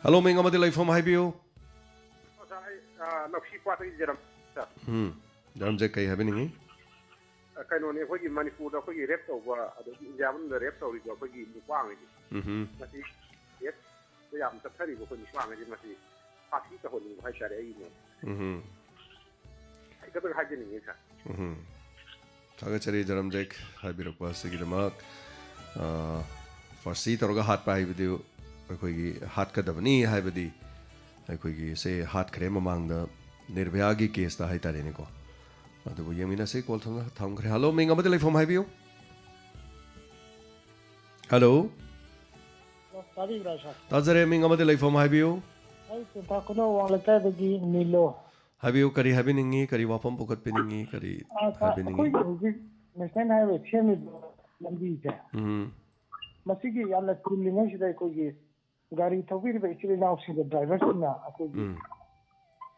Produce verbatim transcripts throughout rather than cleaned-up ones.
Hello, ꯃꯤꯡ ꯑꯃꯗꯤ ꯂꯩꯐꯝ ꯍꯥꯏꯕꯤꯌꯨ꯫ ꯑꯣꯖꯥ, ꯑꯩ, ꯑ, ꯂꯧꯁꯤ ꯄꯥꯠꯇꯒꯤ ꯖꯦꯔꯝ, ꯁꯥꯔ꯫ ꯎꯝ, ꯖꯦꯔꯝꯖꯦꯛ, ꯀꯩ ꯍꯥꯏꯕꯤꯅꯤꯡꯉꯤ? ꯑ, ꯀꯩꯅꯣꯅꯦ, ꯑꯩꯈꯣꯏꯒꯤ ꯃꯅꯤꯄꯨꯔꯗ ꯑꯩꯈꯣꯏꯒꯤ ꯔꯦꯞ ꯇꯧꯕ, ꯑꯗꯒꯤ ꯏꯟꯗꯤꯌꯥ ꯃꯅꯨꯡꯗ ꯔꯦꯞ ꯇꯧꯔꯤꯕ ꯑꯩꯈꯣꯏꯒꯤ ꯅꯨꯄꯥꯉꯩꯁꯦ, ꯎꯝ, ꯃꯁꯤ ꯔꯦꯞꯇ ꯌꯥꯝ ꯆꯠꯊꯔꯤꯕ ꯑꯩꯈꯣꯏ ꯅꯨꯄꯥꯉꯩꯁꯦ, ꯃꯁꯤ ꯐꯥꯁꯤ ꯇꯧꯍꯟꯅꯤꯡꯕ ꯍꯥꯏꯇꯥꯔꯦ ꯑꯩꯒꯤ ꯃꯣꯠꯇ꯫ ꯎꯝ꯫ ꯑꯩ ꯈꯛꯇꯪ ꯍꯥꯏꯖꯅꯤꯡꯉꯤ, ꯁꯥꯔ꯫ ꯎꯝ꯫ ꯊꯥꯒꯠꯆꯔꯤ, ꯖꯦꯔꯝꯖꯦꯛ, ꯍꯥꯏꯕꯤꯔꯛꯄ ꯑꯁꯤꯒꯤꯗꯃꯛ꯫ ꯑ, ꯐꯥꯁꯤ ꯇꯧꯔꯒ ꯍꯥꯠꯄ ꯍꯥꯏꯕꯗꯨ ꯑꯩꯈꯣꯏꯒꯤ ꯍꯥꯠꯀꯗꯕꯅꯤ ꯍꯥꯏꯕꯗꯤ ꯑꯩꯈꯣꯏꯒꯤ ꯁꯦ ꯍꯥꯠꯈ꯭ꯔꯦ ꯃꯃꯥꯡꯗ ꯅꯤꯔꯚꯌꯥꯒꯤ ꯀꯦꯁꯇ ꯍꯥꯏꯇꯥꯔꯦꯅꯦꯀꯣ꯫ ꯑꯗꯨꯕꯨ ꯌꯦꯡꯃꯤꯟꯅꯁꯤ, ꯀꯣꯜ ꯊꯝ-, ꯊꯝꯈ꯭ꯔꯦ꯫ ꯍꯜꯂꯣ, ꯃꯤꯡ ꯑꯃꯗꯤ ꯂꯩꯐꯝ ꯍꯥꯏꯕꯤꯌꯨ꯫ ꯍꯜꯂꯣ꯫ ꯇꯥꯕꯤꯕ꯭ꯔꯥ, ꯁꯥꯔ? ꯇꯥꯖꯔꯦ, ꯃꯤꯡ ꯑꯃꯗꯤ ꯂꯩꯐꯝ ꯍꯥꯏꯕꯤꯌꯨ꯫ ꯑꯩ ꯇꯦꯟꯊꯥ ꯈꯨꯅꯧ ꯋꯥꯡ ꯂꯩꯀꯥꯏꯗꯒꯤ ꯅꯤꯂꯣ꯫ ꯍꯥꯏꯕꯤꯌꯨ, ꯀꯔꯤ ꯍꯥꯏꯕꯤꯅꯤꯡꯉꯤ, ꯀꯔꯤ ꯋꯥꯐꯝ ꯄꯨꯈꯠꯄꯤꯅꯤꯡꯉꯤ, ꯀꯔꯤ ꯑ, ꯁꯥꯔ, ꯍꯥꯏꯕꯤꯅꯤꯡꯉꯤ? ꯑꯩꯈꯣꯏꯒꯤ ꯍꯧꯖꯤꯛ ꯅꯦꯁꯅꯦꯜ ꯍꯥꯏꯋꯦ ꯁꯦꯝꯃꯤꯕ ꯂꯝꯕꯤꯁꯦ, ꯎꯝ꯫ ꯃꯁꯤꯒꯤ ꯌꯥꯝꯅ ꯆꯤꯜꯂꯤꯉꯩꯁꯤꯗ ꯑꯩꯈꯣꯏꯒꯤ ꯒꯥꯔꯤ ꯊꯧꯕꯤꯔꯤꯕ ꯏꯆꯤꯜ ꯏꯅꯥꯎꯁꯤꯡꯒ ꯗ꯭ꯔꯥꯏꯚꯔꯁꯤꯡꯅ ꯑꯩꯈꯣꯏꯒꯤ ꯎꯝ꯫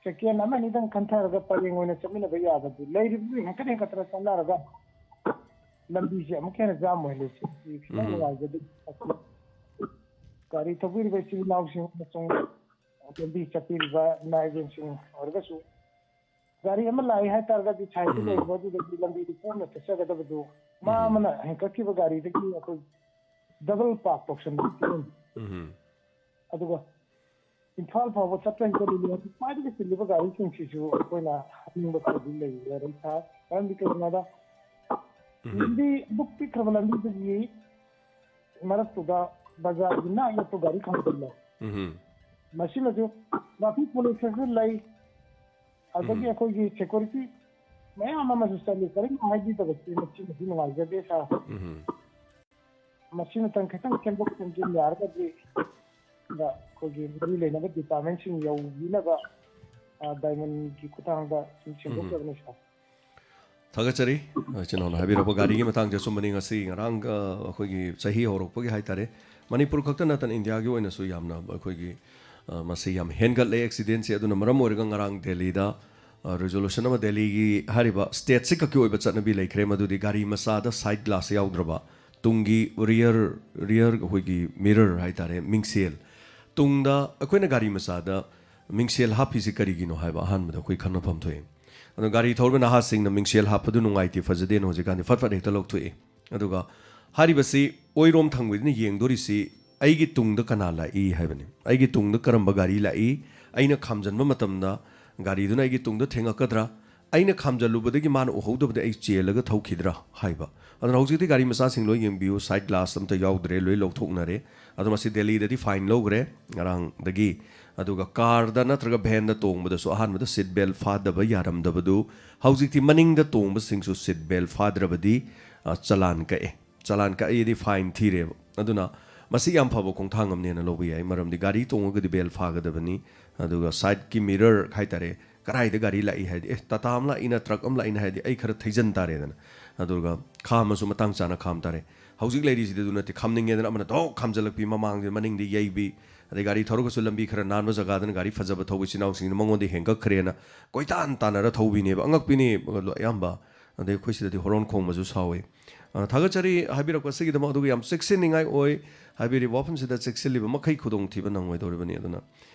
ꯁꯦꯀꯦꯟ ꯑꯃ ꯑꯅꯤꯗꯪ ꯈꯟꯊꯔꯒ ꯄꯔꯦꯡ ꯑꯣꯏꯅ ꯆꯠꯃꯤꯟꯅꯕ ꯌꯥꯕꯗꯤ ꯂꯩꯔꯤꯕꯗꯨ ꯍꯦꯟꯀꯠ ꯍꯦꯟꯀꯠꯇꯅ ꯆꯠꯅꯔꯒ ꯂꯝꯕꯤꯁꯦ ꯑꯃꯨꯛꯀ ꯍꯦꯟꯅ ꯖꯥꯝ ꯑꯣꯏꯍꯜꯂꯤꯁꯦ꯫ ꯁꯤ ꯈꯤꯇꯪ ꯎꯝ꯫ ꯅꯨꯡꯉꯥꯏꯖꯗꯦ꯫ ꯒꯥꯔꯤ ꯊꯧꯕꯤꯔꯤꯕ ꯏꯆꯤꯜ ꯏꯅꯥꯎꯁꯤꯡ ꯑꯃꯁꯨꯡ ꯂꯝꯕꯤ ꯆꯠꯄꯤꯔꯤꯕ ꯏꯃꯥ ꯏꯕꯦꯟꯁꯤꯡ ꯑꯣꯏꯔꯒꯁꯨ ꯒꯥꯔꯤ ꯑꯃ ꯂꯥꯛꯏ ꯍꯥꯏꯇꯥꯔꯒꯗꯤ ꯁꯥꯏꯠꯇ ꯎꯝ꯫ ꯂꯩꯕ ꯑꯗꯨꯗꯒꯤ ꯂꯝꯕꯤꯗꯨ ꯀꯣꯝꯅ ꯆꯠꯆꯒꯗꯕꯗꯨ ꯃꯥ ꯎꯝ꯫ ꯑꯃꯅ ꯍꯦꯟꯀꯠꯈꯤꯕ ꯒꯥꯔꯤꯗꯒꯤ ꯑꯩꯈꯣꯏ ꯗꯕꯜ ꯄꯥꯔꯛ ꯇꯧꯁꯟꯕꯒꯤ ꯐꯤꯕꯝ꯫ ꯎꯝ꯫ ꯑꯗꯨꯒ ꯏꯝꯐꯥꯜ ꯐꯥꯎꯕ ꯆꯠꯄ ꯍꯦꯟꯀꯠꯂꯤꯕ ꯈ꯭ꯋꯥꯏꯗꯒꯤ ꯆꯤꯜꯂꯤꯕ ꯒꯥꯔꯤꯁꯤꯡꯁꯤꯁꯨ ꯑꯩꯈꯣꯏꯅ ꯍꯥꯞꯅꯤꯡꯕ ꯈꯔꯗꯤ ꯂꯩꯔꯦ꯫ ꯁꯥꯔ, ꯃꯔꯝꯗꯤ ꯀꯩꯒꯤꯅꯣꯗ ꯎꯝ꯫ ꯂꯝꯕꯤ ꯑꯗꯨꯛ ꯄꯤꯛꯈ꯭ꯔꯕ ꯂꯝꯕꯤꯗꯨꯒꯤ ꯃꯔꯛꯇꯨꯗ ꯕꯖꯥꯔꯒꯤ ꯅꯥꯛ ꯅꯛꯄ ꯒꯥꯔꯤ ꯈꯥꯝꯖꯤꯜꯂꯦ꯫ ꯎꯝ꯫ ꯃꯁꯤꯃꯁꯨ ꯇ꯭ꯔꯥꯐꯤꯛ ꯄꯨꯂꯤꯁꯇꯁꯨ ꯂꯩ, ꯑꯗꯒꯤ ꯎꯝ꯫ ꯑꯩꯈꯣꯏꯒꯤ ꯁꯦꯀ꯭ꯌꯨꯔꯤꯇꯤ ꯃꯌꯥꯝ ꯑꯃꯁꯨ ꯆꯠꯂꯤ, ꯀꯔꯤꯝ ꯍꯥꯏꯕꯤꯗꯕꯁꯤ ꯃꯁꯤꯃꯗꯤ ꯅꯨꯡꯉꯥꯏꯖꯗꯦ, ꯁꯥꯔ꯫ ꯎꯝ꯫ ꯃꯁꯤꯃꯇꯪ ꯈꯤꯇꯪ ꯁꯦꯝꯗꯣꯛ ꯁꯦꯝꯖꯤꯟ ꯌꯥꯔꯒꯗꯤ, ꯑꯗ ꯑꯩꯈꯣꯏꯒꯤ ꯃꯔꯤ ꯂꯩꯅꯕ ꯗꯤꯄꯥꯔꯠꯃꯦꯟꯁꯤꯡ ꯌꯧꯕꯤꯅꯕ, ꯑ, ꯗꯥꯏꯃꯟꯒꯤ ꯈꯨꯠꯊꯥꯡꯗ ꯁꯨꯝ ꯎꯝ꯫ ꯁꯦꯝꯗꯣꯛꯆꯕꯅꯤ, ꯁꯥꯔ꯫ ꯊꯥꯒꯠꯆꯔꯤ꯫ ꯏꯆꯤꯟ ꯏꯅꯥꯎꯅ ꯍꯥꯏꯕꯤꯔꯛꯄ ꯒꯥꯔꯤꯒꯤ ꯃꯇꯥꯡꯁꯦ ꯑꯆꯨꯝꯕꯅꯤ꯫ ꯉꯁꯤ ꯉꯔꯥꯡ, ꯑ, ꯑꯩꯈꯣꯏꯒꯤ ꯆꯍꯤ ꯍꯧꯔꯛꯄꯒꯤ ꯍꯥꯏꯇꯥꯔꯦ, ꯃꯅꯤꯄꯨꯔ ꯈꯛꯇ ꯅꯠꯇꯅ ꯏꯟꯗꯤꯌꯥꯒꯤ ꯑꯣꯏꯅꯁꯨ ꯌꯥꯝꯅ ꯑꯩꯈꯣꯏꯒꯤ, ꯑ, ꯃꯁꯤ ꯌꯥꯝ ꯍꯦꯟꯒꯠꯂꯦ ꯑꯦꯛꯁꯤꯗꯦꯟꯁꯦ꯫ ꯑꯗꯨꯅ ꯃꯔꯝ ꯑꯣꯏꯔꯒ ꯉꯔꯥꯡ ꯗꯦꯜꯂꯤꯗ, ꯑ, ꯔꯤꯖꯣꯂꯨꯁꯟ ꯑꯃ, ꯗꯦꯜꯂꯤꯒꯤ ꯍꯥꯏꯔꯤꯕ ꯁ꯭ꯇꯦꯠꯁꯤ ꯈꯛꯀꯤ ꯑꯣꯏꯕ ꯆꯠꯅꯕꯤ ꯂꯩꯈ꯭ꯔꯦ, ꯃꯗꯨꯗꯤ ꯒꯥꯔꯤ ꯃꯆꯥꯗ ꯁꯥꯏꯠ ꯒ꯭ꯂꯥꯁ ꯌꯥꯎꯗ꯭ꯔꯕ, ꯇꯨꯡꯒꯤ ꯔꯤꯌꯔ, ꯔꯤꯌꯔ ꯑꯩꯈꯣꯏꯒꯤ ꯃꯤꯔꯔ ꯍꯥꯏꯇꯥꯔꯦ, ꯃꯤꯡꯁꯦꯜ, ꯇꯨꯡꯗ ꯑꯩꯈꯣꯏꯅ ꯒꯥꯔꯤ ꯃꯆꯥꯗ ꯃꯤꯡꯁꯦꯜ ꯍꯥꯞꯄꯤꯁꯤ ꯀꯔꯤꯒꯤꯅꯣ ꯍꯥꯏꯕ ꯑꯍꯥꯟꯕꯗ ꯑꯩꯈꯣꯏ ꯈꯟꯅꯐꯝ ꯊꯣꯛꯏ꯫ ꯑꯗꯣ ꯒꯥꯔꯤ ꯊꯧꯔꯤꯕ ꯅꯍꯥꯁꯤꯡꯅ ꯃꯤꯡꯁꯦꯜ ꯍꯥꯞꯄꯗꯨ ꯅꯨꯡꯉꯥꯏꯇꯦ, ꯐꯖꯗꯦꯅ ꯍꯧꯖꯤꯛꯀꯥꯟꯗꯤ ꯐꯠ ꯐꯠ ꯍꯦꯛꯇ ꯂꯧꯊꯣꯛꯏ꯫ ꯑꯗꯨꯒ ꯍꯥꯏꯔꯤꯕꯁꯤ ꯑꯣꯏꯔꯣꯝ ꯊꯪꯕꯗꯨꯅ ꯌꯦꯡꯗꯣꯔꯤꯁꯤ ꯑꯩꯒꯤ ꯇꯨꯡꯗ ꯀꯅꯥ ꯂꯥꯛꯏ ꯍꯥꯏꯕꯅꯤ꯫ ꯑꯩꯒꯤ ꯇꯨꯡꯗ ꯀꯔꯝꯕ ꯒꯥꯔꯤ ꯂꯥꯛꯏ? ꯑꯩꯅ ꯈꯥꯝꯖꯟꯕ ꯃꯇꯝꯗ ꯒꯥꯔꯤꯗꯨꯅ ꯑꯩꯒꯤ ꯇꯨꯡꯗ ꯊꯦꯡꯉꯛꯀꯗ꯭ꯔꯥ? ꯑꯩꯅ ꯈꯥꯝꯖꯜꯂꯨꯕꯗꯒꯤ ꯃꯥꯅ ꯎꯍꯧꯗꯕꯗ ꯑꯩ ꯆꯦꯜꯂꯒ ꯊꯧꯈꯤꯗ꯭ꯔꯥ ꯍꯥꯏꯕ꯫ ꯑꯗꯨꯅ ꯍꯧꯖꯤꯛꯇꯤ ꯒꯥꯔꯤ ꯃꯆꯥꯁꯤꯡ ꯂꯣꯏ ꯌꯦꯡꯕꯤꯌꯨ, ꯁꯥꯏꯠ ꯒ꯭ꯂꯥꯁ ꯑꯝꯇ ꯌꯥꯎꯗ꯭ꯔꯦ, ꯂꯣꯏ ꯂꯧꯊꯣꯛꯅꯔꯦ꯫ ꯑꯗꯣ ꯃꯁꯤ ꯗꯦꯜꯂꯤꯗꯗꯤ ꯐꯥꯏꯟ ꯂꯧꯈ꯭ꯔꯦ ꯉꯔꯥꯡꯗꯒꯤ꯫ ꯑꯗꯨꯒ ꯀꯥꯔꯗ ꯅꯠꯇ꯭ꯔꯒ ꯚꯦꯟꯗ ꯇꯣꯡꯕꯗꯁꯨ ꯑꯍꯥꯟꯕꯗ ꯁꯤꯠ ꯕꯦꯜ ꯐꯥꯗꯕ ꯌꯥꯔꯝꯗꯕꯗꯨ ꯍꯧꯖꯤꯛꯇꯤ ꯃꯅꯤꯡꯗ ꯇꯣꯡꯕꯁꯤꯡꯁꯨ ꯁꯤꯠ ꯕꯦꯜ ꯐꯥꯗ꯭ꯔꯕꯗꯤ, ꯑ, ꯆꯂꯥꯟ ꯀꯛꯑꯦ꯫ ꯆꯂꯥꯟ ꯀꯛꯑꯗꯤ ꯐꯥꯏꯟ ꯊꯤꯔꯦꯕ꯫ ꯑꯗꯨꯅ ꯃꯁꯤ ꯌꯥꯝ ꯐꯕ ꯈꯣꯡꯊꯥꯡ ꯑꯃꯅꯦꯅ ꯂꯧꯕ ꯌꯥꯏ, ꯃꯔꯝꯗꯤ ꯒꯥꯔꯤ ꯇꯣꯡꯉꯒꯗꯤ ꯕꯦꯜ ꯐꯥꯒꯗꯕꯅꯤ꯫ ꯑꯗꯨꯒ ꯁꯥꯏꯠꯀꯤ ꯃꯤꯔꯔ ꯍꯥꯏꯇꯥꯔꯦ, ꯀꯗꯥꯏꯗ ꯒꯥꯔꯤ ꯂꯥꯛꯏ ꯍꯥꯏꯗꯤ, "ꯑꯦ, ꯇꯥꯇꯥ ꯑꯃ ꯂꯥꯛꯏꯅ, ꯇ꯭ꯔꯛ ꯑꯃ ꯂꯥꯛꯏꯅ" ꯍꯥꯏꯗꯤ ꯑꯩ ꯈꯔ ꯊꯩꯖꯟ ꯇꯥꯔꯦꯗꯅ꯫ ꯑꯗꯨꯒ ꯈꯥꯝꯃꯁꯨ ꯃꯇꯥꯡ ꯆꯥꯅ ꯈꯥꯝ ꯇꯥꯔꯦ꯫ ꯍꯧꯖꯤꯛ ꯂꯩꯔꯤꯁꯤꯗꯤ ꯑꯗꯨ ꯅꯠꯇꯦ, ꯈꯥꯝꯅꯤꯡꯉꯦꯗꯅ ꯑꯃꯅ ꯗꯣꯛ ꯈꯥꯝꯖꯜꯂꯛꯄꯤ, ꯃꯃꯥꯡꯁꯦ ꯃꯅꯤꯡꯗ ꯌꯩꯕꯤ, ꯑꯗꯩ ꯒꯥꯔꯤ ꯊꯧꯔꯒꯁꯨ ꯂꯝꯕꯤ ꯈꯔ ꯅꯥꯟꯕ ꯖꯒꯥꯗꯅ ꯒꯥꯔꯤ ꯐꯖꯕ ꯊꯧꯕ ꯏꯆꯤꯟ ꯏꯅꯥꯎꯁꯤꯡꯁꯤꯅ ꯃꯉꯣꯟꯗ ꯍꯦꯟꯒꯠꯈ꯭ꯔꯦꯅ ꯀꯣꯏꯇꯥꯟ ꯇꯥꯟꯅꯔ ꯊꯧꯕꯤꯅꯦꯕ ꯑꯉꯛꯄꯤꯅꯤ ꯑꯌꯥꯝꯕ꯫ ꯑꯗꯩ ꯑꯩꯈꯣꯏ ꯁꯤꯗꯗꯤ ꯍꯣꯔꯣꯟ ꯈꯣꯡꯕꯁꯨ ꯁꯥꯎꯋꯤ꯫ ꯑ, ꯊꯥꯒꯠꯆꯔꯤ ꯍꯥꯏꯕꯤꯔꯛꯄꯁꯤꯒꯤꯗꯃꯛ꯫ ꯑꯗꯨꯒ ꯌꯥꯝ ꯆꯦꯛꯁꯤꯟꯅꯤꯡꯉꯥꯏ ꯑꯣꯏ, ꯍꯥꯏꯕꯤꯔꯤꯕ ꯋꯥꯐꯝꯁꯤꯗ ꯆꯦꯛꯁꯤꯜꯂꯤꯕ ꯃꯈꯩ ꯈꯨꯗꯣꯡꯊꯤꯕ ꯅꯪꯉꯣꯏꯗꯧꯔꯤꯕꯅꯤ꯫ ꯑꯗꯨꯅ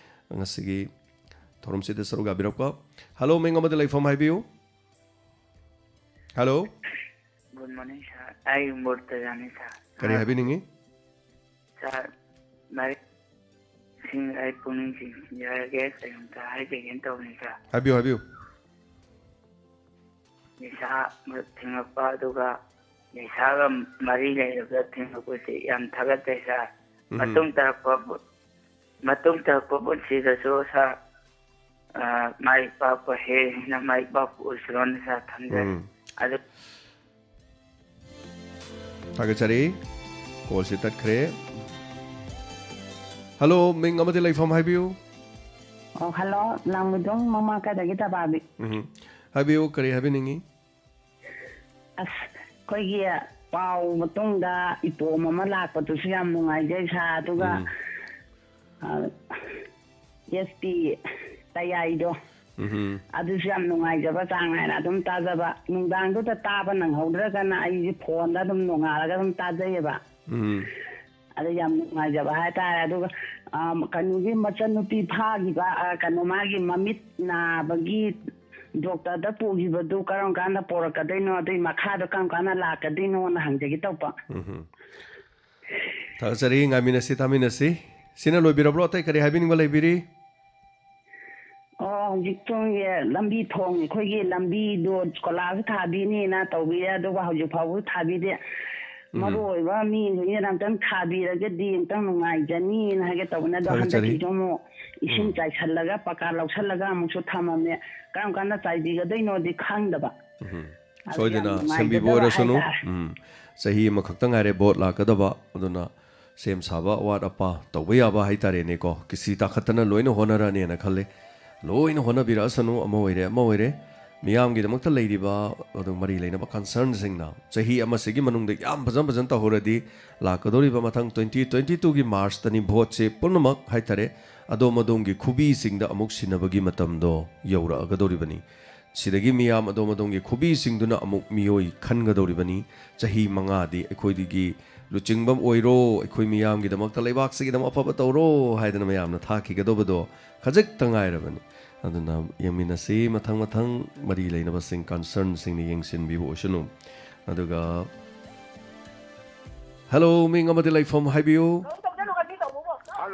ꯉꯁꯤꯒꯤ ꯊꯧꯔꯝꯁꯤꯗ ꯁꯔꯨꯛ ꯌꯥꯕꯤꯔꯛꯄ꯫ ꯍꯜꯂꯣ, ꯃꯤꯡ ꯑꯃꯗꯤ ꯂꯩꯐꯝ ꯍꯥꯏꯕꯤꯌꯨ꯫ ꯍꯜꯂꯣ꯫ ꯒꯨꯗ ꯃꯣꯔꯅꯤꯡ ꯁꯥꯔ, ꯑꯩ ꯃꯨꯔꯇꯖꯥꯅꯤ ꯁꯥꯔ꯫ ꯀꯔꯤ ꯍꯥꯏꯕꯤꯅꯤꯡꯉꯤ? ꯁꯥꯔ, ꯂꯥꯏꯔꯤꯛ ꯁꯤꯡ ꯑꯩ ꯄꯨꯛꯅꯤꯡ ꯆꯤꯡꯁꯤꯟꯖꯔꯒꯦ, ꯀꯩꯅꯣꯝꯇ ꯍꯥꯏꯖꯒꯦꯅ ꯇꯧꯕꯅꯤ ꯁꯥꯔ꯫ ꯍꯥꯏꯕꯤꯌꯨ, ꯍꯥꯏꯕꯤꯌꯨ꯫ ꯅꯤꯁꯥ ꯊꯦꯡꯂꯛꯄ, ꯑꯗꯨꯒ ꯅꯤꯁꯥꯒ ꯃꯔꯤ ꯂꯩꯅꯕ ꯊꯦꯡꯂꯛꯄꯁꯤ ꯌꯥꯝ ꯊꯥꯒꯠꯆꯩ ꯁꯥꯔ꯫ ꯎꯝ꯫ ꯃꯇꯨꯡ ꯇꯥꯔꯛꯄ ꯄꯨ-, ꯃꯇꯨꯡ ꯇꯥꯔꯛꯄ ꯄꯨꯟꯁꯤꯗꯁꯨ ꯁꯥꯔ, ꯑ, ꯃꯥꯏ ꯄꯥꯛꯄ, ꯍꯦꯟꯅ ꯃꯥꯏ ꯄꯥꯛꯄ ꯑꯣꯏꯁꯤꯔꯣꯅ ꯁꯥꯔ ꯊꯝꯖꯔꯤ꯫ ꯎꯝ꯫ ꯑꯗꯨ ꯊꯥꯒꯠꯆꯔꯤ꯫ ꯀꯣꯜꯁꯤ ꯇꯠꯈ꯭ꯔꯦ꯫ ꯍꯜꯂꯣ, ꯃꯤꯡ ꯑꯃꯗꯤ ꯂꯩꯐꯝ ꯍꯥꯏꯕꯤꯌꯨ꯫ ꯑꯣ, ꯍꯜꯂꯣ, ꯂꯥꯡꯃꯩꯗꯣꯡ ꯃꯃꯥ ꯀꯗꯒꯤ ꯇꯕꯥꯕꯤ꯫ ꯎꯝ꯫ ꯍꯥꯏꯕꯤꯌꯨ, ꯀꯔꯤ ꯍꯥꯏꯕꯤꯅꯤꯡꯉꯤ? ꯑꯁ, ꯑꯩꯈꯣꯏꯒꯤ ꯄꯥꯎ ꯃꯇꯨꯡꯗ ꯏꯄꯣꯝ ꯑꯃ ꯂꯥꯛꯄꯗꯨꯁꯨ ꯌꯥꯝ ꯅꯨꯡꯉꯥꯏꯖꯩ ꯁꯥꯔ꯫ ꯑꯗꯨꯒ, ꯎꯝ꯫ ꯑ, ꯑꯦꯁ ꯄꯤ ꯇꯌꯥꯏꯗꯣ, ꯎꯝ꯫ ꯑꯗꯨꯁꯨ ꯌꯥꯝ ꯅꯨꯡꯉꯥꯏꯖꯕ, ꯆꯥꯡ ꯅꯥꯏꯅ ꯑꯗꯨꯝ ꯇꯥꯖꯕ꯫ ꯅꯨꯡꯗꯥꯡꯗꯨꯗ ꯇꯥꯕ ꯅꯪꯍꯧꯗ꯭ꯔꯒꯅ ꯑꯩꯁꯦ ꯐꯣꯟꯗ ꯑꯗꯨꯝ ꯅꯣꯡꯉꯥꯜꯂꯒ ꯑꯗꯨꯝ ꯇꯥꯖꯩꯌꯦꯕ꯫ ꯎꯝ꯫ ꯑꯗ ꯌꯥꯝ ꯅꯨꯡꯉꯥꯏꯖꯕ ꯍꯥꯏꯇꯥꯔꯦ꯫ ꯑꯗꯨꯒ, ꯑ, ꯀꯩꯅꯣꯒꯤ ꯃꯆꯟꯅꯨꯄꯤ ꯐꯥꯈꯤꯕ, ꯑ, ꯀꯩꯅꯣ, ꯃꯥꯒꯤ ꯃꯃꯤꯠ ꯅꯥꯕꯒꯤ ꯗꯣꯛꯇꯔꯗ ꯄꯨꯈꯤꯕꯗꯨ ꯀꯔꯝ ꯀꯥꯟꯗ ꯄꯣꯔꯛꯀꯗꯣꯏꯅꯣ, ꯑꯗꯨꯏ ꯃꯈꯥꯗꯣ ꯀꯔꯝ ꯀꯥꯟꯗ ꯂꯥꯛꯀꯗꯣꯏꯅꯣꯅ ꯍꯪꯖꯒꯦ ꯇꯧꯕ꯫ ꯎꯝ ꯍꯝ꯫ ꯊꯥꯒꯠꯆꯔꯤ꯫ ꯉꯥꯏꯃꯤꯟꯅꯁꯤ, ꯇꯥꯃꯤꯟꯅꯁꯤ꯫ ꯁꯤꯅ ꯂꯣꯏꯕꯤꯔꯕ꯭ꯔꯣ? ꯑꯇꯩ ꯀꯔꯤ ꯍꯥꯏꯕꯤꯅꯤꯡꯕ ꯂꯩꯕꯤꯔꯤ? ꯑꯣ, ꯍꯧꯖꯤꯛ ꯁꯣꯝꯒꯤ ꯂꯝꯕꯤ ꯊꯣꯡ, ꯑꯩꯈꯣꯏꯒꯤ ꯂꯝꯕꯤꯗꯣ ꯀꯣꯏꯂꯥꯁ ꯊꯥꯕꯤꯅꯤꯅ ꯇꯧꯕꯤꯔꯦ, ꯑꯗꯨꯒ ꯍꯧꯖꯤꯛ ꯐꯥꯎꯕ ꯊꯥꯕꯤꯗꯦ꯫ ꯎꯝ꯫ ꯃꯔꯨ ꯑꯣꯏꯕ ꯃꯤꯁꯤꯡꯁꯤꯅ ꯑꯝꯇꯪ ꯊꯥꯕꯤꯔꯒꯗꯤ ꯑꯝꯇꯪ ꯅꯨꯡꯉꯥꯏꯖꯅꯤꯅ ꯍꯥꯏꯒꯦ ꯇꯧꯕꯅꯦ꯫ ꯑꯗꯣ ꯊꯥꯒꯠꯆꯔꯤ꯫ ꯍꯟꯗꯛꯀꯤꯁꯨ ꯑꯃꯨꯛ ꯏꯁꯤꯡ ꯎꯝ꯫ ꯆꯥꯏꯁꯜꯂꯒ, ꯄꯀꯥ ꯂꯧꯁꯜꯂꯒ ꯑꯃꯨꯛꯁꯨ ꯊꯝꯃꯝꯃꯦ꯫ ꯀꯔꯝ ꯀꯥꯟꯗ ꯆꯥꯏꯕꯤꯒꯗꯣꯏꯅꯣꯗꯤ ꯈꯪꯗꯕ꯫ ꯎꯝ꯫ ꯑꯗꯨ ꯌꯥꯝ ꯁꯣꯏꯗꯅ ꯁꯦꯝꯕꯤꯕ ꯅꯨꯡꯉꯥꯏꯖꯗꯕ ꯑꯣꯏꯔꯁꯅꯨ꯫ ꯍꯥꯏꯇꯥꯔꯦ꯫ ꯎꯝ꯫ ꯆꯍꯤ ꯑꯃꯈꯛꯇ ꯉꯥꯏꯔꯦ ꯚꯣꯠ ꯂꯥꯛꯀꯗꯕ, ꯑꯗꯨꯅ ꯁꯦꯝ ꯁꯥꯕ, ꯑꯋꯥꯠ ꯑꯄꯥ ꯇꯧꯕ ꯌꯥꯕ ꯍꯥꯏꯇꯥꯔꯦꯅꯦꯀꯣ, ꯀꯤꯁꯤ ꯇꯥꯈꯠꯇꯅ ꯂꯣꯏꯅ ꯍꯣꯠꯅꯔꯅꯦꯅ ꯈꯜꯂꯤ꯫ ꯂꯣꯏꯅ ꯍꯣꯠꯅꯕꯤꯔꯛꯑꯁꯅꯨ, ꯑꯃ ꯑꯣꯏꯔꯦ, ꯑꯃ ꯑꯣꯏꯔꯦ꯫ ꯃꯤꯌꯥꯝꯒꯤꯗꯃꯛꯇ ꯂꯩꯔꯤꯕ ꯑꯗꯨ ꯃꯔꯤ ꯂꯩꯅꯕ concernꯁꯤꯡꯅ ꯆꯍꯤ ꯑꯃꯁꯤꯒꯤ ꯃꯅꯨꯡꯗ ꯌꯥꯝ ꯐꯖ ꯐꯖꯅ ꯇꯧꯍꯧꯔꯗꯤ, ꯂꯥꯛꯀꯗꯧꯔꯤꯕ ꯃꯊꯪ twenty twenty twoꯒꯤ Marchꯇꯅꯤ ꯚꯣꯠꯁꯦ ꯄꯨꯝꯅꯃꯛ ꯍꯥꯏꯇꯥꯔꯦ, ꯑꯗꯣꯝ ꯑꯗꯣꯝꯒꯤ ꯈꯨꯕꯤꯁꯤꯡꯗ ꯑꯃꯨꯛ ꯁꯤꯟꯅꯕꯒꯤ ꯃꯇꯝꯗꯣ ꯌꯧꯔꯛꯑꯒꯗꯧꯔꯤꯕꯅꯤ꯫ ꯁꯤꯗꯒꯤ ꯃꯤꯌꯥꯝ ꯑꯗꯣꯝ ꯑꯗꯣꯝꯒꯤ ꯈꯨꯕꯤꯁꯤꯡꯗꯨꯅ ꯑꯃꯨꯛ ꯃꯤꯑꯣꯏ ꯈꯟꯒꯗꯧꯔꯤꯕꯅꯤ꯫ ꯆꯍꯤ ꯃꯉꯥꯗꯤ ꯑꯩꯈꯣꯏꯗꯒꯤ ꯂꯨꯆꯤꯡꯕ ꯑꯃ ꯑꯣꯏꯔꯣ, ꯑꯩꯈꯣꯏ ꯃꯤꯌꯥꯝꯒꯤꯗꯃꯛꯇ, ꯂꯩꯕꯥꯛꯁꯤꯒꯤꯗꯃꯛ ꯑꯐꯕ ꯇꯧꯔꯣ ꯍꯥꯏꯗꯅ ꯃꯌꯥꯝꯅ ꯊꯥꯈꯤꯒꯗꯧꯕꯗꯣ ꯈꯖꯤꯛꯇ ꯉꯥꯏꯔꯕꯅꯤ꯫ ꯑꯗꯨꯅ ꯌꯦꯡꯃꯤꯟꯅꯁꯤ, ꯃꯊꯪ ꯃꯊꯪ ꯃꯔꯤ ꯂꯩꯅꯕꯁꯤꯡ, concernꯁꯤꯡꯅ ꯌꯦꯡꯁꯤꯟꯕꯤꯕ ꯑꯣꯏꯁꯅꯨ꯫ ꯑꯗꯨꯒ, hello, ꯃꯤꯡ ꯑꯃꯗꯤ ꯂꯩꯐꯝ ꯍꯥꯏꯕꯤꯌꯨ꯫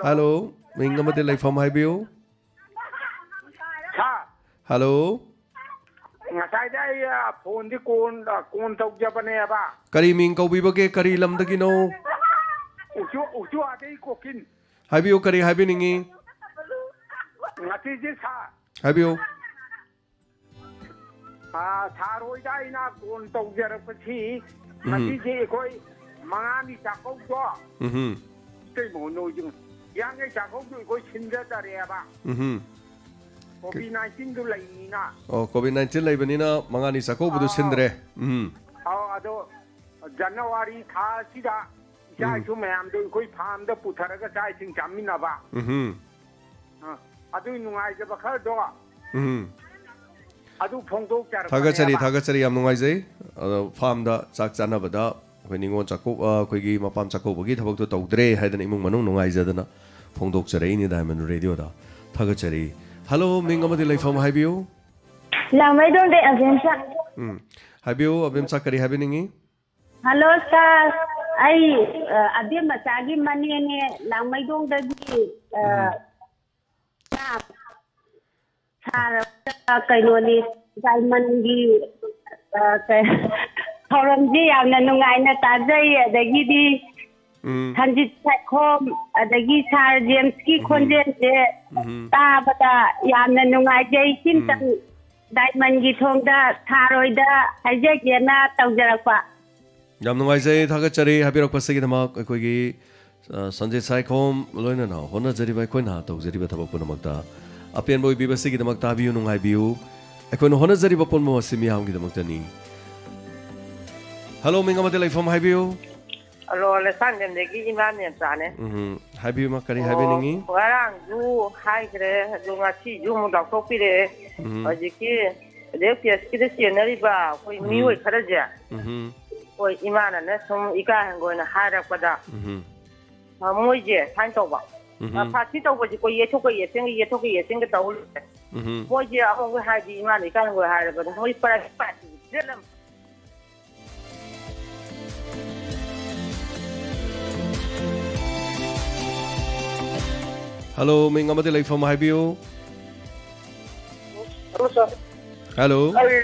Hello, ꯃꯤꯡ ꯑꯃꯗꯤ ꯂꯩꯐꯝ ꯍꯥꯏꯕꯤꯌꯨ꯫ ꯁꯥꯔ, hello꯫ ꯉꯁꯥꯏꯗ ꯑꯩ, ꯑ, phoneꯗꯤ ꯀꯣꯟ, ꯑ, ꯀꯣꯟ ꯇꯧꯖꯕꯅꯦꯕ꯫ ꯀꯔꯤ ꯃꯤꯡ ꯀꯧꯕꯤꯕꯒꯦ? ꯀꯔꯤ ꯂꯝꯗꯒꯤꯅꯣ? ꯎꯆꯨ, ꯎꯆꯨ ꯑꯥꯗꯩ ꯀꯣꯀꯤꯟ꯫ ꯍꯥꯏꯕꯤꯌꯨ, ꯀꯔꯤ ꯍꯥꯏꯕꯤꯅꯤꯡꯉꯤ? ꯉꯁꯤꯁꯦ ꯁꯥꯔ꯫ ꯍꯥꯏꯕꯤꯌꯨ꯫ ꯑ, ꯁꯥꯔ ꯍꯣꯏꯗ ꯑꯩꯅ ꯀꯣꯟ ꯇꯧꯖꯔꯛꯄꯁꯤ, ꯎꯝ꯫ ꯉꯁꯤꯁꯦ ꯑꯩꯈꯣꯏ ꯃꯉꯥꯅꯤ ꯆꯥꯛꯀꯧꯕꯗꯣ꯫ ꯎꯝ꯫ ꯏꯇꯩꯃ ꯍꯣꯏ ꯅꯣꯏꯁꯨ ꯍꯤꯌꯥꯡꯒꯩ ꯆꯥꯛꯀꯧꯕꯗꯣ ꯑꯩꯈꯣꯏ ꯁꯤꯟꯖꯗꯔꯦꯕ꯫ ꯎꯝ꯫ COVID nineteenꯗꯨ ꯂꯩꯅꯤꯅ꯫ ꯑꯣ, COVID nineteen ꯂꯩꯕꯅꯤꯅ ꯃꯉꯥꯅꯤ ꯆꯥꯛꯀꯧꯕꯗꯨ ꯑꯥ꯫ ꯁꯤꯟꯗ꯭ꯔꯦ꯫ ꯎꯝ꯫ ꯑꯧ, ꯑꯗꯣ January ꯊꯥ ꯑꯁꯤꯗ ꯏꯆꯥ ꯎꯝ꯫ ꯏꯁꯨ ꯃꯌꯥꯝꯗꯣ ꯑꯩꯈꯣꯏ farmꯗ ꯄꯨꯊꯔꯒ ꯆꯥꯛ ꯏꯁꯤꯡ ꯆꯥꯃꯤꯟꯅꯕ꯫ ꯎꯝ꯫ ꯑ, ꯑꯗꯨꯒꯤ ꯅꯨꯡꯉꯥꯏꯖꯕ ꯈꯔꯗꯣ ꯎꯝ꯫ ꯑꯗꯨ ꯐꯣꯡꯗꯣꯛꯆꯔꯛꯄꯅꯦꯕ꯫ ꯊꯥꯒꯠꯆꯔꯤ, ꯊꯥꯒꯠꯆꯔꯤ, ꯌꯥꯝ ꯅꯨꯡꯉꯥꯏꯖꯩ꯫ ꯑꯗꯣ farmꯗ ꯆꯥꯛ ꯆꯥꯅꯕꯗ ꯑꯩꯈꯣꯏ ꯅꯤꯉꯣꯜ ꯆꯥꯛꯀꯧ-, ꯑ, ꯑꯩꯈꯣꯏꯒꯤ ꯃꯄꯥꯝ ꯆꯥꯛꯀꯧꯕꯒꯤ ꯊꯕꯛꯇꯣ ꯇꯧꯗ꯭ꯔꯦ ꯍꯥꯏꯗꯅ ꯏꯃꯨꯡ ꯃꯅꯨꯡ ꯅꯨꯡꯉꯥꯏꯖꯗꯅ ꯐꯣꯡꯗꯣꯛꯆꯔꯛꯏꯅꯤ Diamond Radio ꯗ꯫ ꯊꯥꯒꯠꯆꯔꯤ꯫ Hello, ꯃꯤꯡ ꯑꯃꯗꯤ ꯂꯩꯐꯝ ꯍꯥꯏꯕꯤꯌꯨ꯫ ꯂꯥꯡꯃꯩꯗꯣꯡꯗꯩ ꯑꯕꯦꯝꯆꯥ꯫ ꯎꯝ꯫ ꯍꯥꯏꯕꯤꯌꯨ, ꯑꯕꯦꯝꯆꯥ, ꯀꯔꯤ ꯍꯥꯏꯕꯤꯅꯤꯡꯉꯤ? Hello, sir꯫ ꯑꯩ, ꯑ, ꯑꯕꯦꯝꯃꯆꯥꯒꯤ ꯃꯅꯦꯅꯦ, ꯂꯥꯡꯃꯩꯗꯣꯡꯗꯒꯤ, ꯑ, ꯎꯝ꯫ Sir, ꯀꯩꯅꯣꯅꯤ, Diamond ꯒꯤ, ꯑ, ꯀꯩ, ꯊꯧꯔꯝꯁꯤ ꯌꯥꯝꯅ ꯅꯨꯡꯉꯥꯏꯅ ꯇꯥꯖꯩ꯫ ꯑꯗꯒꯤꯗꯤ ꯎꯝ꯫ ꯁꯟꯖꯤꯠ ꯁꯥꯏꯈꯣꯝ, ꯑꯗꯒꯤ Sir ꯖꯦꯝꯁꯀꯤ ꯎꯝ꯫ ꯈꯣꯟꯖꯦꯜꯁꯦ ꯎꯝ꯫ ꯇꯥꯕꯗ ꯌꯥꯝꯅ ꯅꯨꯡꯉꯥꯏꯖꯩ꯫ ꯎꯝ꯫ ꯁꯤꯝꯇꯪ Diamond ꯒꯤ ꯊꯣꯡꯗ Sir ꯍꯣꯏꯗ ꯍꯥꯏꯖꯒꯦꯅ ꯇꯧꯖꯔꯛꯄ꯫ ꯌꯥꯝ ꯅꯨꯡꯉꯥꯏꯖꯩ, ꯊꯥꯒꯠꯆꯔꯤ ꯍꯥꯏꯕꯤꯔꯛꯄꯁꯤꯒꯤꯗꯃꯛ꯫ ꯑꯩꯈꯣꯏꯒꯤ, ꯑ, ꯁꯟꯖꯤꯠ ꯁꯥꯏꯈꯣꯝ ꯂꯣꯏꯅꯅ ꯍꯣꯠꯅꯖꯔꯤꯕ ꯑꯩꯈꯣꯏꯅ ꯇꯧꯖꯔꯤꯕ ꯊꯕꯛ ꯄꯨꯝꯅꯃꯛꯇ ꯑꯄꯦꯟꯕ ꯑꯣꯏꯕꯤꯕꯁꯤꯒꯤꯗꯃꯛ ꯇꯥꯕꯤꯌꯨ, ꯅꯨꯡꯉꯥꯏꯕꯤꯌꯨ꯫ ꯑꯩꯈꯣꯏꯅ ꯍꯣꯠꯅꯖꯔꯤꯕ ꯄꯨꯝꯅꯃꯛ ꯑꯁꯤ ꯃꯤꯌꯥꯝꯒꯤꯗꯃꯛꯇꯅꯤ꯫ Hello, ꯃꯤꯡ ꯑꯃꯗꯤ ꯂꯩꯐꯝ ꯍꯥꯏꯕꯤꯌꯨ꯫ Hello, ꯂꯩꯁꯥꯡꯊꯦꯝꯗꯒꯤ ꯏꯃꯥ ꯃꯦꯝꯆꯥꯅꯦ꯫ ꯎꯝ, ꯍꯥꯏꯕꯤꯌꯨ, ꯏꯃꯥ, ꯀꯔꯤ ꯑꯣ, ꯍꯥꯏꯕꯤꯅꯤꯡꯉꯤ? ꯉꯔꯥꯡꯁꯨ ꯍꯥꯏꯈ꯭ꯔꯦ, ꯑꯗꯨ ꯉꯁꯤꯁꯨ ꯑꯃꯨꯛ ꯂꯥꯎꯊꯣꯛꯄꯤꯔꯛꯑꯦ꯫ ꯎꯝ꯫ ꯍꯧꯖꯤꯛꯀꯤ rape case ꯀꯤꯗ ꯆꯦꯟꯅꯔꯤꯕ ꯑꯩꯈꯣꯏ ꯎꯝ꯫ ꯃꯤꯑꯣꯏ ꯈꯔꯁꯦ, ꯎꯝ꯫ ꯍꯣꯏ, ꯏꯃꯥꯅꯅꯦ ꯁꯨꯝ ꯏꯀꯥꯏ ꯍꯪꯒꯣꯏꯅ ꯍꯥꯏꯔꯛꯄꯗ, ꯎꯝ꯫ ꯑ, ꯃꯣꯏꯁꯦ ꯁꯨꯃꯥꯏꯅ ꯇꯧꯕ, ꯎꯝ꯫ ꯑ, ꯐꯥꯁꯤ ꯇꯧꯕꯁꯦ ꯑꯩꯈꯣꯏ ꯌꯩꯊꯣꯛꯀ ꯌꯩꯁꯤꯟꯒ, ꯌꯩꯊꯣꯛꯀ ꯌꯩꯁꯤꯟꯒ ꯇꯧ ꯂꯩꯔꯦ꯫ ꯎꯝ꯫ ꯃꯣꯏꯁꯦ ꯑꯃꯨꯛ ꯍꯥꯏꯗꯤ ꯏꯃꯥꯅ ꯏꯀꯥꯏ ꯍꯪꯒꯣꯏ ꯍꯥꯏꯔꯕꯗ ꯃꯣꯏ ꯄ꯭ꯔꯥꯏꯚꯦꯠ ꯄ꯭ꯔꯥꯏꯚꯦꯠ Hello, ꯃꯤꯡ ꯑꯃꯗꯤ ꯂꯩꯐꯝ ꯍꯥꯏꯕꯤꯌꯨ꯫ Hello, sir꯫ Hello꯫ ꯑꯩ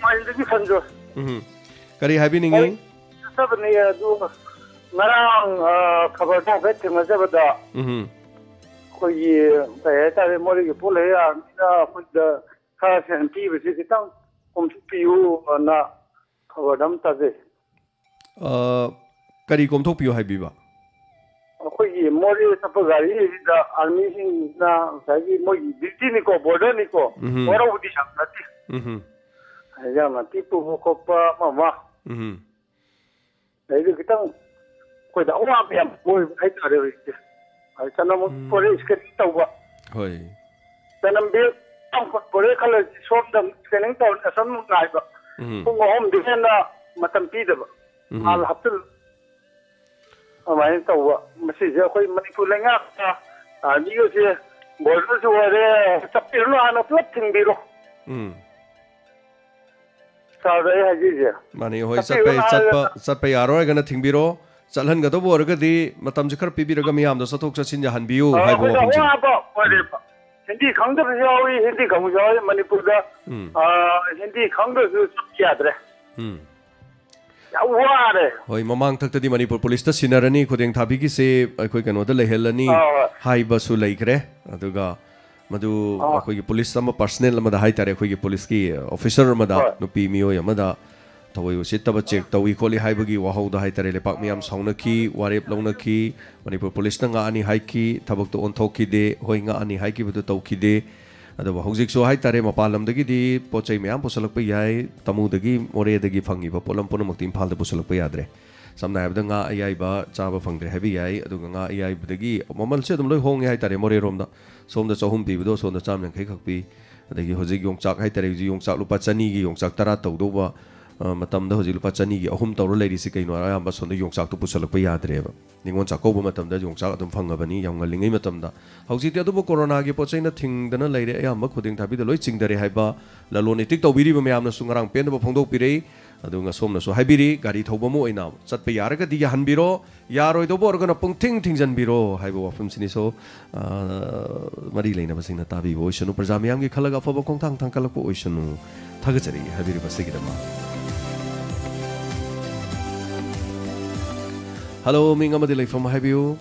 ꯃꯥꯏꯟꯗꯒꯤ ꯁꯟꯖꯣꯏ꯫ ꯎꯝ꯫ ꯀꯔꯤ ꯍꯥꯏꯕꯤꯅꯤꯡꯉꯤ? ꯑꯩ ꯆꯠꯆꯕꯅꯤ, ꯑꯗꯨ ꯉꯔꯥꯡ, ꯑ, ꯈꯕꯔꯗ ꯍꯥꯏꯐꯦꯠ ꯊꯦꯡꯅꯖꯕꯗ ꯎꯝ꯫ ꯑꯩꯈꯣꯏꯒꯤ, ꯀꯩ ꯍꯥꯏꯇꯥꯔꯦ, ꯃꯣꯔꯦꯒꯤ ꯄꯣꯠ ꯂꯩ ꯌꯥꯔꯕꯅꯤꯅ ꯑꯩꯈꯣꯏꯗ ꯈꯔ ꯁꯦꯟ ꯄꯤꯕꯁꯤ ꯈꯤꯇꯪ ꯀꯣꯝꯊꯣꯛꯄꯤꯌꯨ ꯑꯅ ꯈꯕꯔꯗ ꯑꯃ ꯇꯥꯖꯩ꯫ ꯑ, ꯀꯔꯤ ꯀꯣꯝꯊꯣꯛꯄꯤꯌꯨ ꯍꯥꯏꯕꯤꯕ? ꯑꯩꯈꯣꯏꯒꯤ ꯃꯣꯔꯦ ꯆꯠꯄ ꯒꯥꯔꯤꯁꯤꯡꯁꯤꯗ ꯑꯥꯔꯃꯤꯁꯤꯡꯅ ꯉꯁꯥꯏꯒꯤ ꯃꯣꯏꯒꯤ duty ꯅꯤꯀꯣ, border ꯅꯤꯀꯣ, ꯎꯝ꯫ ꯋꯥꯔꯧꯕꯗꯤ ꯌꯥꯝ ꯅꯠꯇꯦ꯫ ꯎꯝ꯫ ꯌꯥꯝ ꯅꯠꯇꯦ, ꯄꯨꯕ ꯈꯣꯠꯄ ꯑꯃ ꯑꯃ꯫ ꯎꯝ꯫ ꯑꯗꯩꯗꯤ ꯈꯤꯇꯪ ꯑꯩꯈꯣꯏꯗ ꯑꯋꯥꯕ ꯌꯥꯝ ꯑꯣꯏꯕ ꯍꯥꯏꯇꯥꯔꯦ ꯍꯧꯖꯤꯛꯁꯦ꯫ ꯑꯗꯩ ꯆꯅꯝ ꯎꯝ꯫ Forest scanning ꯇꯧꯕ꯫ ꯍꯣꯏ꯫ ꯆꯅꯝ bag ꯇꯔꯥꯃꯥꯄꯜ ꯄꯨꯔꯛꯑꯦ ꯈꯜꯂꯁꯤ, ꯁꯣꯝꯗ scanning ꯇꯧꯔꯅꯤ, ꯑꯁꯣꯝ ꯉꯥꯏꯕ꯫ ꯎꯝ꯫ ꯄꯨꯡ ꯑꯍꯨꯝꯗꯒꯤ ꯍꯦꯟꯅ ꯃꯇꯝ ꯄꯤꯗꯕ꯫ ꯎꯝ꯫ ꯍꯥꯟꯅ ꯍꯥꯞꯆꯤꯜ-, ꯑꯗꯨꯃꯥꯏꯅ ꯇꯧꯕ꯫ ꯃꯁꯤꯁꯦ ꯑꯩꯈꯣꯏ ꯃꯅꯤꯄꯨꯔ ꯂꯩꯉꯥꯛꯅ, ꯑ, ꯃꯤꯒꯁꯦ borderꯁꯨ ꯑꯣꯏꯔꯦ, ꯆꯠꯄꯤꯔꯨꯅꯨ, ꯍꯥꯟꯅ ꯄꯨꯂꯞ ꯊꯤꯡꯕꯤꯔꯣ꯫ ꯎꯝ꯫ ꯁꯥꯔꯗ ꯑꯩ ꯍꯥꯏꯖꯔꯤꯁꯦ꯫ ꯃꯥꯅꯤ, ꯍꯣꯏ, ꯆꯠꯄꯤꯔꯨꯅꯨ ꯆꯠꯄ, ꯍꯥꯏꯔꯒ ꯆꯠꯄ, ꯆꯠꯄ ꯌꯥꯔꯣꯏ ꯍꯥꯏꯔꯒꯅ ꯊꯤꯡꯕꯤꯔꯣ꯫ ꯆꯠꯍꯟꯒꯗꯧꯕ ꯑꯣꯏꯔꯒꯗꯤ ꯃꯇꯝꯁꯦ ꯈꯔ ꯄꯤꯕꯤꯔꯒ ꯃꯤꯌꯥꯝꯗꯣ ꯆꯠꯊꯣꯛ ꯆꯠꯁꯤꯟ ꯌꯥꯍꯟꯕꯤꯌꯨ ꯑ, ꯍꯥꯏꯕ ꯑꯩꯈꯣꯏꯗ ꯋꯥꯐꯝꯁꯤꯅꯤ꯫ ꯑꯋꯥꯕ ꯑꯣꯏꯔꯦꯕ꯫ ꯍꯤꯟꯗꯤ ꯈꯪꯗꯕꯁꯨ ꯌꯥꯎꯏ, ꯍꯤꯟꯗꯤ ꯈꯪꯕꯁꯨ ꯌꯥꯎꯏ꯫ ꯃꯅꯤꯄꯨꯔꯗ, ꯎꯝ꯫ ꯑ, ꯍꯤꯟꯗꯤ ꯈꯪꯗ꯭ꯔꯁꯨ ꯆꯠꯄ ꯌꯥꯗ꯭ꯔꯦ꯫ ꯎꯝ꯫ ꯌꯥꯝ ꯋꯥꯔꯦ꯫ ꯍꯣꯏ, ꯃꯃꯥꯡ ꯊꯛꯇꯗꯤ ꯃꯅꯤꯄꯨꯔ ꯄꯨꯂꯤꯁꯇ ꯁꯤꯟꯅꯔꯅꯤ, ꯈꯨꯗꯦꯡ ꯊꯥꯕꯤꯒꯤꯁꯦ ꯑꯩꯈꯣꯏ ꯀꯩꯅꯣꯗ ꯂꯩꯍꯜꯂꯅꯤ ꯑꯥ, ꯍꯣꯏ꯫ ꯍꯥꯏꯕꯁꯨ ꯂꯩꯈ꯭ꯔꯦ꯫ ꯑꯗꯨꯒ ꯃꯗꯨ ꯑꯥ꯫ ꯑꯩꯈꯣꯏꯒꯤ ꯄꯨꯂꯤꯁ ꯑꯃ personal ꯑꯃꯗ ꯍꯥꯏꯇꯥꯔꯦ, ꯑꯩꯈꯣꯏꯒꯤ ꯄꯨꯂꯤꯁꯀꯤ officer ꯑꯃꯗ, ꯍꯣꯏ꯫ ꯅꯨꯄꯤ ꯃꯤꯑꯣꯏ ꯑꯃꯗ ꯊꯑꯣꯏ ꯎꯁꯤꯠꯇꯕ check ꯇꯧꯏ ꯈꯣꯠꯂꯤ ꯍꯥꯏꯕꯒꯤ ꯋꯥꯍꯧꯗ ꯍꯥꯏꯇꯥꯔꯦ, ꯂꯩꯄꯥꯛ ꯃꯤꯌꯥꯝ ꯁꯥꯎꯅꯈꯤ, ꯋꯥꯔꯦꯞ ꯂꯧꯅꯈꯤ꯫ ꯃꯅꯤꯄꯨꯔ ꯄꯨꯂꯤꯁꯅ ꯉꯥꯛꯑꯅꯤ ꯍꯥꯏꯈꯤ, ꯊꯕꯛꯇꯣ ꯑꯣꯟꯊꯣꯛꯈꯤꯗꯦ꯫ ꯍꯣꯏ, ꯉꯥꯛꯑꯅꯤ ꯍꯥꯏꯈꯤꯕꯗꯨ ꯇꯧꯈꯤꯗꯦ꯫ ꯑꯗꯨꯕꯨ ꯍꯧꯖꯤꯛꯁꯨ ꯍꯥꯏꯇꯥꯔꯦ, ꯃꯄꯥꯟ ꯂꯝꯗꯒꯤꯗꯤ ꯄꯣꯠ ꯆꯩ ꯃꯌꯥꯝ ꯄꯨꯁꯜꯂꯛꯄ ꯌꯥꯏ꯫ ꯇꯃꯨꯗꯒꯤ, ꯃꯣꯔꯦꯗꯒꯤ ꯐꯪꯉꯤꯕ ꯄꯣꯠꯂꯝ ꯄꯨꯝꯅꯃꯛꯇꯤ ꯏꯝꯐꯥꯜꯗ ꯄꯨꯁꯜꯂꯛꯄ ꯌꯥꯗ꯭ꯔꯦ꯫ ꯁꯝꯅ ꯍꯥꯏꯔꯕꯗ, ꯉꯥ ꯑꯌꯥꯏꯕ ꯆꯥꯕ ꯐꯪꯗ꯭ꯔꯦ ꯍꯥꯏꯕ ꯌꯥꯏ꯫ ꯑꯗꯨꯒ ꯉꯥ ꯑꯌꯥꯏꯕꯗꯒꯤ ꯃꯃꯜꯁꯦ ꯑꯗꯨꯝ ꯂꯣꯏ ꯍꯣꯡꯉꯦ ꯍꯥꯏꯇꯥꯔꯦ, ꯃꯣꯔꯦꯔꯣꯝꯗ꯫ ꯁꯣꯝꯗ ꯆꯍꯨꯝ ꯄꯤꯕꯗꯣ ꯁꯣꯝꯗ ꯆꯥꯝ ꯌꯥꯡꯈꯩ ꯈꯛ ꯄꯤ꯫ ꯑꯗꯒꯤ ꯍꯧꯖꯤꯛ ꯌꯣꯡꯆꯥꯛ ꯍꯥꯏꯇꯥꯔꯦ, ꯍꯧꯖꯤꯛ ꯌꯣꯡꯆꯥꯛ ꯂꯨꯄꯥ ꯆꯅꯤꯒꯤ ꯌꯣꯡꯆꯥꯛ ꯇꯔꯥ ꯇꯧꯗꯧꯕ, ꯑ, ꯃꯇꯝꯗ ꯍꯧꯖꯤꯛ ꯂꯨꯄꯥ ꯆꯅꯤꯒꯤ ꯑꯍꯨꯝ ꯇꯧꯔ ꯂꯩꯔꯤꯁꯤ ꯀꯩꯅꯣ? ꯑꯌꯥꯝꯕ ꯁꯣꯝꯗ ꯌꯣꯡꯆꯥꯛꯇꯣ ꯄꯨꯁꯜꯂꯛꯄ ꯌꯥꯗ꯭ꯔꯦꯕ꯫ ꯅꯤꯉꯣꯜ ꯆꯥꯛꯀꯧꯕ ꯃꯇꯝꯗ ꯌꯣꯡꯆꯥꯛ ꯑꯗꯨꯝ ꯐꯪꯉꯕꯅꯤ, ꯌꯥꯝ ꯉꯜꯂꯤꯉꯩ ꯃꯇꯝꯗ꯫ ꯍꯧꯖꯤꯛꯇꯤ ꯑꯗꯨꯕꯨ ꯀꯣꯔꯣꯅꯥꯒꯤ ꯄꯣꯠ ꯆꯩꯅ ꯊꯤꯡꯗꯅ ꯂꯩꯔꯦ, ꯑꯌꯥꯝꯕ ꯈꯨꯗꯤꯡ ꯊꯥꯕꯤꯗ ꯂꯣꯏ ꯆꯤꯡꯊꯔꯦ ꯍꯥꯏꯕ ꯂꯂꯣꯟ ꯏꯇꯤꯛ ꯇꯧꯕꯤꯔꯤꯕ ꯃꯌꯥꯝꯅꯁꯨ ꯉꯔꯥꯡ ꯄꯦꯟꯗꯕ ꯐꯣꯡꯗꯣꯛꯄꯤꯔꯛꯏ꯫ ꯑꯗꯨꯒ ꯁꯣꯝꯅꯁꯨ ꯍꯥꯏꯕꯤꯔꯤ, ꯒꯥꯔꯤ ꯊꯧꯕ ꯑꯃ ꯑꯣꯏꯅ ꯆꯠꯄ ꯌꯥꯔꯒꯗꯤ ꯌꯥꯍꯟꯕꯤꯔꯣ, ꯌꯥꯔꯣꯏꯗꯧꯕ ꯑꯣꯏꯔꯒꯅ ꯄꯨꯡꯊꯤꯡ ꯊꯤꯡꯖꯤꯟꯕꯤꯔꯣ ꯍꯥꯏꯕ ꯋꯥꯐꯝꯁꯤꯅꯤꯁꯨ, ꯑ, ꯃꯔꯤ ꯂꯩꯅꯕꯁꯤꯡꯅ ꯇꯥꯕꯤꯕ ꯑꯣꯏꯁꯅꯨ꯫ ꯄ꯭ꯔꯖꯥ ꯃꯤꯌꯥꯝꯒꯤ ꯈꯜꯂꯒ ꯑꯐꯕ ꯈꯣꯡꯊꯥꯡ ꯊꯥꯡꯒꯠꯂꯛꯄ ꯑꯣꯏꯁꯅꯨ꯫ ꯊꯥꯒꯠꯆꯔꯤ ꯍꯥꯏꯕꯤꯔꯤꯕ ꯑꯁꯤꯒꯤꯗꯃꯛ꯫ ꯍꯜꯂꯣ, ꯃꯤꯡ ꯑꯃꯗꯤ ꯂꯩꯐꯝ ꯍꯥꯏꯕꯤꯌꯨ꯫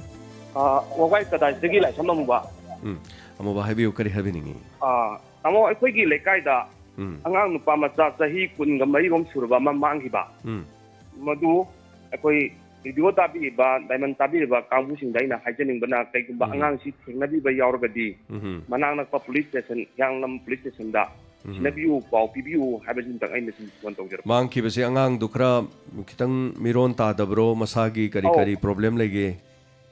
ꯑꯥ, ꯋꯥꯕꯥꯏ ꯀꯗꯥꯏꯗꯒꯤ ꯂꯥꯏꯁ꯭ꯔꯝ ꯑꯃꯨꯕ꯫ ꯎꯝ, ꯑꯃꯨꯕ ꯍꯥꯏꯕꯤꯌꯨ, ꯀꯔꯤ ꯍꯥꯏꯕꯤꯅꯤꯡꯉꯤ? ꯑꯥ, ꯇꯥꯃꯣ, ꯑꯩꯈꯣꯏꯒꯤ ꯂꯩꯀꯥꯏꯗ ꯎꯝ꯫ ꯑꯉꯥꯡ ꯅꯨꯄꯥ ꯃꯆꯥ ꯆꯍꯤ ꯀꯨꯟꯒ ꯃꯔꯤꯔꯣꯝ ꯁꯨꯔꯕ ꯑꯃ ꯃꯥꯡꯈꯤꯕ꯫ ꯎꯝ꯫ ꯃꯗꯨ ꯑꯩꯈꯣꯏ ꯔꯦꯗꯤꯑꯣ ꯇꯥꯕꯤꯔꯤꯕ, ꯗꯥꯏꯃꯟ ꯇꯥꯕꯤꯔꯤꯕ ꯀꯥꯡꯕꯨꯁꯤꯡꯗ ꯑꯩꯅ ꯍꯥꯏꯖꯅꯤꯡꯕꯅ, ꯀꯩꯒꯨꯝꯕ ꯎꯝ꯫ ꯑꯉꯥꯡꯁꯤ ꯊꯦꯡꯅꯕꯤꯕ ꯌꯥꯎꯔꯒꯗꯤ, ꯎꯝ꯫ ꯃꯅꯥꯛ ꯅꯛꯄ ꯄꯨꯂꯤꯁ ꯁ꯭ꯇꯦꯁꯟ, ꯍꯤꯌꯥꯡꯂꯝ ꯄꯨꯂꯤꯁ ꯁ꯭ꯇꯦꯁꯟꯗ ꯎꯝ꯫ ꯁꯤꯟꯅꯕꯤꯌꯨ, ꯄꯥꯎ ꯄꯤꯕꯤꯌꯨ ꯍꯥꯏꯕꯁꯤꯃꯇꯪ ꯑꯩꯅ ꯁꯨꯝ ꯐꯣꯟ ꯇꯧꯖꯔꯛꯄ꯫ ꯃꯥꯡꯈꯤꯕꯁꯦ ꯑꯉꯥꯡꯗꯨ ꯈꯔ ꯈꯤꯇꯪ ꯃꯤꯔꯣꯟ ꯇꯥꯗꯕ꯭ꯔꯣ? ꯃꯁꯥꯒꯤ ꯀꯔꯤ ꯑꯧ꯫ ꯀꯔꯤ ꯄ꯭ꯔꯣꯕ꯭ꯂꯦꯝ ꯂꯩꯒꯦ?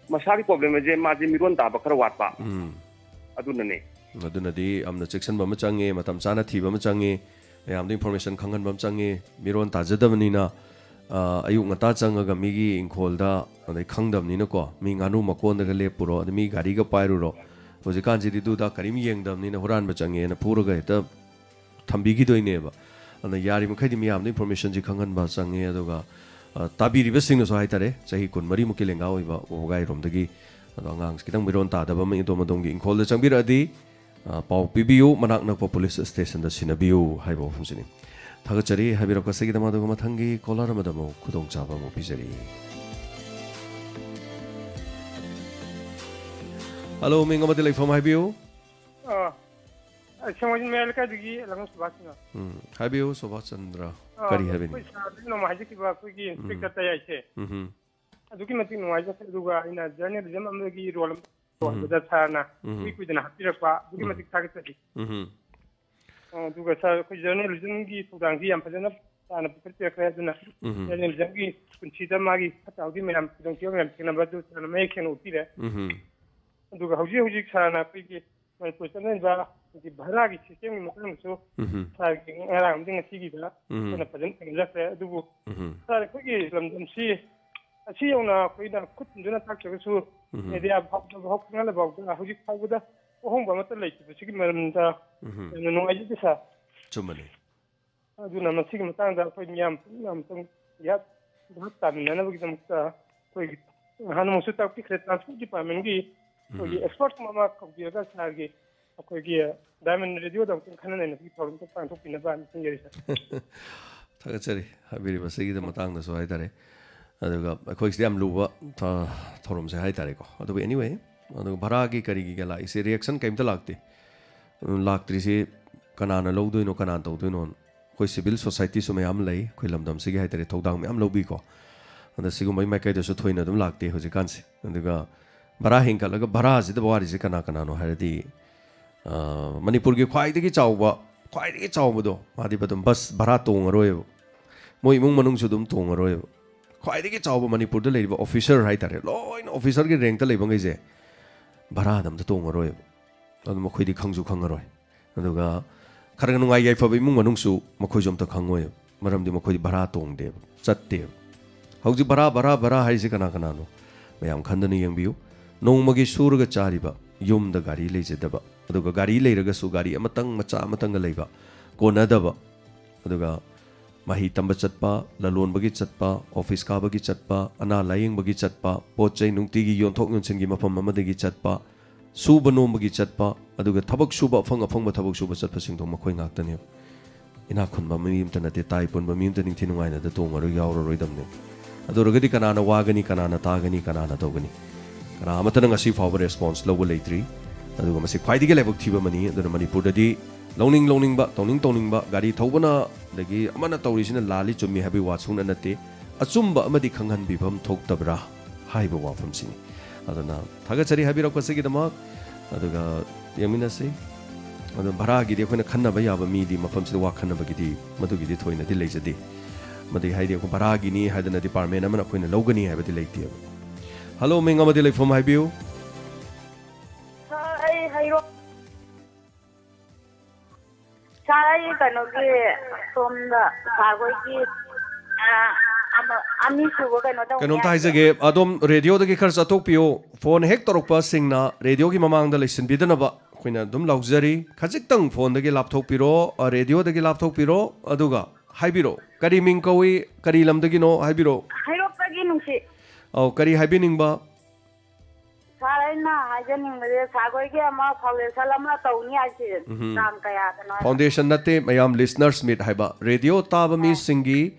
ꯃꯁꯥꯒꯤ ꯄ꯭ꯔꯣꯕ꯭ꯂꯦꯝ ꯍꯥꯏꯁꯦ, ꯃꯥꯁꯦ ꯃꯤꯔꯣꯟ ꯇꯥꯕ ꯈꯔ ꯋꯥꯠꯄ꯫ ꯎꯝ꯫ ꯑꯗꯨꯅꯅꯦ꯫ ꯑꯗꯨꯅꯗꯤ ꯌꯥꯝꯅ ꯆꯦꯛꯁꯤꯟꯕ ꯑꯃ ꯆꯪꯉꯦ, ꯃꯇꯝ ꯆꯥꯅ ꯊꯤꯕ ꯑꯃ ꯆꯪꯉꯦ, ꯃꯌꯥꯝꯗ ꯏꯟꯐꯣꯔꯃꯦꯁꯟ ꯈꯪꯍꯟꯕ ꯑꯃ ꯆꯪꯉꯦ꯫ ꯃꯤꯔꯣꯟ ꯇꯥꯖꯗꯕꯅꯤꯅ, ꯑ, ꯑꯌꯨꯛ ꯉꯟꯇꯥ ꯆꯪꯉꯒ ꯃꯤꯒꯤ ꯏꯪꯈꯣꯜꯗ, ꯑꯗꯩ ꯈꯪꯗꯕꯅꯤꯅꯀꯣ, ꯃꯤ ꯉꯥꯅꯨ ꯃꯀꯣꯟꯗꯒ ꯂꯦꯞꯄꯨꯔꯣ, ꯑꯗꯩ ꯃꯤ ꯒꯥꯔꯤꯒ ꯄꯥꯏꯔꯨꯔꯣ, ꯍꯧꯖꯤꯛꯀꯥꯟꯁꯤꯗꯤ ꯑꯗꯨꯗ ꯀꯔꯤꯝ ꯌꯦꯡꯗꯕꯅꯤꯅ ꯍꯨꯔꯥꯟꯕ ꯆꯪꯉꯦꯅ ꯐꯨꯔꯒ ꯍꯦꯛꯇ ꯊꯝꯕꯤꯈꯤꯗꯣꯏꯅꯦꯕ꯫ ꯑꯗꯨꯅ ꯌꯥꯔꯤꯕ ꯃꯈꯩꯗꯤ ꯃꯤꯌꯥꯝꯗ informationꯁꯤ ꯈꯪꯍꯟꯕ ꯆꯪꯉꯦ꯫ ꯑꯗꯨꯒ, ꯑ, ꯇꯥꯕꯤꯔꯤꯕꯁꯤꯡꯅꯁꯨ ꯍꯥꯏꯇꯥꯔꯦ, ꯆꯍꯤ ꯀꯨꯟꯃꯔꯤꯃꯨꯛꯀꯤ ꯂꯦꯡꯒꯥ ꯑꯣꯏꯕ ꯋꯥꯕꯒꯥꯏꯔꯣꯝꯗꯒꯤ, ꯑꯗꯣ ꯑꯉꯥꯡꯁꯤ ꯈꯤꯇꯪ ꯃꯤꯔꯣꯟ ꯇꯥꯗꯕ ꯑꯃ ꯑꯗꯣꯝ ꯑꯗꯣꯝꯒꯤ ꯏꯪꯈꯣꯜꯗ ꯆꯪꯕꯤꯔꯛꯑꯗꯤ, ꯑ, ꯄꯥꯎ ꯄꯤꯕꯤꯌꯨ, ꯃꯅꯥꯛ ꯅꯛꯄ ꯄꯨꯂꯤꯁ ꯁ꯭ꯇꯦꯁꯟꯗ ꯁꯤꯟꯅꯕꯤꯌꯨ ꯍꯥꯏꯕ ꯋꯥꯐꯝꯁꯤꯅꯤ꯫ ꯊꯥꯒꯠꯆꯔꯤ ꯍꯥꯏꯕꯤꯔꯛꯄꯁꯤꯒꯤꯗꯃꯛ꯫ ꯑꯗꯨꯒ ꯃꯊꯪꯒꯤ ꯀꯣꯂꯔ ꯑꯃꯗ ꯑꯃꯨꯛ ꯈꯨꯗꯣꯡꯆꯥꯕ ꯑꯃꯨꯛ ꯄꯤꯖꯔꯤ꯫ ꯍꯜꯂꯣ, ꯃꯤꯡ ꯑꯃꯗꯤ ꯂꯩꯐꯝ ꯍꯥꯏꯕꯤꯌꯨ꯫ ꯑꯥ, ꯑꯩ ꯁꯦꯡꯃꯥꯏꯖꯤꯡ ꯃꯌꯥꯏ ꯂꯩꯀꯥꯏꯗꯒꯤ ꯂꯪꯉꯝ ꯁꯨꯕꯥꯁ ꯁꯤꯡꯅ꯫ ꯎꯝ, ꯍꯥꯏꯕꯤꯌꯨ ꯁꯨꯕꯥꯁ ꯆꯟꯗ꯭ꯔ, ꯑꯥ, ꯀꯔꯤ ꯍꯥꯏꯕꯤꯅꯤꯡ? ꯑꯩꯈꯣꯏ ꯁꯥꯔꯗꯒꯤ ꯅꯣꯡꯃ ꯍꯥꯏꯖꯈꯤꯕ ꯑꯩꯈꯣꯏꯒꯤ ꯎꯝ꯫ ꯏꯟꯁꯄꯦꯛꯇꯔ ꯇꯌꯥꯏꯁꯦ꯫ ꯎꯝ꯫ ꯑꯗꯨꯛꯀꯤ ꯃꯇꯤꯛ ꯅꯨꯡꯉꯥꯏꯖꯈ꯭ꯔꯦ꯫ ꯑꯗꯨꯒ ꯑꯩꯅ ꯖꯔꯅꯦꯂꯤꯖꯝ ꯑꯃꯒꯤ ꯔꯣꯜ ꯑꯃ ꯎꯝ꯫ ꯍꯥꯏꯕꯗ ꯁꯥꯔꯅ ꯎꯝ꯫ ꯀꯨꯏ ꯀꯨꯏꯗꯅ ꯍꯥꯞꯄꯤꯔꯛꯄ ꯑꯗꯨꯛꯀꯤ ꯎꯝ꯫ ꯃꯇꯤꯛ ꯊꯥꯒꯠꯆꯔꯤ꯫ ꯎꯝ꯫ ꯑ, ꯑꯗꯨꯒ ꯁꯥꯔ, ꯑꯩꯈꯣꯏ ꯖꯔꯅꯦꯂꯤꯖꯝꯒꯤ ꯊꯧꯗꯥꯡꯁꯤ ꯌꯥꯝ ꯐꯖꯅ ꯁꯥꯔꯅ ꯄꯨꯈꯠꯄꯤꯔꯛꯈ꯭ꯔꯦ꯫ ꯑꯗꯨꯅ ꯎꯝ꯫ ꯖꯔꯅꯦꯂꯤꯖꯝꯒꯤ ꯄꯨꯟꯁꯤꯗ ꯃꯥꯒꯤ ꯐꯠꯇ ꯍꯥꯎꯗꯤ ꯃꯌꯥꯝ, ꯈꯨꯗꯣꯡꯊꯤꯕ ꯃꯌꯥꯝ ꯊꯦꯡꯅꯕ ꯑꯗꯨ ꯁꯥꯔꯅ ꯃꯌꯦꯛ ꯁꯦꯡꯅ ꯎꯠꯄꯤꯔꯦ꯫ ꯎꯝ꯫ ꯑꯗꯨꯒ ꯍꯧꯖꯤꯛ ꯍꯧꯖꯤꯛ ꯁꯥꯔꯅ ꯑꯩꯈꯣꯏꯒꯤ ꯃꯅꯤꯄꯨꯔ ꯆꯠꯅꯔꯤꯕ ꯍꯧꯖꯤꯛ ꯚꯔꯥꯒꯤ ꯁꯤꯁꯇꯦꯝꯒꯤ ꯃꯇꯥꯡꯗꯁꯨ ꯎꯝ꯫ ꯁꯥꯔꯒꯤ ꯉꯔꯥꯡ ꯑꯃꯗꯤ ꯉꯁꯤꯒꯤꯗ ꯎꯝ꯫ ꯑꯩꯈꯣꯏꯅ ꯐꯖꯅ ꯊꯦꯡꯅꯖꯈ꯭ꯔꯦ꯫ ꯑꯗꯨꯕꯨ ꯎꯝ꯫ ꯁꯥꯔ, ꯑꯩꯈꯣꯏꯒꯤ ꯂꯝꯗꯝꯁꯤ ꯑꯁꯤ ꯌꯧꯅ ꯑꯩꯈꯣꯏꯅ ꯈꯨꯠ ꯊꯤꯟꯗꯨꯅ ꯇꯥꯛꯆꯔꯒꯁꯨ ꯎꯝ꯫ ꯃꯦꯗꯤꯌꯥ ꯐꯥꯎꯕꯗ, ꯍꯧꯈꯤꯕ ꯐꯥꯎꯕꯗ ꯍꯧꯖꯤꯛ ꯐꯥꯎꯕꯗ ꯑꯍꯣꯡꯕ ꯑꯃꯠꯇ ꯂꯩꯇꯕꯁꯤꯒꯤ ꯃꯔꯝꯗ ꯎꯝ꯫ ꯌꯥꯝꯅ ꯅꯨꯡꯉꯥꯏꯖꯗꯦ ꯁꯥꯔ꯫ ꯆꯨꯝꯕꯅꯤ꯫ ꯑꯗꯨꯅ ꯃꯁꯤꯒꯤ ꯃꯇꯥꯡꯗ ꯑꯩꯈꯣꯏ ꯃꯤꯌꯥꯝ ꯄꯨꯝꯅ ꯑꯃꯨꯛꯇꯪ ꯚꯥꯞ ꯇꯥꯃꯤꯟꯅꯅꯕꯒꯤꯗꯃꯛꯇ ꯑꯩꯈꯣꯏꯒꯤ ꯅꯍꯥꯟꯃꯨꯛꯁꯨ ꯇꯥꯛꯄꯤꯈ꯭ꯔꯦ, ꯇ꯭ꯔꯥꯟꯁꯄꯣꯔꯠ ꯗꯤꯄꯥꯔꯠꯃꯦꯟꯒꯤ ꯑꯩꯈꯣꯏꯒꯤ ꯎꯝ꯫ ꯑꯦꯛꯁꯄꯔꯠ ꯑꯃ ꯀꯧꯕꯤꯔꯒ ꯁꯥꯔꯒꯤ ꯑꯩꯈꯣꯏꯒꯤ ꯗꯥꯏꯃꯟ ꯔꯦꯗꯤꯑꯣꯗ ꯑꯃꯨꯛꯇꯪ ꯈꯟꯅ ꯅꯩꯅꯕꯒꯤ ꯊꯧꯔꯝꯗꯣ ꯄꯥꯡꯊꯣꯛꯄꯤꯅꯕ ꯅꯤꯡꯁꯤꯡꯖꯔꯤ ꯁꯥꯔ꯫ ꯊꯥꯒꯠꯆꯔꯤ ꯍꯥꯏꯕꯤꯔꯤꯕꯁꯤꯒꯤꯗ ꯃꯇꯥꯡꯗꯁꯨ ꯍꯥꯏꯇꯥꯔꯦ꯫ ꯑꯗꯨꯒ ꯑꯩꯈꯣꯏꯁꯤꯗꯤ ꯌꯥꯝ ꯂꯨꯕ ꯊ-, ꯊꯧꯔꯝꯁꯦ ꯍꯥꯏꯇꯥꯔꯦꯀꯣ꯫ ꯑꯗꯨꯕꯨ anyway, ꯑꯗꯨꯒ ꯚꯔꯥꯒꯤ ꯀꯔꯤꯒꯤꯒ ꯂꯥꯛꯏꯁꯦ reaction ꯀꯩꯝꯇ ꯂꯥꯛꯇꯦ꯫ ꯎꯝ, ꯂꯥꯛꯇ꯭ꯔꯤꯁꯤ ꯀꯅꯥꯅ ꯂꯧꯗꯣꯏꯅꯣ, ꯀꯅꯥꯅ ꯇꯧꯗꯣꯏꯅꯣ? ꯑꯩꯈꯣꯏ civil societyꯁꯨ ꯃꯌꯥꯝ ꯂꯩ, ꯑꯩꯈꯣꯏ ꯂꯝꯗꯝꯁꯤꯒꯤ ꯍꯥꯏꯇꯥꯔꯦ, ꯊꯧꯗꯥꯡ ꯃꯌꯥꯝ ꯂꯧꯕꯤꯀꯣ꯫ ꯑꯗ ꯁꯤꯒꯨꯝꯕꯒꯤ ꯃꯥꯏꯀꯩꯗꯁꯨ ꯊꯣꯏꯅ ꯑꯗꯨꯝ ꯂꯥꯛꯇꯦ ꯍꯧꯖꯤꯛꯀꯥꯟꯁꯦ꯫ ꯑꯗꯨꯒ ꯚꯔꯥ ꯍꯦꯟꯒꯠꯂꯒ ꯚꯔꯥꯁꯤꯗ ꯋꯥꯔꯤꯁꯦ ꯀꯅꯥ ꯀꯅꯥꯅꯣ ꯍꯥꯏꯔꯗꯤ, ꯑ, ꯃꯅꯤꯄꯨꯔꯒꯤ ꯈ꯭ꯋꯥꯏꯗꯒꯤ ꯆꯥꯎꯕ, ꯈ꯭ꯋꯥꯏꯗꯒꯤ ꯆꯥꯎꯕꯗꯣ, ꯃꯥꯗꯤ ꯑꯗꯨꯝ ꯕꯁ ꯚꯔꯥ ꯇꯣꯡꯉꯔꯣꯏꯕ꯫ ꯃꯣꯏ ꯏꯃꯨꯡ ꯃꯅꯨꯡꯁꯨ ꯑꯗꯨꯝ ꯇꯣꯡꯉꯔꯣꯏꯕ꯫ ꯈ꯭ꯋꯥꯏꯗꯒꯤ ꯆꯥꯎꯕ ꯃꯅꯤꯄꯨꯔꯗ ꯂꯩꯔꯤꯕ officer ꯍꯥꯏꯇꯥꯔꯦ, ꯂꯣꯏꯅ officerꯒꯤ rankꯇ ꯂꯩꯕꯉꯩꯁꯦ ꯚꯔꯥꯗ ꯑꯝꯇ ꯇꯣꯡꯉꯔꯣꯏꯕ꯫ ꯑꯗꯨ ꯃꯈꯣꯏꯗꯤ ꯈꯪꯁꯨ ꯈꯪꯉꯔꯣꯏ꯫ ꯑꯗꯨꯒ ꯈꯔꯒ ꯅꯨꯡꯉꯥꯏ ꯌꯥꯏꯐꯕ ꯏꯃꯨꯡ ꯃꯅꯨꯡꯁꯨ ꯃꯈꯣꯏꯁꯨ ꯑꯝꯇ ꯈꯪꯉꯣꯏꯕ꯫ ꯃꯔꯝꯗꯤ ꯃꯈꯣꯏꯗꯤ ꯚꯔꯥ ꯇꯣꯡꯗꯦꯕ, ꯆꯠꯇꯦꯕ꯫ ꯍꯧꯖꯤꯛ ꯚꯔꯥ, ꯚꯔꯥ, ꯚꯔꯥ ꯍꯥꯏꯁꯤ ꯀꯅꯥ ꯀꯅꯥꯅꯣ? ꯃꯌꯥꯝ ꯈꯟꯗꯅ ꯌꯦꯡꯕꯤꯌꯨ꯫ ꯅꯣꯡꯃꯒꯤ ꯁꯨꯔꯒ ꯆꯥꯔꯤꯕ, ꯌꯨꯝꯗ ꯒꯥꯔꯤ ꯂꯩꯖꯗꯕ, ꯑꯗꯨꯒ ꯒꯥꯔꯤ ꯂꯩꯔꯒꯁꯨ ꯒꯥꯔꯤ ꯑꯃꯇꯪ, ꯃꯆꯥ ꯑꯃꯇꯪꯒ ꯂꯩꯕ, ꯀꯣꯟꯅꯗꯕ, ꯑꯗꯨꯒ ꯃꯍꯩ ꯇꯝꯕ ꯆꯠꯄ, ꯂꯂꯣꯟꯕꯒꯤ ꯆꯠꯄ, ꯑꯣꯐꯤꯁ ꯀꯥꯕꯒꯤ ꯆꯠꯄ, ꯑꯅꯥ ꯂꯥꯌꯦꯡꯕꯒꯤ ꯆꯠꯄ, ꯄꯣꯠ ꯆꯩ ꯅꯨꯡꯇꯤꯒꯤ ꯌꯣꯟꯊꯣꯛ ꯌꯣꯟꯁꯤꯟꯒꯤ ꯃꯐꯝ ꯑꯃꯗꯒꯤ ꯆꯠꯄ, ꯁꯨꯕ ꯅꯣꯝꯕꯒꯤ ꯆꯠꯄ, ꯑꯗꯨꯒ ꯊꯕꯛ ꯁꯨꯕ, ꯑꯐꯪ ꯑꯐꯪꯕ ꯊꯕꯛ ꯁꯨꯕ ꯆꯠꯄꯁꯤꯡꯗꯣ ꯃꯈꯣꯏ ꯉꯥꯛꯇꯅꯦꯕ꯫ ꯏꯅꯥꯛ ꯈꯨꯟꯕ ꯃꯤ ꯑꯃꯇ ꯅꯠꯇꯦ, ꯇꯥꯏ ꯄꯨꯟꯕ ꯃꯤ ꯑꯃꯇ ꯅꯤꯡꯊꯤ ꯅꯨꯡꯉꯥꯏꯅꯗ ꯇꯣꯡꯉꯔꯣꯏ, ꯌꯥꯎꯔꯔꯣꯏꯗꯕꯅꯦ꯫ ꯑꯗꯨ ꯑꯣꯏꯔꯒꯗꯤ ꯀꯅꯥꯅ ꯋꯥꯒꯅꯤ, ꯀꯅꯥꯅ ꯇꯥꯒꯅꯤ, ꯀꯅꯥꯅ ꯇꯧꯒꯅꯤ? ꯀꯅꯥ ꯑꯃꯠꯇꯅ ꯉꯁꯤ ꯐꯥꯎꯕ ꯔꯦꯁꯄꯣꯟꯁ ꯂꯧꯕ ꯂꯩꯇ꯭ꯔꯤ꯫ ꯑꯗꯨꯒ ꯃꯁꯤ ꯈ꯭ꯋꯥꯏꯗꯒꯤ ꯂꯥꯏꯕꯛ ꯊꯤꯕ ꯑꯃꯅꯤ꯫ ꯑꯗꯨꯅ ꯃꯅꯤꯄꯨꯔꯗꯗꯤ ꯂꯧꯅꯤꯡ ꯂꯧꯅꯤꯡꯕ, ꯇꯧꯅꯤꯡ ꯇꯧꯅꯤꯡꯕ, ꯒꯥꯔꯤ ꯊꯧꯕꯅ, ꯑꯗꯒꯤ ꯑꯃꯅ ꯇꯧꯔꯤꯁꯤꯅ ꯂꯥꯜꯂꯤ ꯆꯨꯝꯃꯤ ꯍꯥꯏꯕꯒꯤ ꯋꯥ ꯁꯨꯡꯅ ꯅꯠꯇꯦ꯫ ꯑꯆꯨꯝꯕ ꯑꯃꯗꯤ ꯈꯪꯍꯟꯕꯤꯐꯝ ꯊꯣꯛꯇꯕ꯭ꯔꯥ ꯍꯥꯏꯕ ꯋꯥꯐꯝꯁꯤꯅꯤ꯫ ꯑꯗꯨꯅ ꯊꯥꯒꯠꯆꯔꯤ ꯍꯥꯏꯕꯤꯔꯛꯄꯁꯤꯒꯤꯗꯃꯛ꯫ ꯑꯗꯨꯒ ꯌꯦꯡꯃꯤꯟꯅꯁꯤ꯫ ꯑꯗꯨ ꯚꯔꯥꯒꯤꯗꯤ ꯑꯩꯈꯣꯏꯅ ꯈꯟꯅꯕ ꯌꯥꯕ ꯃꯤꯗꯤ ꯃꯐꯝꯁꯤꯗ ꯋꯥ ꯈꯟꯅꯕꯒꯤꯗꯤ ꯃꯗꯨꯒꯤꯗꯤ ꯊꯣꯏꯅꯗꯤ ꯂꯩꯖꯗꯦ꯫ ꯃꯗꯨꯒꯤ ꯍꯥꯏꯗꯤ ꯑꯩꯈꯣꯏ ꯚꯔꯥꯒꯤꯅꯤ ꯍꯥꯏꯗꯅ ꯗꯤꯄꯥꯔꯠꯃꯦꯟ ꯑꯃꯅ ꯑꯩꯈꯣꯏꯅ ꯂꯧꯒꯅꯤ ꯍꯥꯏꯕꯗꯤ ꯂꯩꯇꯦꯕ꯫ ꯍꯜꯂꯣ, ꯃꯤꯡ ꯑꯃꯗꯤ ꯂꯩꯐꯝ ꯍꯥꯏꯕꯤꯌꯨ꯫ ꯁꯥꯔ, ꯑꯩ ꯍꯩꯔꯣꯛ, ꯁꯥꯔ, ꯑꯩ ꯀꯩꯅꯣꯒꯤ, ꯁꯣꯝꯗ ꯁꯥꯔ ꯍꯣꯏꯒꯤ, ꯑ, ꯑꯃ, ꯑꯅꯤꯁꯨꯕ ꯀꯩꯅꯣ ꯇꯧꯅꯤ ꯀꯩꯅꯣꯝꯇ ꯍꯥꯏꯁꯦ꯫ ꯍꯥꯏꯖꯒꯦ, ꯑꯗꯣꯝ ꯔꯦꯗꯤꯑꯣꯗꯒꯤ ꯈꯔ ꯆꯠꯊꯣꯛꯄꯤꯌꯣ꯫ ꯐꯣꯟ ꯍꯦꯛ ꯇꯧꯔꯛꯄꯁꯤꯡꯅ ꯔꯦꯗꯤꯑꯣꯒꯤ ꯃꯃꯥꯡꯗ ꯂꯩꯁꯤꯟꯕꯤꯗꯅꯕ ꯑꯩꯈꯣꯏꯅ ꯑꯗꯨꯝ ꯂꯥꯎꯖꯔꯤ꯫ ꯈꯖꯤꯛꯇꯪ ꯐꯣꯟꯗꯒꯤ ꯂꯥꯞꯊꯣꯛꯄꯤꯔꯣ, ꯑ, ꯔꯦꯗꯤꯑꯣꯗꯒꯤ ꯂꯥꯞꯊꯣꯛꯄꯤꯔꯣ, ꯑꯗꯨꯒ ꯍꯥꯏꯕꯤꯔꯣ, ꯀꯔꯤ ꯃꯤꯡ ꯀꯧꯏ, ꯀꯔꯤ ꯂꯝꯗꯒꯤꯅꯣ ꯍꯥꯏꯕꯤꯔꯣ꯫ ꯍꯩꯔꯣꯛꯇꯒꯤ ꯅꯨꯡꯁꯤ꯫ ꯑꯧ, ꯀꯔꯤ ꯍꯥꯏꯕꯤꯅꯤꯡꯕ? ꯁꯥꯔ, ꯑꯩꯅ ꯍꯥꯏꯖꯅꯤꯡꯕꯁꯦ, ꯁꯥꯔ ꯍꯣꯏꯒꯤ ꯑꯃ ꯐꯥꯎꯟꯗꯦꯁꯟ ꯑꯃ ꯇꯧꯅꯤ ꯍꯥꯏꯁꯦ, ꯎꯝꯍꯨꯝ꯫ ꯇꯥꯡ ꯀꯌꯥꯗꯅꯣ ꯍꯥꯏꯕ? ꯐꯥꯎꯟꯗꯦꯁꯟ ꯅꯠꯇꯦ, ꯃꯌꯥꯝ ꯂꯤꯁꯅꯔꯁ ꯃꯤꯠ ꯍꯥꯏꯕ, ꯔꯦꯗꯤꯑꯣ ꯇꯥꯕ ꯑꯥ꯫ ꯃꯤꯁꯤꯡꯒꯤ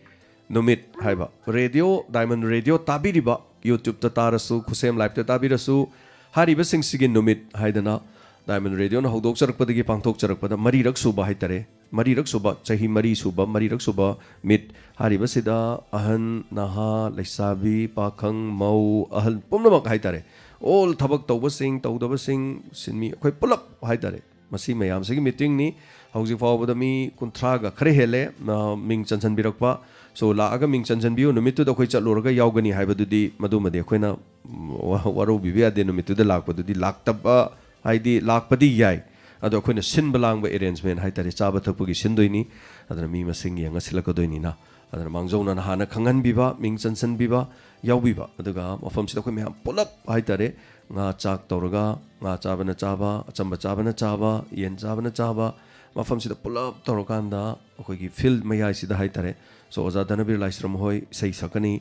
ꯅꯨꯃꯤꯠ ꯍꯥꯏꯕ꯫ ꯔꯦꯗꯤꯑꯣ, ꯗꯥꯏꯃꯟ ꯔꯦꯗꯤꯑꯣ ꯇꯥꯕꯤꯔꯤꯕ, ꯌꯨꯇ꯭ꯌꯨꯕꯇ ꯇꯥꯔꯁꯨ, ꯈꯨꯠꯁꯦꯝ ꯂꯥꯏꯞꯇ ꯇꯥꯕꯤꯔꯁꯨ, ꯍꯥꯏꯔꯤꯕꯁꯤꯡꯁꯤꯒꯤ ꯅꯨꯃꯤꯠ ꯍꯥꯏꯗꯅ ꯗꯥꯏꯃꯟ ꯔꯦꯗꯤꯑꯣꯅ ꯍꯧꯗꯣꯛꯆꯔꯛꯄꯗꯒꯤ ꯄꯥꯡꯊꯣꯛꯆꯔꯛꯄꯗ ꯃꯔꯤꯔꯛ ꯁꯨꯕ ꯍꯥꯏꯇꯥꯔꯦ, ꯃꯔꯤꯔꯛ ꯁꯨꯕ, ꯆꯍꯤ ꯃꯔꯤ ꯁꯨꯕ, ꯃꯔꯤꯔꯛ ꯁꯨꯕ ꯃꯤꯠ ꯍꯥꯏꯔꯤꯕꯁꯤꯗ ꯑꯍꯟ, ꯅꯍꯥ, ꯂꯩꯁꯥꯕꯤ, ꯄꯥꯈꯪ, ꯃꯧ, ꯑꯍꯜ ꯄꯨꯝꯅꯃꯛ ꯍꯥꯏꯇꯥꯔꯦ, ꯑꯣꯜ ꯊꯕꯛ ꯇꯧꯕꯁꯤꯡ, ꯇꯧꯗꯕꯁꯤꯡ, ꯁꯤꯟꯃꯤ, ꯑꯩꯈꯣꯏ ꯄꯨꯂꯞ ꯍꯥꯏꯇꯥꯔꯦ꯫ ꯃꯁꯤ ꯃꯌꯥꯝꯁꯤꯒꯤ ꯃꯤꯇꯤꯡꯅꯤ꯫ ꯍꯧꯖꯤꯛ ꯐꯥꯎꯕꯗ ꯃꯤ ꯀꯨꯟꯊ꯭ꯔꯥꯒ ꯈꯔ ꯍꯦꯜꯂꯦ, ꯑ, ꯃꯤꯡ ꯆꯟꯁꯤꯟꯕꯤꯔꯛꯄ꯫ So, ꯂꯥꯛꯑꯒ ꯃꯤꯡ ꯆꯟꯁꯤꯟꯕꯤꯌꯨ, ꯅꯨꯃꯤꯠꯇꯨꯗ ꯑꯩꯈꯣꯏ ꯆꯠꯂꯨꯔꯒ ꯌꯥꯎꯒꯅꯤ ꯍꯥꯏꯕꯗꯨꯗꯤ ꯃꯗꯨꯃꯗꯤ ꯑꯩꯈꯣꯏꯅ, ꯎꯝ, ꯋꯥ-, ꯋꯥꯔꯧꯕꯤꯕ ꯌꯥꯗꯦ꯫ ꯅꯨꯃꯤꯠꯇꯨꯗ ꯂꯥꯛꯄꯗꯨꯗꯤ ꯂꯥꯛꯇꯕ, ꯍꯥꯏꯗꯤ ꯂꯥꯛꯄꯗꯤ ꯌꯥꯏ, ꯑꯗꯣ ꯑꯩꯈꯣꯏꯅ ꯁꯤꯟꯕ ꯂꯥꯡꯕ ꯑꯦꯔꯦꯟꯖꯃꯦꯟ ꯍꯥꯏꯇꯥꯔꯦ, ꯆꯥꯕ ꯊꯛꯄꯒꯤ ꯁꯤꯟꯗꯣꯏꯅꯤ꯫ ꯑꯗꯨꯅ ꯃꯤ ꯃꯁꯤꯡ ꯌꯦꯡꯉ ꯁꯤꯜꯂꯛꯀꯗꯣꯏꯅꯤꯅ, ꯑꯗꯨꯅ ꯃꯥꯡꯖꯧꯅꯅ ꯍꯥꯟꯅ ꯈꯪꯍꯟꯕꯤꯕ, ꯃꯤꯡ ꯆꯟꯁꯤꯟꯕꯤꯕ, ꯌꯥꯎꯕꯤꯕ꯫ ꯑꯗꯨꯒ ꯃꯐꯝꯁꯤꯗ ꯑꯩꯈꯣꯏ ꯃꯌꯥꯝ ꯄꯨꯂꯞ ꯍꯥꯏꯇꯥꯔꯦ, ꯉꯥ ꯆꯥꯛ ꯇꯧꯔꯒ, ꯉꯥ ꯆꯥꯕꯅ ꯆꯥꯕ, ꯑꯆꯝꯕ ꯆꯥꯕꯅ ꯆꯥꯕ, ꯌꯦꯟ ꯆꯥꯕꯅ ꯆꯥꯕ, ꯃꯐꯝꯁꯤꯗ ꯄꯨꯂꯞ ꯇꯧꯔꯀꯥꯟꯗ ꯑꯩꯈꯣꯏꯒꯤ ꯐꯤꯜ ꯃꯌꯥꯏꯁꯤꯗ ꯍꯥꯏꯇꯥꯔꯦ꯫ ꯁꯣ ꯑꯣꯖꯥ ꯙꯅꯕꯤꯔ ꯂꯥꯏꯁ꯭ꯔꯝ ꯍꯣꯏ ꯏꯁꯩ ꯁꯛꯀꯅꯤ,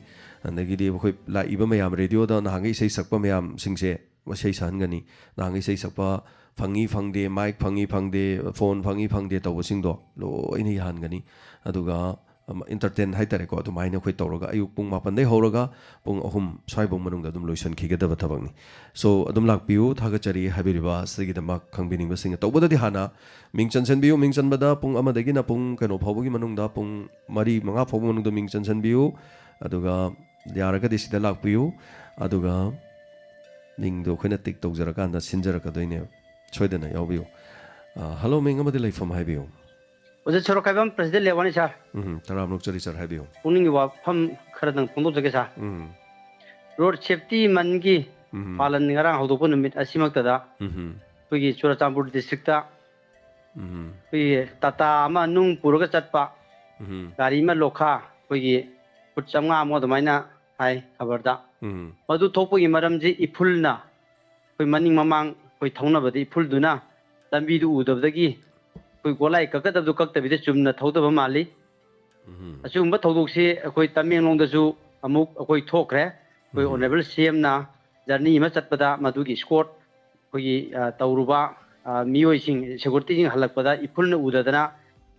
ꯑꯗꯒꯤꯗꯤ ꯑꯩꯈꯣꯏ ꯂꯥꯛꯏꯕ ꯃꯌꯥꯝ ꯔꯦꯗꯤꯑꯣꯗ ꯅꯍꯥꯟꯒꯩ ꯏꯁꯩ ꯁꯛꯄ ꯃꯌꯥꯝꯁꯤꯡꯁꯦ ꯏꯁꯩ ꯁꯛꯍꯟꯒꯅꯤ꯫ ꯅꯍꯥꯟꯒꯩ ꯏꯁꯩ ꯁꯛꯄ ꯐꯪꯉꯤ ꯐꯪꯗꯦ, ꯃꯥꯏꯛ ꯐꯪꯉꯤ ꯐꯪꯗꯦ, ꯐꯣꯟ ꯐꯪꯉꯤ ꯐꯪꯗꯦ ꯇꯧꯕꯁꯤꯡꯗꯣ ꯂꯣꯏꯅ ꯌꯥꯍꯟꯒꯅꯤ꯫ ꯑꯗꯨꯒ ꯑꯦꯟꯇꯔꯇꯦꯟ ꯍꯥꯏꯇꯥꯔꯦꯀꯣ, ꯑꯗꯨꯃꯥꯏꯅ ꯑꯩꯈꯣꯏ ꯇꯧꯔꯒ ꯑꯌꯨꯛ ꯄꯨꯡ ꯃꯥꯄꯟꯗꯩ ꯍꯧꯔꯒ ꯄꯨꯡ ꯑꯍꯨꯝ ꯁ꯭ꯋꯥꯏꯐꯧ ꯃꯅꯨꯡꯗ ꯑꯗꯨꯝ ꯂꯣꯏꯁꯤꯟꯈꯤꯒꯗꯕ ꯊꯕꯛꯅꯤ꯫ ꯁꯣ ꯑꯗꯨꯝ ꯂꯥꯛꯄꯤꯌꯨ, ꯊꯥꯒꯠꯆꯔꯤ ꯍꯥꯏꯕꯤꯔꯤꯕ ꯑꯁꯤꯒꯤꯗꯃꯛ ꯈꯪꯕꯤꯅꯤꯡꯕꯁꯤꯡ꯫ ꯇꯧꯕꯗꯗꯤ ꯍꯥꯟꯅ ꯃꯤꯡ ꯆꯟꯁꯤꯟꯕꯤꯌꯨ꯫ ꯃꯤꯡ ꯆꯟꯕꯗ ꯄꯨꯡ ꯑꯃꯗꯒꯤꯅ ꯄꯨꯡ ꯀꯩꯅꯣ ꯐꯥꯎꯕꯒꯤ ꯃꯅꯨꯡꯗ, ꯄꯨꯡ ꯃꯔꯤ ꯃꯉꯥ ꯐꯥꯎꯕ ꯃꯅꯨꯡꯗ ꯃꯤꯡ ꯆꯟꯁꯤꯟꯕꯤꯌꯨ꯫ ꯑꯗꯨꯒ ꯌꯥꯔꯒꯗꯤ ꯁꯤꯗ ꯂꯥꯛꯄꯤꯌꯨ꯫ ꯑꯗꯨꯒ ꯃꯤꯡꯗꯣ ꯑꯩꯈꯣꯏꯅ ꯇꯤꯛ ꯇꯧꯖꯔꯀꯥꯟꯗ ꯁꯤꯟꯖꯔꯛꯀꯗꯣꯏꯅꯦꯕ꯫ ꯁꯣꯏꯗꯅ ꯌꯥꯎꯕꯤꯌꯨ꯫ ꯑ, ꯍꯜꯂꯣ, ꯃꯤꯡ ꯑꯃꯗꯤ ꯂꯩꯐꯝ ꯍꯥꯏꯕꯤꯌꯨ꯫ ꯑꯣꯖꯥ ꯁꯣꯔꯣꯛꯈꯥꯏꯕꯝ ꯄ꯭ꯔꯁꯤꯗꯦꯟ ꯂꯦꯋꯥꯅꯤ ꯁꯥꯔ꯫ ꯎꯝ, ꯇꯔꯥꯝꯅ ꯑꯣꯛꯆꯔꯤ ꯁꯥꯔ, ꯍꯥꯏꯕꯤꯌꯨ꯫ ꯄꯨꯛꯅꯤꯡꯒꯤ ꯋꯥꯐꯝ ꯈꯔꯗꯪ ꯐꯣꯡꯗꯣꯛꯆꯒꯦ ꯁꯥꯔ꯫ ꯎꯝ꯫ ꯔꯣꯗ ꯁꯦꯐꯇꯤ ꯃꯟꯒꯤ ꯎꯝ꯫ ꯄꯥꯂꯟ ꯉꯔꯥꯡ ꯍꯧꯗꯣꯛꯄ ꯅꯨꯃꯤꯠ ꯑꯁꯤꯃꯛꯇꯗ ꯎꯝ꯫ ꯑꯩꯈꯣꯏꯒꯤ ꯆꯨꯔꯆꯥꯟꯄꯨꯔ ꯗꯤꯁꯇ꯭ꯔꯤꯛꯇ ꯎꯝ꯫ ꯑꯩꯈꯣꯏꯒꯤ ꯇꯥꯇꯥ ꯑꯃ ꯅꯨꯡ ꯄꯨꯔꯒ ꯆꯠꯄ, ꯎꯝ꯫ ꯒꯥꯔꯤ ꯑꯃ ꯂꯣꯈꯥ ꯑꯩꯈꯣꯏꯒꯤ ꯐꯨꯠ ꯆꯥꯝꯃꯉꯥꯃꯨꯛ ꯑꯗꯨꯃꯥꯏꯅ ꯍꯥꯏ ꯈꯕꯔꯗ꯫ ꯎꯝ꯫ ꯃꯗꯨ ꯊꯣꯛꯄꯒꯤ ꯃꯔꯝꯁꯤ ꯏꯐꯨꯜꯅ ꯑꯩꯈꯣꯏ ꯃꯅꯤꯡ ꯃꯃꯥꯡ ꯑꯩꯈꯣꯏ ꯊꯧꯅꯕꯗ ꯏꯐꯨꯜꯗꯨꯅ ꯂꯝꯕꯤꯗꯨ ꯎꯗꯕꯗꯒꯤ ꯑꯩꯈꯣꯏ ꯒꯣꯂꯥꯏ ꯀꯛꯀꯗꯕꯗꯨ ꯀꯛꯇꯕꯤꯗ ꯆꯨꯝꯅ ꯊꯧꯗꯕ ꯃꯥꯜꯂꯤ꯫ ꯎꯝ꯫ ꯑꯁꯤꯒꯨꯝꯕ ꯊꯧꯗꯣꯛꯁꯤ ꯑꯩꯈꯣꯏ ꯇꯃꯦꯡꯂꯣꯡꯗꯁꯨ ꯑꯃꯨꯛ ꯑꯩꯈꯣꯏ ꯊꯣꯛꯈ꯭ꯔꯦ꯫ ꯑꯩꯈꯣꯏ ꯎꯝ꯫ ꯑꯣꯅꯔꯦꯕꯜ ꯁꯤ ꯑꯦꯝꯅ ꯖꯔꯅꯤ ꯑꯃ ꯆꯠꯄꯗ ꯃꯗꯨꯒꯤ ꯏꯁꯀꯣꯔꯠ ꯑꯩꯈꯣꯏꯒꯤ, ꯑ, ꯇꯧꯔꯨꯕ, ꯑ, ꯃꯤꯑꯣꯏꯁꯤꯡ, ꯁꯦꯀꯨꯔꯤꯇꯤꯁꯤꯡ ꯍꯜꯂꯛꯄꯗ ꯏꯐꯨꯜꯅ ꯎꯗꯗꯅ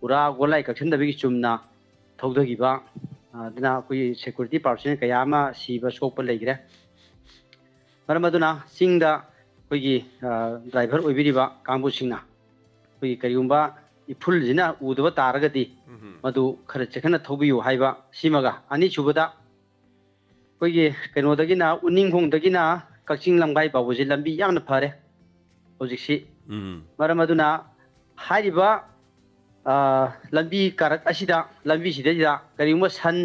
ꯄꯨꯔꯥ ꯒꯣꯂꯥꯏ ꯀꯛꯁꯤꯟꯗꯕꯒꯤ ꯆꯨꯝꯅ ꯊꯧꯊꯈꯤꯕ, ꯑ, ꯑꯗꯨꯅ ꯑꯩꯈꯣꯏꯒꯤ ꯁꯦꯀꯨꯔꯤꯇꯤ ꯄꯥꯔꯁꯣꯅꯦꯜ ꯀꯌꯥ ꯑꯃ ꯁꯤꯕ ꯁꯣꯛꯄ ꯂꯩꯈ꯭ꯔꯦ꯫ ꯃꯔꯝ ꯑꯗꯨꯅ ꯆꯤꯡꯗ ꯑꯩꯈꯣꯏꯒꯤ, ꯑ, ꯗ꯭ꯔꯥꯏꯚꯔ ꯑꯣꯏꯕꯤꯔꯤꯕ ꯀꯥꯡꯕꯨꯁꯤꯡꯅ ꯑꯩꯈꯣꯏꯒꯤ ꯀꯔꯤꯒꯨꯝꯕ ꯏꯐꯨꯜꯁꯤꯅ ꯎꯗꯕ ꯇꯥꯔꯒꯗꯤ ꯎꯝ꯫ ꯃꯗꯨ ꯈꯔ ꯆꯦꯛꯁꯤꯟꯅ ꯊꯧꯕꯤꯌꯨ ꯍꯥꯏꯕ ꯁꯤꯃꯒ, ꯑꯅꯤꯁꯨꯕꯗ ꯑꯩꯈꯣꯏꯒꯤ ꯀꯩꯅꯣꯗꯒꯤꯅ, ꯎꯅꯤꯡꯈꯣꯡꯗꯒꯤꯅ ꯀꯛꯆꯤꯡ ꯂꯝꯈꯥꯏ ꯐꯥꯎꯕꯁꯤ ꯂꯝꯕꯤ ꯌꯥꯝꯅ ꯐꯔꯦ ꯍꯧꯖꯤꯛꯁꯤ꯫ ꯎꯝ꯫ ꯃꯔꯝ ꯑꯗꯨꯅ ꯍꯥꯏꯔꯤꯕ, ꯑ, ꯂꯝꯕꯤ ꯀꯥꯔꯛ ꯑꯁꯤꯗ, ꯂꯝꯕꯤꯁꯤꯗꯩꯗ ꯀꯔꯤꯒꯨꯝꯕ ꯁꯟ,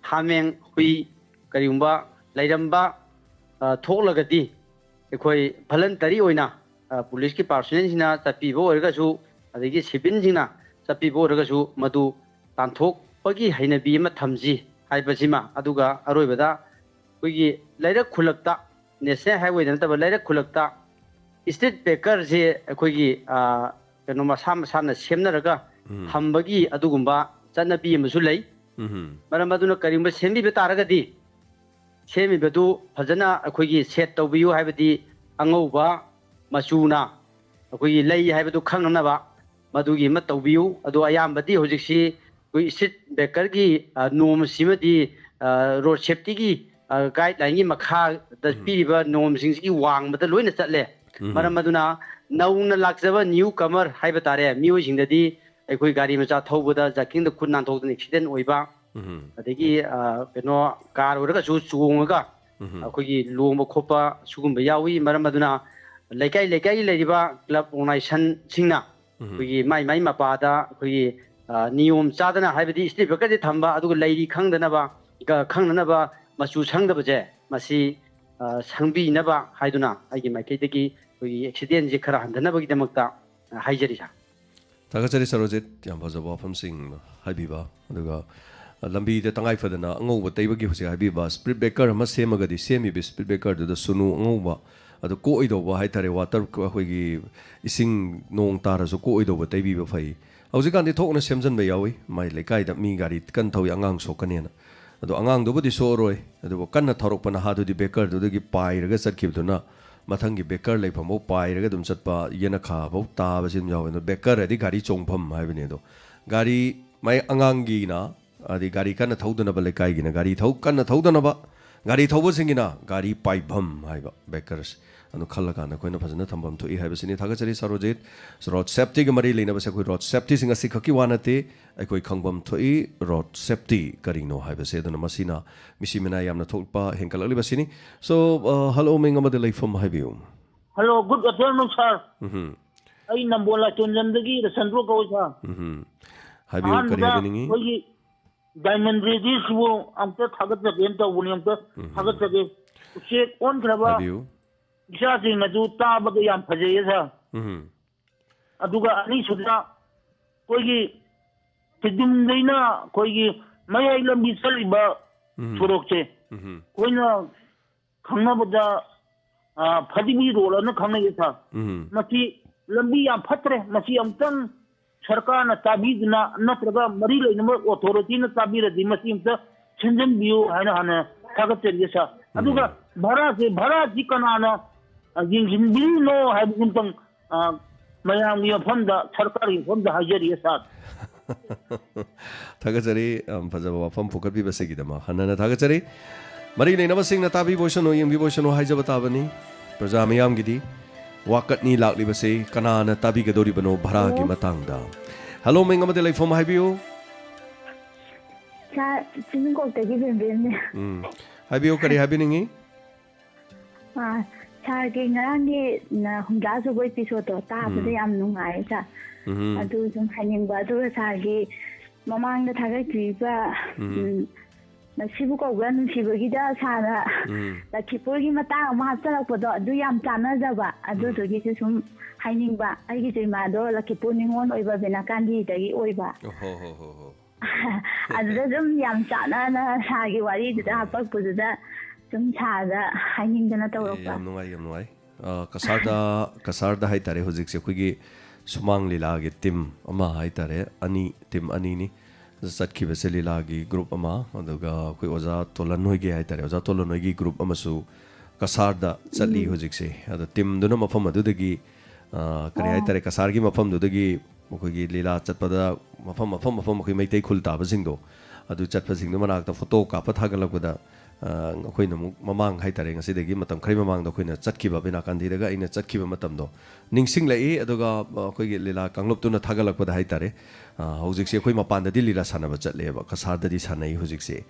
ꯍꯥꯃꯦꯡ, ꯍꯨꯏ ꯀꯔꯤꯒꯨꯝꯕ ꯂꯩꯔꯝꯕ, ꯑ, ꯊꯣꯛꯂꯒꯗꯤ ꯑꯩꯈꯣꯏ ꯚꯂꯟꯇꯔꯤ ꯑꯣꯏꯅ ꯑ, ꯄꯨꯂꯤꯁꯀꯤ ꯄꯥꯔꯁꯣꯅꯦꯜꯁꯤꯡꯅ ꯆꯠꯄꯤꯕ ꯑꯣꯏꯔꯒꯁꯨ, ꯑꯗꯒꯤ ꯁꯤꯚꯤꯜꯁꯤꯡꯅ ꯆꯠꯄꯤꯕ ꯑꯣꯏꯔꯒꯁꯨ, ꯃꯗꯨ ꯇꯥꯟꯊꯣꯛꯄꯒꯤ ꯍꯩꯅꯕꯤ ꯑꯃ ꯊꯝꯁꯤ ꯍꯥꯏꯕꯁꯤꯃ, ꯑꯗꯨꯒ ꯑꯔꯣꯏꯕꯗ ꯑꯩꯈꯣꯏꯒꯤ ꯂꯩꯔꯛ ꯈꯨꯜꯂꯛꯇ, ꯅꯦꯁꯅꯦꯜ ꯍꯥꯏꯋꯦꯗ ꯅꯠꯇꯕ ꯂꯩꯔꯛ ꯈꯨꯜꯂꯛꯇ ꯏꯁꯇ꯭ꯔꯤꯠ ꯕꯦꯀꯔꯁꯦ ꯑꯩꯈꯣꯏꯒꯤ, ꯑ, ꯀꯩꯅꯣ, ꯃꯁꯥ ꯃꯁꯥꯅ ꯁꯦꯝꯅꯔꯒ ꯎꯝ꯫ ꯊꯝꯕꯒꯤ ꯑꯗꯨꯒꯨꯝꯕ ꯆꯠꯅꯕꯤ ꯑꯃꯁꯨ ꯂꯩ꯫ ꯎꯝ꯫ ꯃꯔꯝ ꯑꯗꯨꯅ ꯀꯔꯤꯒꯨꯝꯕ ꯁꯦꯝꯕꯤꯕ ꯇꯥꯔꯒꯗꯤ, ꯁꯦꯝꯃꯤꯕꯗꯨ ꯐꯖꯅ ꯑꯩꯈꯣꯏꯒꯤ ꯁꯦꯠ ꯇꯧꯕꯤꯌꯨ, ꯍꯥꯏꯕꯗꯤ ꯑꯉꯧꯕ ꯃꯆꯨꯅ ꯑꯩꯈꯣꯏꯒꯤ ꯂꯩ ꯍꯥꯏꯕꯗꯨ ꯈꯪꯅꯅꯕ ꯃꯗꯨꯒꯤ ꯑꯃ ꯇꯧꯕꯤꯌꯨ꯫ ꯑꯗꯣ ꯑꯌꯥꯝꯕꯗꯤ ꯍꯧꯖꯤꯛꯁꯤ ꯑꯩꯈꯣꯏ ꯏꯁꯇ꯭ꯔꯤꯠ ꯕꯦꯀꯔꯒꯤ, ꯑ, ꯅꯣꯝꯁꯤꯃꯗꯤ, ꯑ, ꯔꯣꯗ ꯁꯦꯐꯇꯤꯒꯤ, ꯑ, ꯒꯥꯏꯗꯂꯥꯏꯟꯒꯤ ꯃꯈꯥꯗ ꯎꯝ꯫ ꯄꯤꯔꯤꯕ ꯅꯣꯝꯁꯤꯡꯁꯤꯒꯤ ꯋꯥꯡꯃꯗ ꯂꯣꯏꯅ ꯆꯠꯂꯦ꯫ ꯎꯝ꯫ ꯃꯔꯝ ꯑꯗꯨꯅ ꯅꯧꯅ ꯂꯥꯛꯆꯕ ꯅ꯭ꯌꯨ ꯀꯃꯔ ꯍꯥꯏꯕ ꯇꯥꯔꯦ, ꯃꯤꯑꯣꯏꯁꯤꯡꯗꯗꯤ ꯑꯩꯈꯣꯏ ꯒꯥꯔꯤ ꯃꯆꯥ ꯊꯧꯕꯗ ꯖꯔꯀꯤꯡꯗ ꯈꯨꯠ ꯅꯥꯟꯊꯣꯛꯇꯅ ꯑꯦꯛꯁꯤꯗꯦꯟ ꯑꯣꯏꯕ, ꯎꯝ꯫ ꯑꯗꯒꯤ, ꯑ, ꯀꯩꯅꯣ, ꯀꯥꯔ ꯑꯣꯏꯔꯒꯁꯨ ꯆꯣꯡꯉꯒ ꯎꯝ꯫ ꯑꯩꯈꯣꯏꯒꯤ ꯂꯣꯡꯕ ꯈꯣꯠꯄ ꯁꯤꯒꯨꯝꯕ ꯌꯥꯎꯏ꯫ ꯃꯔꯝ ꯑꯗꯨꯅ ꯂꯩꯀꯥꯏ ꯂꯩꯀꯥꯏꯒꯤ ꯂꯩꯔꯤꯕ ꯀ꯭ꯂꯕ ꯑꯣꯔꯒꯅꯥꯏꯖꯦꯁꯟꯁꯤꯡꯅ ꯎꯝ꯫ ꯑꯩꯈꯣꯏꯒꯤ ꯃꯥꯏ ꯃꯥꯏ ꯃꯄꯥꯗ ꯑꯩꯈꯣꯏꯒꯤ, ꯑ, ꯅꯤꯌꯣꯝ ꯆꯥꯗꯅ, ꯍꯥꯏꯕꯗꯤ ꯏꯁꯇ꯭ꯔꯤꯠ ꯕꯦꯀꯔꯁꯦ ꯊꯝꯕ, ꯑꯗꯨꯒ ꯂꯩꯔꯤ ꯈꯪꯗꯅꯕ, ꯈꯪꯅꯅꯕ ꯃꯆꯨ ꯁꯪꯗꯕꯁꯦ, ꯃꯁꯤ, ꯑ, ꯁꯪꯕꯤꯅꯕ ꯍꯥꯏꯗꯨꯅ ꯑꯩꯒꯤ ꯃꯥꯏꯀꯩꯗꯒꯤ ꯑꯩꯈꯣꯏꯒꯤ ꯑꯦꯛꯁꯤꯗꯦꯟꯁꯦ ꯈꯔ ꯍꯟꯊꯅꯕꯒꯤꯗꯃꯛꯇ, ꯑ, ꯍꯥꯏꯖꯔꯤ, ꯁꯥꯔ꯫ ꯊꯥꯒꯠꯆꯔꯤ, ꯁꯥꯔ ꯔꯣꯖꯤꯠ, ꯌꯥꯝ ꯐꯖꯕ ꯋꯥꯐꯝꯁꯤꯡ ꯍꯥꯏꯕꯤꯕ꯫ ꯑꯗꯨꯒ, ꯑ, ꯂꯝꯕꯤꯗ ꯇꯉꯥꯏ ꯐꯗꯅ ꯑꯉꯧꯕ ꯇꯩꯕꯒꯤ ꯍꯧꯖꯤꯛ ꯍꯥꯏꯕꯤꯕ ꯏꯁꯄꯤꯠ ꯕ꯭ꯔꯦꯀꯔ ꯑꯃ ꯁꯦꯝꯃꯒꯗꯤ, ꯁꯦꯝꯃꯤꯕ ꯏꯁꯄꯤꯠ ꯕ꯭ꯔꯦꯀꯔꯗꯨꯗ ꯁꯨꯅꯨ ꯑꯉꯧꯕ, ꯑꯗꯨ ꯀꯣꯛꯑꯣꯏꯗꯧꯕ ꯍꯥꯏ ꯇꯥꯔꯦ, ꯋꯥꯇꯔ, ꯑꯩꯈꯣꯏꯒꯤ ꯏꯁꯤꯡ ꯅꯣꯡ ꯇꯥꯔꯁꯨ ꯀꯣꯛꯑꯣꯏꯗꯧꯕ ꯇꯩꯕꯤꯕ ꯐꯩ꯫ ꯍꯧꯖꯤꯛꯀꯥꯟꯗꯤ ꯊꯣꯛꯅ ꯁꯦꯝꯖꯤꯟꯕ ꯌꯥꯎꯏ, ꯃꯥꯏ ꯂꯩꯀꯥꯏꯗ ꯃꯤ ꯒꯥꯔꯤ ꯀꯟꯅ ꯊꯧꯏ, ꯑꯉꯥꯡ ꯁꯣꯛꯀꯅꯦꯅ꯫ ꯑꯗꯣ ꯑꯉꯥꯡꯗꯨꯕꯨꯗꯤ ꯁꯣꯛꯑꯔꯣꯏ, ꯑꯗꯨꯕꯨ ꯀꯟꯅ ꯊꯧꯔꯛꯄ ꯅꯍꯥꯗꯨꯗꯤ ꯕ꯭ꯔꯦꯀꯔꯗꯨꯗꯒꯤ ꯄꯥꯏꯔꯒ ꯆꯠꯈꯤꯕꯗꯨꯅ ꯃꯊꯪꯒꯤ ꯕ꯭ꯔꯦꯀꯔ ꯂꯩꯐꯝꯐꯥꯎ ꯄꯥꯏꯔꯒ ꯑꯗꯨꯝ ꯆꯠꯄ, ꯌꯦꯅꯈꯥꯐꯥꯎ ꯇꯥꯕꯁꯤ ꯑꯗꯨꯝ ꯌꯥꯎꯋꯦ꯫ ꯑꯗꯣ ꯕ꯭ꯔꯦꯀꯔ ꯍꯥꯏꯗꯤ ꯒꯥꯔꯤ ꯆꯣꯡꯐꯝ ꯍꯥꯏꯕꯅꯤ꯫ ꯑꯗꯣ ꯒꯥꯔꯤ ꯃꯥꯏ ꯑꯉꯥꯡꯒꯤꯅ, ꯑꯗꯩ ꯒꯥꯔꯤ ꯀꯟꯅ ꯊꯧꯗꯅꯕ ꯂꯩꯀꯥꯏꯒꯤꯅ ꯒꯥꯔꯤ ꯊꯧ-, ꯀꯟꯅ ꯊꯧꯗꯅꯕ, ꯒꯥꯔꯤ ꯊꯧꯕꯁꯤꯡꯒꯤꯅ ꯒꯥꯔꯤ ꯄꯥꯏꯐꯝ ꯍꯥꯏꯕ ꯕ꯭ꯔꯦꯀꯔꯁꯦ꯫ ꯑꯗꯨ ꯈꯜꯂꯀꯥꯟꯗ ꯑꯩꯈꯣꯏꯅ ꯐꯖꯅ ꯊꯝꯐꯝ ꯊꯣꯛꯏ ꯍꯥꯏꯕꯁꯤꯅꯤ꯫ ꯊꯥꯒꯠꯆꯔꯤ, ꯁꯥꯔ ꯔꯣꯖꯤꯠ꯫ ꯔꯣꯗ ꯁꯦꯐꯇꯤꯒ ꯃꯔꯤ ꯂꯩꯅꯕꯁꯦ ꯑꯩꯈꯣꯏ ꯔꯣꯗ ꯁꯦꯐꯇꯤꯁꯤ ꯉꯁꯤ ꯈꯛꯀꯤ ꯋꯥ ꯅꯠꯇꯦ, ꯑꯩꯈꯣꯏ ꯈꯪꯐꯝ ꯊꯣꯛꯏ ꯔꯣꯗ ꯁꯦꯐꯇꯤ ꯀꯔꯤꯅꯣ ꯍꯥꯏꯕꯁꯦ꯫ ꯑꯗꯨꯅ ꯃꯁꯤꯅ ꯃꯤꯁꯤ ꯃꯤꯅꯥꯏ ꯌꯥꯝꯅ ꯊꯣꯛꯄ ꯍꯦꯟꯒꯠꯂꯛꯂꯤꯕꯁꯤꯅꯤ꯫ So, ꯑ, ꯍꯜꯂꯣ, ꯃꯤꯡ ꯑꯃꯗꯤ ꯂꯩꯐꯝ ꯍꯥꯏꯕꯤꯌꯨ꯫ Hello, good afternoon, sir. ꯎꯝꯍꯨꯝ꯫ ꯑꯩ ꯅꯝꯕꯣꯜ ꯂꯥꯏꯁꯣꯟꯖꯝꯗꯒꯤ ꯔꯆꯟꯗ꯭ꯔꯣ ꯀꯧꯏ, sir꯫ ꯎꯝꯍꯨꯝ꯫ ꯍꯥꯏꯕꯤꯌꯨ, ꯀꯔꯤ ꯑꯍꯥꯟꯕꯗ ꯍꯥꯏꯕꯤꯅꯤꯡꯉꯤ? ꯑꯩꯈꯣꯏꯒꯤ ꯗꯥꯏꯃꯟ ꯔꯦꯗꯤꯑꯣꯁꯤꯕꯨ ꯑꯝꯇ ꯊꯥꯒꯠꯆꯒꯦꯅ ꯇꯧꯕꯅꯤ, ꯑꯝꯇ ꯎꯝꯍꯨꯝ꯫ ꯊꯥꯒꯠꯆꯒꯦ꯫ ꯎꯆꯦꯛ ꯑꯣꯟꯈ꯭ꯔꯕ ꯍꯥꯏꯕꯤꯌꯨ꯫ ꯏꯆꯥꯁꯤꯡꯅꯁꯨ ꯇꯥꯕꯗ ꯌꯥꯝ ꯐꯖꯩꯌꯦ ꯁꯥꯔ꯫ ꯎꯝ꯫ ꯑꯗꯨꯒ ꯑꯅꯤꯁꯨꯕꯗ ꯑꯩꯈꯣꯏꯒꯤ ꯊꯤꯗꯤꯝꯗꯩꯅ ꯑꯩꯈꯣꯏꯒꯤ ꯃꯌꯥꯏ ꯂꯝꯕꯤ ꯆꯠꯂꯤꯕ ꯎꯝ꯫ ꯁꯣꯔꯣꯛꯁꯦ ꯎꯝ꯫ ꯑꯩꯈꯣꯏꯅ ꯈꯪꯅꯕꯗ, ꯑ, ꯐꯗꯤꯕꯤ ꯔꯣꯗ ꯑꯅ ꯈꯪꯅꯩꯌꯦ ꯁꯥꯔ꯫ ꯎꯝ꯫ ꯃꯁꯤ ꯂꯝꯕꯤ ꯌꯥꯝ ꯐꯠꯇ꯭ꯔꯦ꯫ ꯃꯁꯤ ꯑꯃꯨꯛꯇꯪ ꯁꯔꯀꯥꯔꯅ ꯇꯥꯕꯤꯗꯨꯅ ꯅꯠꯇ꯭ꯔꯒ ꯃꯔꯤ ꯂꯩꯅꯕ ꯑꯣꯊꯣꯔꯤꯇꯤꯅ ꯇꯥꯕꯤꯔꯗꯤ ꯃꯁꯤ ꯑꯝꯇ ꯁꯦꯝꯖꯤꯟꯕꯤꯌꯨ ꯍꯥꯏꯅ ꯍꯥꯟꯅ ꯊꯥꯒꯠꯆꯔꯤꯌꯦ ꯁꯥꯔ꯫ ꯎꯝ꯫ ꯑꯗꯨꯒ ꯚꯔꯥꯁꯦ, ꯚꯔꯥꯁꯤ ꯀꯅꯥꯅ, ꯑ, ꯌꯦꯡꯁꯤꯟꯕꯤꯔꯤꯅꯣ ꯍꯥꯏꯕꯁꯤꯝꯇꯪ, ꯑ, ꯃꯌꯥꯝꯒꯤ ꯃꯐꯝꯗ, ꯁꯔꯀꯥꯔꯒꯤ ꯃꯐꯝꯗ ꯍꯥꯏꯖꯔꯤꯌꯦ ꯁꯥꯔ꯫ ꯊꯥꯒꯠꯆꯔꯤ, ꯌꯥꯝ ꯐꯖꯕ ꯋꯥꯐꯝ ꯄꯨꯈꯠꯄꯤꯕꯁꯤꯒꯤꯗꯃꯛ ꯍꯟꯅ ꯍꯟꯅ ꯊꯥꯒꯠꯆꯔꯤ꯫ ꯃꯔꯤ ꯂꯩꯅꯕꯁꯤꯡꯅ ꯇꯥꯕꯤꯕ ꯑꯣꯏꯁꯅꯨ, ꯌꯦꯡꯕꯤꯕ ꯑꯣꯏꯁꯅꯨ ꯍꯥꯏꯖꯕ ꯇꯥꯕꯅꯤ꯫ ꯄ꯭ꯔꯖꯥ ꯃꯤꯌꯥꯝꯒꯤꯗꯤ ꯋꯥꯀꯠꯅꯤ ꯂꯥꯛꯂꯤꯕꯁꯤ ꯀꯅꯥꯅ ꯇꯥꯕꯤꯒꯗꯧꯔꯤꯕꯅꯣ ꯚꯔꯥꯒꯤ ꯍꯜꯂꯣ꯫ ꯃꯇꯥꯡꯗ? ꯍꯜꯂꯣ, ꯃꯤꯡ ꯑꯃꯗꯤ ꯂꯩꯐꯝ ꯍꯥꯏꯕꯤꯌꯨ꯫ ꯁꯥꯔ, ꯆꯤꯡꯀꯣꯛꯇꯒꯤ ꯕꯦꯝꯕꯦꯝꯅꯦ꯫ ꯎꯝ, ꯍꯥꯏꯕꯤꯌꯨ, ꯀꯔꯤ ꯍꯥꯏꯕꯤꯅꯤꯡꯉꯤ? ꯑꯥ, ꯁꯥꯔꯒꯤ ꯉꯔꯥꯡꯒꯤ ꯅ ꯍꯨꯝꯗ꯭ꯔꯥ ꯁꯨꯕ episode ꯇꯣ ꯇꯥꯕꯗ ꯎꯝ꯫ ꯌꯥꯝ ꯅꯨꯡꯉꯥꯏ, ꯁꯥꯔ꯫ ꯎꯝ꯫ ꯑꯗꯨ ꯁꯨꯝ ꯍꯥꯏꯅꯤꯡꯕ, ꯑꯗꯨꯒ ꯁꯥꯔꯒꯤ ꯃꯃꯥꯡꯗ ꯊꯥꯒꯠꯄꯤꯕ, ꯎꯝ꯫ ꯎꯝ, ꯁꯤꯕꯨ ꯀꯧꯕ꯭ꯔꯥ ꯅꯨꯡꯁꯤꯕꯒꯤꯗ ꯁꯥꯔꯅ ꯎꯝ꯫ ꯂꯈꯤꯄꯨꯔꯒꯤ ꯃꯇꯥꯡ ꯑꯃ ꯍꯥꯞꯆꯤꯜꯂꯛꯄꯗꯣ, ꯑꯗꯨ ꯌꯥꯝ ꯆꯥꯟꯅꯖꯕ, ꯎꯝ꯫ ꯑꯗꯨꯗꯨꯒꯤꯁꯨ ꯁꯨꯝ ꯍꯥꯏꯅꯤꯡꯕ꯫ ꯑꯩꯒꯤꯁꯨ ꯏꯃꯥꯗꯣ ꯂꯈꯤꯄꯨꯔ ꯅꯤꯉꯣꯜ ꯑꯣꯏꯕ ꯕꯦꯅꯥꯀꯥꯟꯗꯤꯗꯒꯤ ꯑꯣꯏꯕ꯫ ꯑꯣ ꯍꯣ ꯍꯣ ꯍꯣ ꯍꯣ꯫ ꯑꯗꯨꯗ ꯁꯨꯝ ꯌꯥꯝ ꯆꯥꯟꯅꯅ ꯁꯥꯔꯒꯤ ꯋꯥꯔꯤꯗꯨꯗ ꯎꯝ꯫ ꯍꯥꯄꯛꯄꯗꯨꯗ ꯁꯨꯝ ꯁꯥꯔꯗ ꯍꯥꯏꯅꯤꯡꯗꯅ ꯑꯦ, ꯇꯧꯔꯛꯄ꯫ ꯌꯥꯝ ꯅꯨꯡꯉꯥꯏ, ꯌꯥꯝ ꯅꯨꯡꯉꯥꯏ꯫ ꯑ, ꯀꯁꯥꯔꯗ, ꯀꯁꯥꯔꯗ ꯍꯥꯏꯇꯥꯔꯦ, ꯍꯧꯖꯤꯛꯁꯦ ꯑꯩꯈꯣꯏꯒꯤ ꯁꯨꯃꯥꯡ ꯂꯤꯂꯥꯒꯤ team ꯑꯃ ꯍꯥꯏꯇꯥꯔꯦ, ꯑꯅꯤ, team ꯑꯅꯤꯅꯤ ꯆꯠꯈꯤꯕꯁꯦ, ꯂꯤꯂꯥꯒꯤ group ꯑꯃ, ꯑꯗꯨꯒ ꯑꯩꯈꯣꯏ ꯑꯣꯖꯥ ꯇꯣꯂꯟ ꯍꯣꯏꯒꯤ ꯍꯥꯏꯇꯥꯔꯦ, ꯑꯣꯖꯥ ꯇꯣꯂꯟ ꯍꯣꯏꯒꯤ group ꯑꯃꯁꯨ ꯀꯁꯥꯔꯗ ꯆꯠꯂꯤ ꯎꯝ꯫ ꯍꯧꯖꯤꯛꯁꯦ꯫ ꯑꯗꯣ team ꯗꯨꯅ ꯃꯐꯝ ꯑꯗꯨꯗꯒꯤ, ꯑ, ꯀꯔꯤ ꯑꯣ꯫ ꯍꯥꯏꯇꯥꯔꯦ, ꯀꯁꯥꯔꯒꯤ ꯃꯐꯝꯗꯨꯗꯒꯤ ꯑꯩꯈꯣꯏꯒꯤ ꯂꯤꯂꯥ ꯆꯠꯄꯗ ꯃꯐꯝ, ꯃꯐꯝ, ꯃꯐꯝ ꯑꯩꯈꯣꯏ ꯃꯩꯇꯩ ꯈꯨꯜ ꯇꯥꯕꯁꯤꯡꯗꯣ, ꯑꯗꯨ ꯆꯠꯄꯁꯤꯡꯗꯨ ꯃꯅꯥꯛꯇ photo ꯀꯥꯞꯄ ꯊꯥꯒꯠꯂꯛꯄꯗ, ꯑ, ꯑꯩꯈꯣꯏꯅ ꯑꯃꯨꯛ ꯃꯃꯥꯡ ꯍꯥꯏꯇꯥꯔꯦ, ꯉꯁꯤꯗꯒꯤ ꯃꯇꯝ ꯈꯔꯒꯤ ꯃꯃꯥꯡꯗ ꯑꯩꯈꯣꯏꯅ ꯆꯠꯈꯤꯕ, ꯕꯤꯅꯥꯀꯥꯟꯗꯤꯗꯒ ꯑꯩꯅ ꯆꯠꯈꯤꯕ ꯃꯇꯝꯗꯣ ꯅꯤꯡꯁꯤꯡꯂꯛꯏ꯫ ꯑꯗꯨꯒ, ꯑ, ꯑꯩꯈꯣꯏꯒꯤ ꯂꯤꯂꯥ ꯀꯥꯡꯂꯨꯞꯇꯨꯅ ꯊꯥꯒꯠꯂꯛꯄꯗ ꯍꯥꯏꯇꯥꯔꯦ, ꯑ, ꯍꯧꯖꯤꯛꯁꯦ ꯑꯩꯈꯣꯏ ꯃꯄꯥꯟꯗꯗꯤ ꯂꯤꯂꯥ ꯁꯥꯟꯅꯕ ꯆꯠꯂꯦꯕ, ꯀꯁꯥꯔꯗꯗꯤ ꯁꯥꯟꯅꯩ ꯍꯧꯖꯤꯛꯁꯦ꯫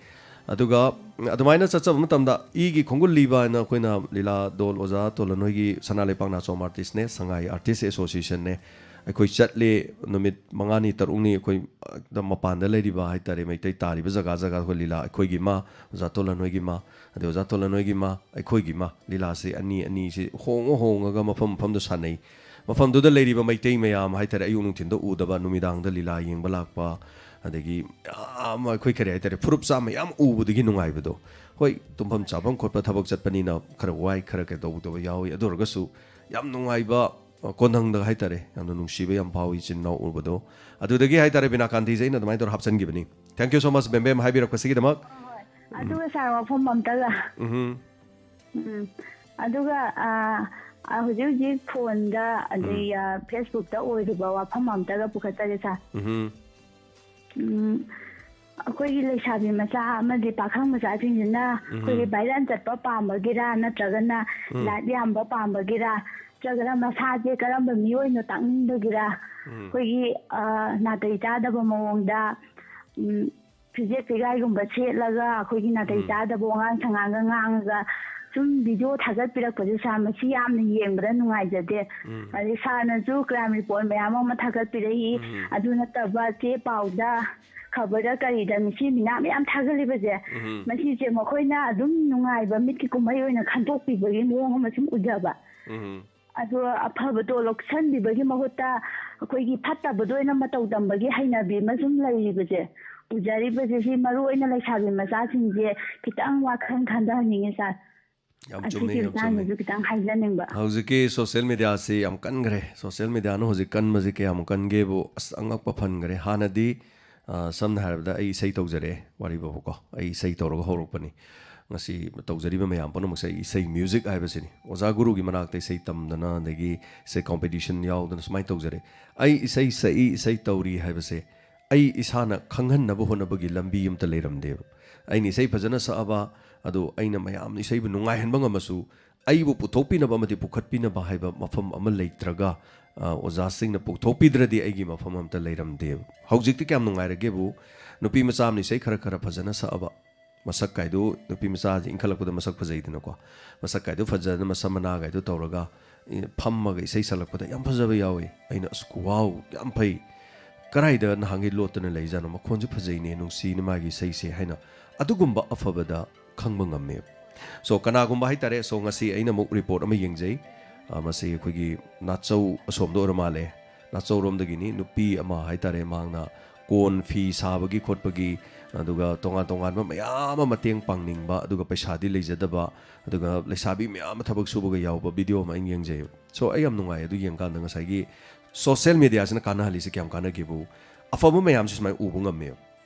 ꯑꯗꯨꯒ ꯑꯗꯨꯃꯥꯏꯅ ꯆꯠꯆꯕ ꯃꯇꯝꯗ ꯏꯒꯤ ꯈꯣꯡꯒꯨꯜ ꯂꯤꯕ ꯍꯥꯏꯅ ꯑꯩꯈꯣꯏꯅ ꯂꯤꯂꯥ ꯗꯣꯜ ꯑꯣꯖꯥ ꯇꯣꯂꯟ ꯍꯣꯏꯒꯤ ꯁꯅꯥ ꯂꯩꯄꯥꯛ ꯅꯥꯆꯣꯝ artist ꯅꯦ, ꯁꯉꯥꯏ artist association ꯅꯦ, ꯑꯩꯈꯣꯏ ꯆꯠꯂꯦ, ꯅꯨꯃꯤꯠ ꯃꯉꯥꯅꯤ ꯇꯔꯨꯛꯅꯤ ꯑꯩꯈꯣꯏ, ꯑ, ꯃꯄꯥꯟꯗ ꯂꯩꯔꯤꯕ ꯍꯥꯏꯇꯥꯔꯦ, ꯃꯩꯇꯩ ꯇꯥꯔꯤꯕ ꯖꯒꯥ ꯖꯒꯥ, ꯑꯩꯈꯣꯏ ꯂꯤꯂꯥ, ꯑꯩꯈꯣꯏꯒꯤ ꯑꯃ, ꯑꯣꯖꯥ ꯇꯣꯂꯟ ꯍꯣꯏꯒꯤ ꯑꯃ, ꯑꯗꯩ ꯑꯣꯖꯥ ꯇꯣꯂꯟ ꯍꯣꯏꯒꯤ ꯑꯃ, ꯑꯩꯈꯣꯏꯒꯤ ꯑꯃ, ꯂꯤꯂꯥꯁꯦ ꯑꯅꯤ ꯑꯅꯤꯁꯦ ꯍꯣꯡꯉ ꯍꯣꯡꯉꯒ ꯃꯐꯝ ꯃꯐꯝꯗ ꯁꯥꯟꯅꯩ꯫ ꯃꯐꯝꯗꯨꯗ ꯂꯩꯔꯤꯕ ꯃꯩꯇꯩ ꯃꯌꯥꯝ ꯍꯥꯏꯇꯥꯔꯦ, ꯑꯌꯨꯛ ꯅꯨꯡꯊꯤꯟꯗ ꯎꯗꯕ, ꯅꯨꯃꯤꯗꯥꯡꯗ ꯂꯤꯂꯥ ꯌꯦꯡꯕ ꯂꯥꯛꯄ, ꯑꯗꯒꯤ ꯌꯥꯝ ꯑꯩꯈꯣꯏ ꯀꯔꯤ ꯍꯥꯏꯇꯥꯔꯦ, ꯐꯨꯔꯨꯞ ꯆꯥꯝꯃ ꯌꯥꯝ ꯎꯕꯗꯒꯤ ꯅꯨꯡꯉꯥꯏꯕꯗꯣ꯫ ꯍꯣꯏ, ꯇꯨꯝꯐꯝ ꯆꯥꯐꯝ ꯈꯣꯠꯄ, ꯊꯕꯛ ꯆꯠꯄꯅꯤꯅ ꯈꯔ ꯋꯥꯏ, ꯈꯔ ꯀꯩꯗꯧꯗꯕ ꯌꯥꯎꯏ꯫ ꯑꯗꯨ ꯑꯣꯏꯔꯒꯁꯨ ꯌꯥꯝ ꯅꯨꯡꯉꯥꯏꯕ, ꯑ, ꯀꯣꯟꯊꯪꯗ ꯍꯥꯏꯇꯥꯔꯦ, ꯌꯥꯝꯅ ꯅꯨꯡꯁꯤꯕ ꯌꯥꯝ ꯐꯥꯎꯏ ꯏꯆꯤꯟ ꯏꯅꯥꯎ ꯎꯕꯗꯣ꯫ ꯑꯗꯨꯗꯒꯤ ꯍꯥꯏꯇꯥꯔꯦ, ꯕꯤꯅꯥ ꯀꯥꯟꯇꯤꯁꯦ ꯑꯩꯅ ꯑꯗꯨꯃꯥꯏꯅ ꯇꯧꯔ ꯍꯥꯞꯆꯤꯟꯈꯤꯕꯅꯤ꯫ Thank you so much, ꯕꯦꯝꯕꯦꯝ, ꯍꯥꯏꯕꯤꯔꯛꯄꯁꯤꯒꯤꯗꯃꯛ꯫ ꯍꯣꯏ꯫ ꯑꯗꯨꯒ ꯁꯥꯔ, ꯋꯥꯐꯝ ꯑꯝꯇꯒ꯫ ꯎꯝꯍꯨꯝ꯫ ꯎꯝ꯫ ꯑꯗꯨꯒ, ꯑ, ꯑ, ꯍꯧꯖꯤꯛ ꯍꯧꯖꯤꯛ ꯐꯣꯟꯗ ꯑꯗꯩ, ꯑ, ꯐꯦꯁꯕꯨꯛꯇ ꯑꯣꯏꯔꯤꯕ ꯋꯥꯐꯝ ꯑꯝꯇꯒ ꯄꯨꯈꯠꯆꯒꯦ ꯁꯥꯔ꯫ ꯎꯝꯍꯨꯝ꯫ ꯎꯝ, ꯑꯩꯈꯣꯏꯒꯤ ꯂꯩꯁꯥꯕꯤ ꯃꯆꯥ ꯑꯃꯗꯤ ꯄꯥꯈꯪ ꯃꯆꯥꯁꯤꯡꯁꯤꯅ ꯑꯩꯈꯣꯏꯒꯤ ꯚꯥꯏꯔꯦꯜ ꯆꯠꯄ ꯄꯥꯝꯕꯒꯤꯔ, ꯅꯠꯇ꯭ꯔꯒꯅ ꯂꯥꯏꯛ ꯌꯥꯝꯕ ꯄꯥꯝꯕꯒꯤꯔ, ꯅꯠꯇ꯭ꯔꯒꯅ ꯃꯁꯥꯁꯦ ꯀꯔꯝꯕ ꯃꯤꯑꯣꯏꯅꯣ ꯇꯥꯛꯅꯤꯡꯕꯒꯤꯔ, ꯑꯩꯈꯣꯏꯒꯤ, ꯑ, ꯅꯥꯇꯩ ꯆꯥꯗꯕ ꯃꯑꯣꯡꯗ, ꯎꯝ, ꯐꯤꯖꯦꯠ ꯐꯤꯒꯥꯏꯒꯨꯝꯕ ꯁꯦꯠꯂꯒ ꯑꯩꯈꯣꯏꯒꯤ ꯅꯥꯇꯩ ꯆꯥꯗꯕ ꯋꯥꯉꯥꯡ ꯁꯉꯥꯡꯒ ꯉꯥꯡꯉꯒ ꯁꯨꯝ ꯚꯤꯗꯤꯑꯣ ꯊꯥꯒꯠꯄꯤꯔꯛꯄꯁꯦ ꯁꯥꯔ, ꯃꯁꯤ ꯌꯥꯝꯅ ꯌꯦꯡꯕꯗ ꯅꯨꯡꯉꯥꯏꯖꯗꯦ꯫ ꯑꯗꯩ ꯁꯥꯔꯅꯁꯨ ꯀ꯭ꯔꯥꯏꯝ ꯔꯤꯄꯣꯔꯠ ꯃꯌꯥꯝ ꯑꯃ ꯊꯥꯒꯠꯄꯤꯔꯛꯏ꯫ ꯑꯗꯨ ꯅꯠꯇꯕ ꯆꯦ ꯄꯥꯎꯗ, ꯈꯕꯔꯗ ꯀꯔꯤꯗ ꯃꯤꯁꯤ ꯃꯤꯅꯥ ꯃꯌꯥꯝ ꯊꯥꯒꯠꯂꯤꯕꯁꯦ, ꯃꯁꯤꯁꯦ ꯃꯈꯣꯏꯅ ꯑꯗꯨꯝ ꯅꯨꯡꯉꯥꯏꯕ ꯃꯤꯠꯀꯤ ꯀꯨꯝꯍꯩ ꯑꯣꯏꯅ ꯈꯟꯗꯣꯛꯄꯤꯕꯒꯤ ꯃꯑꯣꯡ ꯑꯃ ꯁꯨꯝ ꯎꯖꯕ꯫ ꯑꯗꯣ ꯑꯐꯕꯗꯣ ꯂꯧꯁꯟꯕꯤꯕꯒꯤ ꯃꯍꯨꯠꯇ ꯑꯩꯈꯣꯏꯒꯤ ꯐꯠꯇꯕꯗ ꯑꯣꯏꯅ ꯃꯇꯧ ꯇꯝꯕꯒꯤ ꯍꯩꯅꯕꯤ ꯑꯃ ꯁꯨꯝ ꯂꯩꯔꯤꯕꯁꯦ, ꯎꯖꯔꯤꯕꯁꯦ, ꯁꯤ ꯃꯔꯨ ꯑꯣꯏꯅ ꯂꯩꯁꯥꯕꯤ ꯃꯆꯥꯁꯤꯡꯁꯦ ꯈꯤꯇꯪ ꯋꯥꯈꯜ ꯈꯟꯊꯍꯟꯅꯤꯡꯉꯦ ꯁꯥꯔ꯫ ꯌꯥꯝ ꯆꯨꯝꯃꯤ, ꯑꯁꯤꯒꯤ ꯌꯥꯝ ꯆꯨꯝꯃꯤ꯫ ꯃꯇꯥꯡꯗꯁꯨ ꯈꯤꯇꯪ ꯍꯥꯏꯖꯅꯤꯡꯕ꯫ ꯍꯧꯖꯤꯛꯀꯤ ꯁꯣꯁꯤꯌꯦꯜ ꯃꯦꯗꯤꯌꯥꯁꯤ ꯌꯥꯝ ꯀꯟꯈ꯭ꯔꯦ꯫ ꯁꯣꯁꯤꯌꯦꯜ ꯃꯦꯗꯤꯌꯥꯅ ꯍꯧꯖꯤꯛ ꯀꯟꯕꯁꯤ ꯀꯌꯥꯝ ꯀꯟꯒꯦꯕꯨ ꯑꯁ ꯑꯉꯛꯄ ꯐꯟꯈ꯭ꯔꯦ꯫ ꯍꯥꯟꯅꯗꯤ, ꯑ, ꯁꯝꯅ ꯍꯥꯏꯔꯕꯗ ꯑꯩ ꯏꯁꯩ ꯇꯧꯖꯔꯛꯑꯦ, ꯋꯥꯔꯤꯕꯨꯕꯀꯣ, ꯑꯩ ꯏꯁꯩ ꯇꯧꯔꯒ ꯍꯧꯔꯛꯄꯅꯤ꯫ ꯉꯁꯤ ꯇꯧꯖꯔꯤꯕ ꯃꯌꯥꯝ ꯄꯨꯝꯅꯃꯛꯁꯦ ꯑꯩ ꯏꯁꯩ, ꯃ꯭ꯌꯨꯖꯤꯛ ꯍꯥꯏꯕꯁꯤꯅꯤ꯫ ꯑꯣꯖꯥ ꯒꯨꯔꯨꯒꯤ ꯃꯅꯥꯛꯇ ꯏꯁꯩ ꯇꯝꯗꯅ, ꯑꯗꯒꯤ ꯏꯁꯩ ꯀꯣꯝꯄꯤꯇꯤꯁꯟ ꯌꯥꯎꯗꯅ ꯁꯨꯃꯥꯏꯅ ꯇꯧꯖꯔꯦ꯫ ꯑꯩ ꯏꯁꯩ ꯁꯛꯏ, ꯏꯁꯩ ꯇꯧꯔꯤ ꯍꯥꯏꯕꯁꯦ ꯑꯩ ꯏꯁꯥꯅ ꯈꯪꯍꯟꯅꯕ ꯍꯣꯠꯅꯕꯒꯤ ꯂꯝꯕꯤ ꯑꯝꯇ ꯂꯩꯔꯝꯗꯦꯕ꯫ ꯑꯩꯅ ꯏꯁꯩ ꯐꯖꯅ ꯁꯛꯑꯕ, ꯑꯗꯣ ꯑꯩꯅ ꯃꯌꯥꯝ ꯏꯁꯩꯕꯨ ꯅꯨꯡꯉꯥꯏꯍꯟꯕ ꯉꯝꯃꯁꯨ, ꯑꯩꯕꯨ ꯄꯨꯊꯣꯛꯄꯤꯅꯕ ꯑꯃꯗꯤ ꯄꯨꯈꯠꯄꯤꯅꯕ ꯍꯥꯏꯕ ꯃꯐꯝ ꯑꯃ ꯂꯩꯇ꯭ꯔꯒ, ꯑ, ꯑꯣꯖꯥꯁꯤꯡꯅ ꯄꯨꯊꯣꯛꯄꯤꯗ꯭ꯔꯗꯤ ꯑꯩꯒꯤ ꯃꯐꯝ ꯑꯝꯇ ꯂꯩꯔꯝꯗꯦꯕ꯫ ꯍꯧꯖꯤꯛꯇꯤ ꯀꯌꯥꯝ ꯅꯨꯡꯉꯥꯏꯔꯒꯦꯕꯨ, ꯅꯨꯄꯤ ꯃꯆꯥ ꯑꯃꯅ ꯏꯁꯩ ꯈꯔ ꯈꯔ ꯐꯖꯅ ꯁꯛꯑꯕ, ꯃꯁꯛ ꯀꯥꯏꯗꯨ, ꯅꯨꯄꯤ ꯃꯆꯥꯁꯤ ꯏꯟꯈꯠꯂꯛꯄꯗ ꯃꯁꯛ ꯐꯖꯩꯗꯅꯀꯣ, ꯃꯁꯛ ꯀꯥꯏꯗꯨ ꯐꯖꯅ, ꯃꯁꯝ ꯃꯅꯥ ꯀꯥꯏꯗꯨ ꯇꯧꯔꯒ, ꯐꯝꯃꯒ ꯏꯁꯩ ꯁꯛꯂꯛꯄꯗ ꯌꯥꯝ ꯐꯖꯕ ꯌꯥꯎꯋꯤ꯫ ꯑꯩꯅ, "ꯑꯁ, ꯋꯥꯎ, ꯌꯥꯝ ꯐꯩ꯫ ꯀꯗꯥꯏꯗ ꯅꯍꯥꯟꯒꯩ ꯂꯣꯠꯇꯅ ꯂꯩꯖꯥꯠꯅꯣ? ꯃꯈꯣꯟꯁꯨ ꯐꯖꯩꯅꯦ, ꯅꯨꯡꯁꯤꯅꯦ ꯃꯥꯒꯤ ꯏꯁꯩꯁꯦ" ꯍꯥꯏꯅ ꯑꯗꯨꯒꯨꯝꯕ ꯑꯐꯕꯗ ꯈꯪꯕ ꯉꯝꯃꯦ꯫ So, ꯀꯅꯥꯒꯨꯝꯕ ꯍꯥꯏꯇꯥꯔꯦ, so, ꯉꯁꯤ ꯑꯩꯅ ꯑꯃꯨꯛ ꯔꯤꯄꯣꯔꯠ ꯑꯃ ꯌꯦꯡꯖꯩ꯫ ꯑ, ꯃꯁꯤ ꯑꯩꯈꯣꯏꯒꯤ ꯅꯥꯆꯧ ꯑꯁꯣꯝꯗ ꯑꯣꯏꯔ ꯃꯥꯜꯂꯦ꯫ ꯅꯥꯆꯧꯔꯣꯝꯗꯒꯤꯅꯤ, ꯅꯨꯄꯤ ꯑꯃ ꯍꯥꯏꯇꯥꯔꯦ, ꯃꯍꯥꯛꯅ ꯀꯣꯟ ꯐꯤ ꯁꯥꯕꯒꯤ ꯈꯣꯠꯄꯒꯤ, ꯑꯗꯨꯒ ꯇꯣꯉꯥꯟ ꯇꯣꯉꯥꯟꯕ ꯃꯌꯥꯝ ꯑꯃ ꯃꯇꯦꯡ ꯄꯥꯡꯅꯤꯡꯕ, ꯑꯗꯨꯒ ꯄꯩꯁꯥꯗꯤ ꯂꯩꯖꯗꯕ, ꯑꯗꯨꯒ ꯂꯩꯁꯥꯕꯤ ꯃꯌꯥꯝ ꯑꯃ ꯊꯕꯛ ꯁꯨꯕꯒ ꯌꯥꯎꯕ ꯚꯤꯗꯤꯑꯣ ꯑꯃ ꯑꯩꯅ ꯌꯦꯡꯖꯩ꯫ So, ꯑꯩ ꯌꯥꯝ ꯅꯨꯡꯉꯥꯏ ꯑꯗꯨ ꯌꯦꯡꯀꯥꯟꯗ꯫ ꯉꯁꯥꯏꯒꯤ ꯁꯣꯁꯦꯜ ꯃꯦꯗꯤꯌꯥꯁꯤꯅ ꯀꯥꯟꯅꯍꯜꯂꯤꯁꯦ ꯀꯌꯥꯝ ꯀꯥꯟꯅꯒꯦꯕꯨ, ꯑꯐꯕ ꯃꯌꯥꯝꯁꯦ ꯁꯨꯃꯥꯏꯅ ꯎꯕ ꯉꯝꯃꯦꯕ꯫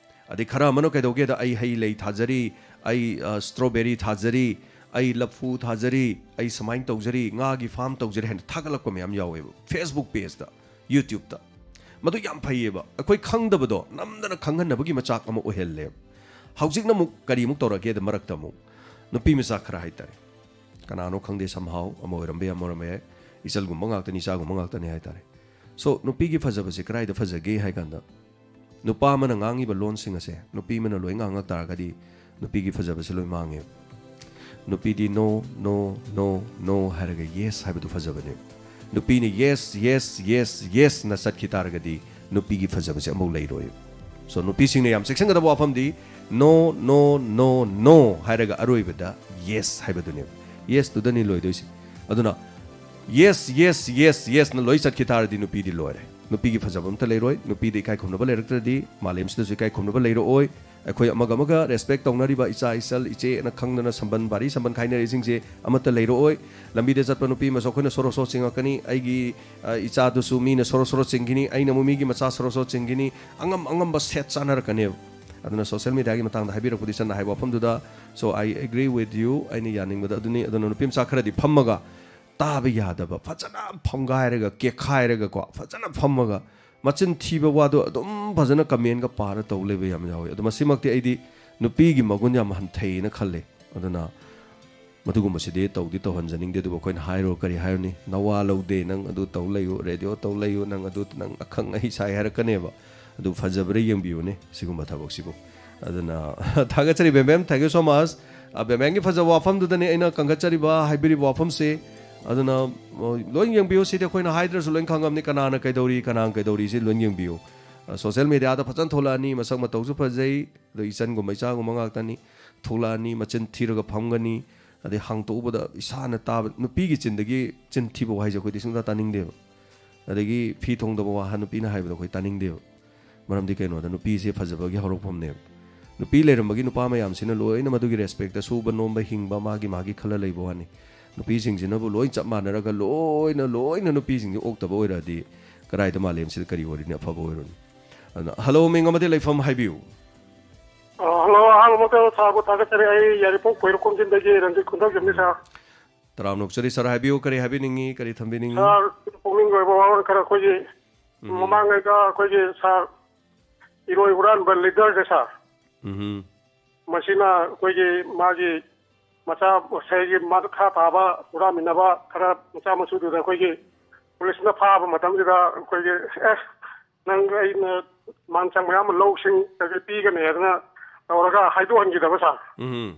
ꯑꯗꯩ ꯈꯔ ꯑꯃꯅ ꯀꯩꯗꯧꯒꯦꯗ, "ꯑꯩ ꯍꯩ ꯂꯩ ꯊꯥꯖꯔꯤ, ꯑꯩ, ꯑ, ꯁ꯭ꯇ꯭ꯔꯣꯕꯦꯔꯤ ꯊꯥꯖꯔꯤ, ꯑꯩ ꯂꯐꯨ ꯊꯥꯖꯔꯤ, ꯑꯩ ꯁꯨꯃꯥꯏꯅ ꯇꯧꯖꯔꯤ, ꯉꯥꯒꯤ ꯐꯥꯔꯝ ꯇꯧꯖꯔꯤ" ꯍꯥꯏꯅ ꯊꯥꯒꯠꯂꯛꯄ ꯃꯌꯥꯝ ꯌꯥꯎꯋꯦꯕ, ꯐꯦꯁꯕꯨꯛ ꯄꯦꯖꯇ, ꯌꯨꯇ꯭ꯌꯨꯕꯇ꯫ ꯃꯗꯨ ꯌꯥꯝ ꯐꯩꯌꯦꯕ꯫ ꯑꯩꯈꯣꯏ ꯈꯪꯗꯕꯗꯣ ꯅꯝꯗꯅ ꯈꯪꯍꯟꯅꯕꯒꯤ ꯃꯆꯥꯛ ꯑꯃ ꯑꯣꯏꯍꯜꯂꯦꯕ꯫ ꯍꯧꯖꯤꯛꯅ ꯑꯃꯨꯛ ꯀꯔꯤꯃꯨꯛ ꯇꯧꯔꯒꯦꯗ, ꯃꯔꯛꯇ ꯑꯃꯨꯛ ꯅꯨꯄꯤ ꯃꯆꯥ ꯈꯔ ꯍꯥꯏꯇꯥꯔꯦ, ꯀꯅꯥꯅꯣ ꯈꯪꯗꯦ, somehow ꯑꯃ ꯑꯣꯏꯔꯝꯕ ꯌꯥꯏ, ꯑꯃ ꯑꯣꯏꯔꯝꯕ ꯌꯥꯏ, ꯏꯆꯜꯒꯨꯝꯕ ꯉꯥꯛꯇꯅꯤ, ꯏꯆꯥꯒꯨꯝꯕ ꯉꯥꯛꯇꯅꯤ ꯍꯥꯏꯇꯥꯔꯦ꯫ So, ꯅꯨꯄꯤꯒꯤ ꯐꯖꯕꯁꯦ ꯀꯗꯥꯏꯗ ꯐꯖꯒꯦ ꯍꯥꯏ ꯀꯥꯟꯗ, ꯅꯨꯄꯥ ꯑꯃꯅ ꯉꯥꯡꯉꯤꯕ ꯂꯣꯟꯁꯤꯡ ꯑꯁꯦ ꯅꯨꯄꯤ ꯑꯃꯅ ꯂꯣꯏ ꯉꯥꯡꯉꯛ ꯇꯥꯔꯒꯗꯤ ꯅꯨꯄꯤꯒꯤ ꯐꯖꯕꯁꯦ ꯂꯣꯏ ꯃꯥꯡꯉꯦ꯫ ꯅꯨꯄꯤꯗꯤ "No, no, no, no" ꯍꯥꯏꯔꯒ "Yes" ꯍꯥꯏꯕꯗꯨ ꯐꯖꯕꯅꯦ꯫ ꯅꯨꯄꯤꯅ "Yes, yes, yes, yes"ꯅ ꯆꯠꯈꯤ ꯇꯥꯔꯒꯗꯤ ꯅꯨꯄꯤꯒꯤ ꯐꯖꯕꯁꯦ ꯑꯃꯐꯥꯎ ꯂꯩꯔꯣꯏ꯫ So, ꯅꯨꯄꯤꯁꯤꯡꯅ ꯌꯥꯝ ꯆꯦꯛꯁꯤꯟꯒꯗꯕ ꯋꯥꯐꯝꯗꯤ "No, no, no, no" ꯍꯥꯏꯔꯒ ꯑꯔꯣꯏꯕꯗ "Yes" ꯍꯥꯏꯕꯗꯨꯅꯦꯕ꯫ Yes ꯇꯨꯗꯅꯤ ꯂꯣꯏꯗꯣꯏꯁꯦ꯫ ꯑꯗꯨꯅ "Yes, yes, yes, yes"ꯅ ꯂꯣꯏ ꯆꯠꯈꯤ ꯇꯥꯔꯗꯤ ꯅꯨꯄꯤꯗꯤ ꯂꯣꯏꯔꯦ꯫ ꯅꯨꯄꯤꯒꯤ ꯐꯖꯕ ꯑꯝꯇ ꯂꯩꯔꯣꯏ꯫ ꯅꯨꯄꯤꯗ ꯏꯀꯥꯏ ꯈꯨꯝꯅꯕ ꯂꯩꯔꯛꯇ꯭ꯔꯗꯤ ꯃꯥꯂꯦꯝꯁꯤꯗꯁꯨ ꯏꯀꯥꯏ ꯈꯨꯝꯅꯕ ꯂꯩꯔꯛꯑꯣꯏ꯫ ꯑꯩꯈꯣꯏ ꯑꯃꯒ ꯑꯃꯒ ꯔꯦꯁꯄꯦꯛ ꯇꯧꯅꯔꯤꯕ ꯏꯆꯥ ꯏꯆꯜ ꯏꯆꯦꯅ ꯈꯪꯗꯅ ꯁꯝꯕꯟ, ꯚꯥꯔꯤ ꯁꯝꯕꯟ ꯈꯥꯏꯅꯔꯤꯁꯤꯡꯁꯦ ꯑꯃꯠꯇ ꯂꯩꯔꯛꯑꯣꯏ꯫ ꯂꯝꯕꯤꯗ ꯆꯠꯄ ꯅꯨꯄꯤ ꯑꯃꯁꯨ ꯑꯩꯈꯣꯏꯅ ꯁꯣꯔꯣ ꯁꯣꯔꯣ ꯆꯤꯡꯉꯛꯀꯅꯤ꯫ ꯑꯩꯒꯤ, ꯑ, ꯏꯆꯥꯗꯨꯁꯨ ꯃꯤꯅ ꯁꯣꯔꯣ ꯁꯣꯔꯣ ꯆꯤꯡꯈꯤꯅꯤ, ꯑꯩꯅ ꯑꯃꯨꯛ ꯃꯤꯒꯤ ꯃꯆꯥ ꯁꯣꯔꯣ ꯁꯣꯔꯣ ꯆꯤꯡꯈꯤꯅꯤ꯫ ꯑꯉꯝ ꯑꯉꯝꯕ ꯁꯦꯠ ꯆꯥꯅꯔꯛꯀꯅꯦꯕ꯫ ꯑꯗꯨꯅ ꯁꯣꯁꯦꯜ ꯃꯦꯗꯤꯌꯥꯒꯤ ꯃꯇꯥꯡꯗ ꯍꯥꯏꯕꯤꯔꯛꯄꯗꯤ ꯆꯟꯅ ꯍꯥꯏꯕ ꯋꯥꯐꯝꯗꯨꯗ, so I agree with you, ꯑꯩꯅ ꯌꯥꯅꯤꯡꯕꯗ ꯑꯗꯨꯅꯤ꯫ ꯑꯗꯨꯅ ꯅꯨꯄꯤ ꯃꯆꯥ ꯈꯔꯗꯤ ꯐꯝꯃꯒ ꯇꯥꯕ ꯌꯥꯗꯕ, ꯐꯖꯅ ꯐꯝꯒꯥꯏꯔꯒ, ꯀꯦꯛꯈꯥꯏꯔꯒꯀꯣ, ꯐꯖꯅ ꯐꯝꯃꯒ ꯃꯆꯤꯟ ꯊꯤꯕ ꯋꯥꯗꯣ ꯑꯗꯨꯝ ꯐꯖꯅ ꯀꯃꯦꯟꯒ ꯄꯥꯔ ꯇꯧ ꯂꯩꯕ ꯌꯥꯝ ꯌꯥꯎꯋꯤ꯫ ꯑꯗꯣ ꯃꯁꯤꯃꯛꯇꯤ ꯑꯩꯗꯤ ꯅꯨꯄꯤꯒꯤ ꯃꯒꯨꯟ ꯌꯥꯝ ꯍꯟꯊꯩꯅ ꯈꯜꯂꯦ꯫ ꯑꯗꯨꯅ ꯃꯗꯨꯒꯨꯝꯕꯁꯤꯗꯤ ꯇꯧꯗꯤ ꯇꯧꯍꯟꯖꯅꯤꯡꯗꯦ꯫ ꯑꯗꯨꯕꯨ ꯑꯩꯈꯣꯏꯅ ꯍꯥꯏꯔꯣ, ꯀꯔꯤ ꯍꯥꯏꯔꯨꯅꯤ? "ꯅꯋꯥ ꯂꯧꯗꯦ, ꯅꯪ ꯑꯗꯨ ꯇꯧ ꯂꯩꯌꯨ, ꯔꯦꯗꯤꯑꯣ ꯇꯧ ꯂꯩꯌꯨ, ꯅꯪ ꯑꯗꯨ, ꯅꯪ ꯑꯈꯪ ꯑꯍꯩ ꯁꯥꯏ" ꯍꯥꯏꯔꯛꯀꯅꯦꯕ꯫ ꯑꯗꯨ ꯐꯖꯕ꯭ꯔꯥ ꯌꯦꯡꯕꯤꯌꯨꯅꯦ ꯁꯤꯒꯨꯝꯕ ꯊꯕꯛꯁꯤꯕꯨ꯫ ꯑꯗꯨꯅ ꯊꯥꯒꯠꯆꯔꯤ ꯕꯦꯝꯕꯦꯝ, thank you so much꯫ ꯑ, ꯕꯦꯝꯕꯦꯝꯒꯤ ꯐꯖꯕ ꯋꯥꯐꯝꯗꯨꯗꯅꯦ ꯑꯩꯅ ꯀꯟꯈꯠꯆꯔꯤꯕ, ꯍꯥꯏꯕꯤꯔꯤꯕ ꯋꯥꯐꯝꯁꯦ꯫ ꯑꯗꯨꯅ, ꯑ, ꯂꯣꯏ ꯌꯦꯡꯕꯤꯌꯨ꯫ ꯁꯤꯗꯤ ꯑꯩꯈꯣꯏꯅ ꯍꯥꯏꯗ꯭ꯔꯁꯨ ꯂꯣꯏ ꯈꯪꯉꯝꯅꯤ, ꯀꯅꯥꯅ ꯀꯩꯗꯧꯔꯤ, ꯀꯅꯥꯅ ꯀꯩꯗꯧꯔꯤ, ꯁꯤ ꯂꯣꯏ ꯌꯦꯡꯕꯤꯌꯨ꯫ ꯑ, social media ꯗ ꯐꯖꯅ ꯊꯣꯛꯂꯛꯑꯅꯤ, ꯃꯁꯛ ꯃꯇꯧꯁꯨ ꯐꯖꯩ, ꯑꯗꯣ ꯏꯆꯟꯒꯨꯝꯕ ꯏꯆꯥꯒꯨꯝꯕ ꯉꯥꯛꯇꯅꯤ꯫ ꯊꯣꯛꯂꯛꯑꯅꯤ, ꯃꯆꯤꯟ ꯊꯤꯔꯒ ꯐꯝꯒꯅꯤ, ꯑꯗꯩ ꯍꯥꯡꯇꯣꯛꯎꯕꯗ ꯏꯁꯥꯅ ꯇꯥꯕ, ꯅꯨꯄꯤꯒꯤ ꯆꯤꯟꯗꯒꯤ ꯆꯤꯟ ꯊꯤꯕ ꯋꯥꯍꯩꯁꯦ ꯑꯩꯈꯣꯏꯗꯤ ꯁꯨꯡꯇꯥ ꯇꯥꯅꯤꯡꯗꯦꯕ꯫ ꯑꯗꯒꯤ ꯐꯤ ꯊꯣꯡꯗꯕ ꯋꯥꯍꯩ ꯅꯨꯄꯤꯅ ꯍꯥꯏꯕꯗꯣ ꯑꯩꯈꯣꯏ ꯇꯥꯅꯤꯡꯗꯦꯕ꯫ ꯃꯔꯝꯗꯤ ꯀꯩꯅꯣꯗ, ꯅꯨꯄꯤꯁꯦ ꯐꯖꯕꯒꯤ ꯍꯧꯔꯛꯐꯝꯅꯦꯕ꯫ ꯅꯨꯄꯤ ꯂꯩꯔꯝꯕꯒꯤ ꯅꯨꯄꯥ ꯃꯌꯥꯝꯁꯤꯅ ꯂꯣꯏꯅ ꯃꯗꯨꯒꯤ respect ꯇ ꯁꯨꯕ ꯅꯣꯝꯕ ꯍꯤꯡꯕ ꯃꯥꯒꯤ ꯃꯥꯒꯤ ꯈꯜꯂ ꯂꯩꯕ ꯋꯥꯅꯤ꯫ ꯅꯨꯄꯤꯁꯤꯡꯁꯤꯅꯕꯨ ꯂꯣꯏ ꯆꯞ ꯃꯥꯟꯅꯔꯒ ꯂꯣꯏꯅ, ꯂꯣꯏꯅ ꯅꯨꯄꯤꯁꯤꯡꯁꯦ ꯑꯣꯛꯇꯕ ꯑꯣꯏꯔꯛꯑꯗꯤ ꯀꯗꯥꯏꯗ ꯃꯥꯂꯦꯝꯁꯤꯗ ꯀꯔꯤ ꯑꯣꯏꯔꯨꯅꯤ, ꯑꯐꯕ ꯑꯣꯏꯔꯨꯅꯤ? ꯑꯗꯨꯅ, hello, ꯃꯤꯡ ꯑꯃꯗꯤ ꯂꯩꯐꯝ ꯍꯥꯏꯕꯤꯌꯨ꯫ ꯑ, hello, ꯑꯍꯥꯟꯕꯃꯛꯇ ꯁꯥꯔꯕꯨ ꯊꯥꯒꯠꯆꯔꯤ꯫ ꯑꯩ ꯌꯥꯏꯔꯤꯄꯣꯛ ꯄꯣꯏꯔꯧꯈꯣꯡꯖꯤꯟꯗꯒꯤ ꯔꯟꯖꯤꯠ ꯈꯨꯟꯗ꯭ꯔꯛꯖꯝꯅꯤ, ꯁꯥꯔ꯫ ꯇꯔꯥꯝꯅ ꯑꯣꯛꯆꯔꯤ, ꯁꯥꯔ꯫ ꯍꯥꯏꯕꯤꯌꯨ, ꯀꯔꯤ ꯍꯥꯏꯕꯤꯅꯤꯡꯉꯤ, ꯀꯔꯤ ꯊꯝꯕꯤꯅꯤꯡꯉꯤ? ꯁꯥꯔ, ꯄꯨꯛꯅꯤꯡꯒꯤ ꯑꯣꯏꯕ ꯋꯥꯔꯣꯜ ꯈꯔ ꯑꯩꯈꯣꯏꯒꯤ ꯎꯝ꯫ ꯃꯃꯥꯡꯉꯩꯗ ꯑꯩꯈꯣꯏꯒꯤ ꯁꯥꯔ ꯏꯔꯣꯏ ꯍꯨꯔꯥꯟꯕ leader ꯁꯦ, ꯁꯥꯔ, ꯎꯝ꯫ ꯃꯁꯤꯅ ꯑꯩꯈꯣꯏꯒꯤ ꯃꯥꯒꯤ ꯃꯆꯥ ꯃꯁꯩꯒꯤ ꯃꯈꯥ ꯊꯥꯕ ꯍꯨꯔꯥꯟꯃꯤꯟꯅꯕ ꯈꯔ ꯃꯆꯥ ꯃꯁꯨꯗꯨꯗ ꯑꯩꯈꯣꯏꯒꯤ ꯄꯨꯂꯤꯁꯅ ꯐꯥꯕ ꯃꯇꯝꯁꯤꯗ ꯑꯩꯈꯣꯏꯒꯤ, "ꯑꯦ, ꯅꯪ ꯑꯩꯅ ꯃꯥꯟ ꯆꯪꯕ ꯌꯥꯝꯕ ꯂꯧꯁꯤꯡ ꯀꯩꯀꯩ ꯄꯤꯒꯅꯤ" ꯍꯥꯏꯗꯅ ꯇꯧꯔꯒ ꯍꯥꯏꯗꯣꯛꯍꯟꯈꯤꯗꯕ, ꯁꯥꯔ꯫ ꯎꯝ꯫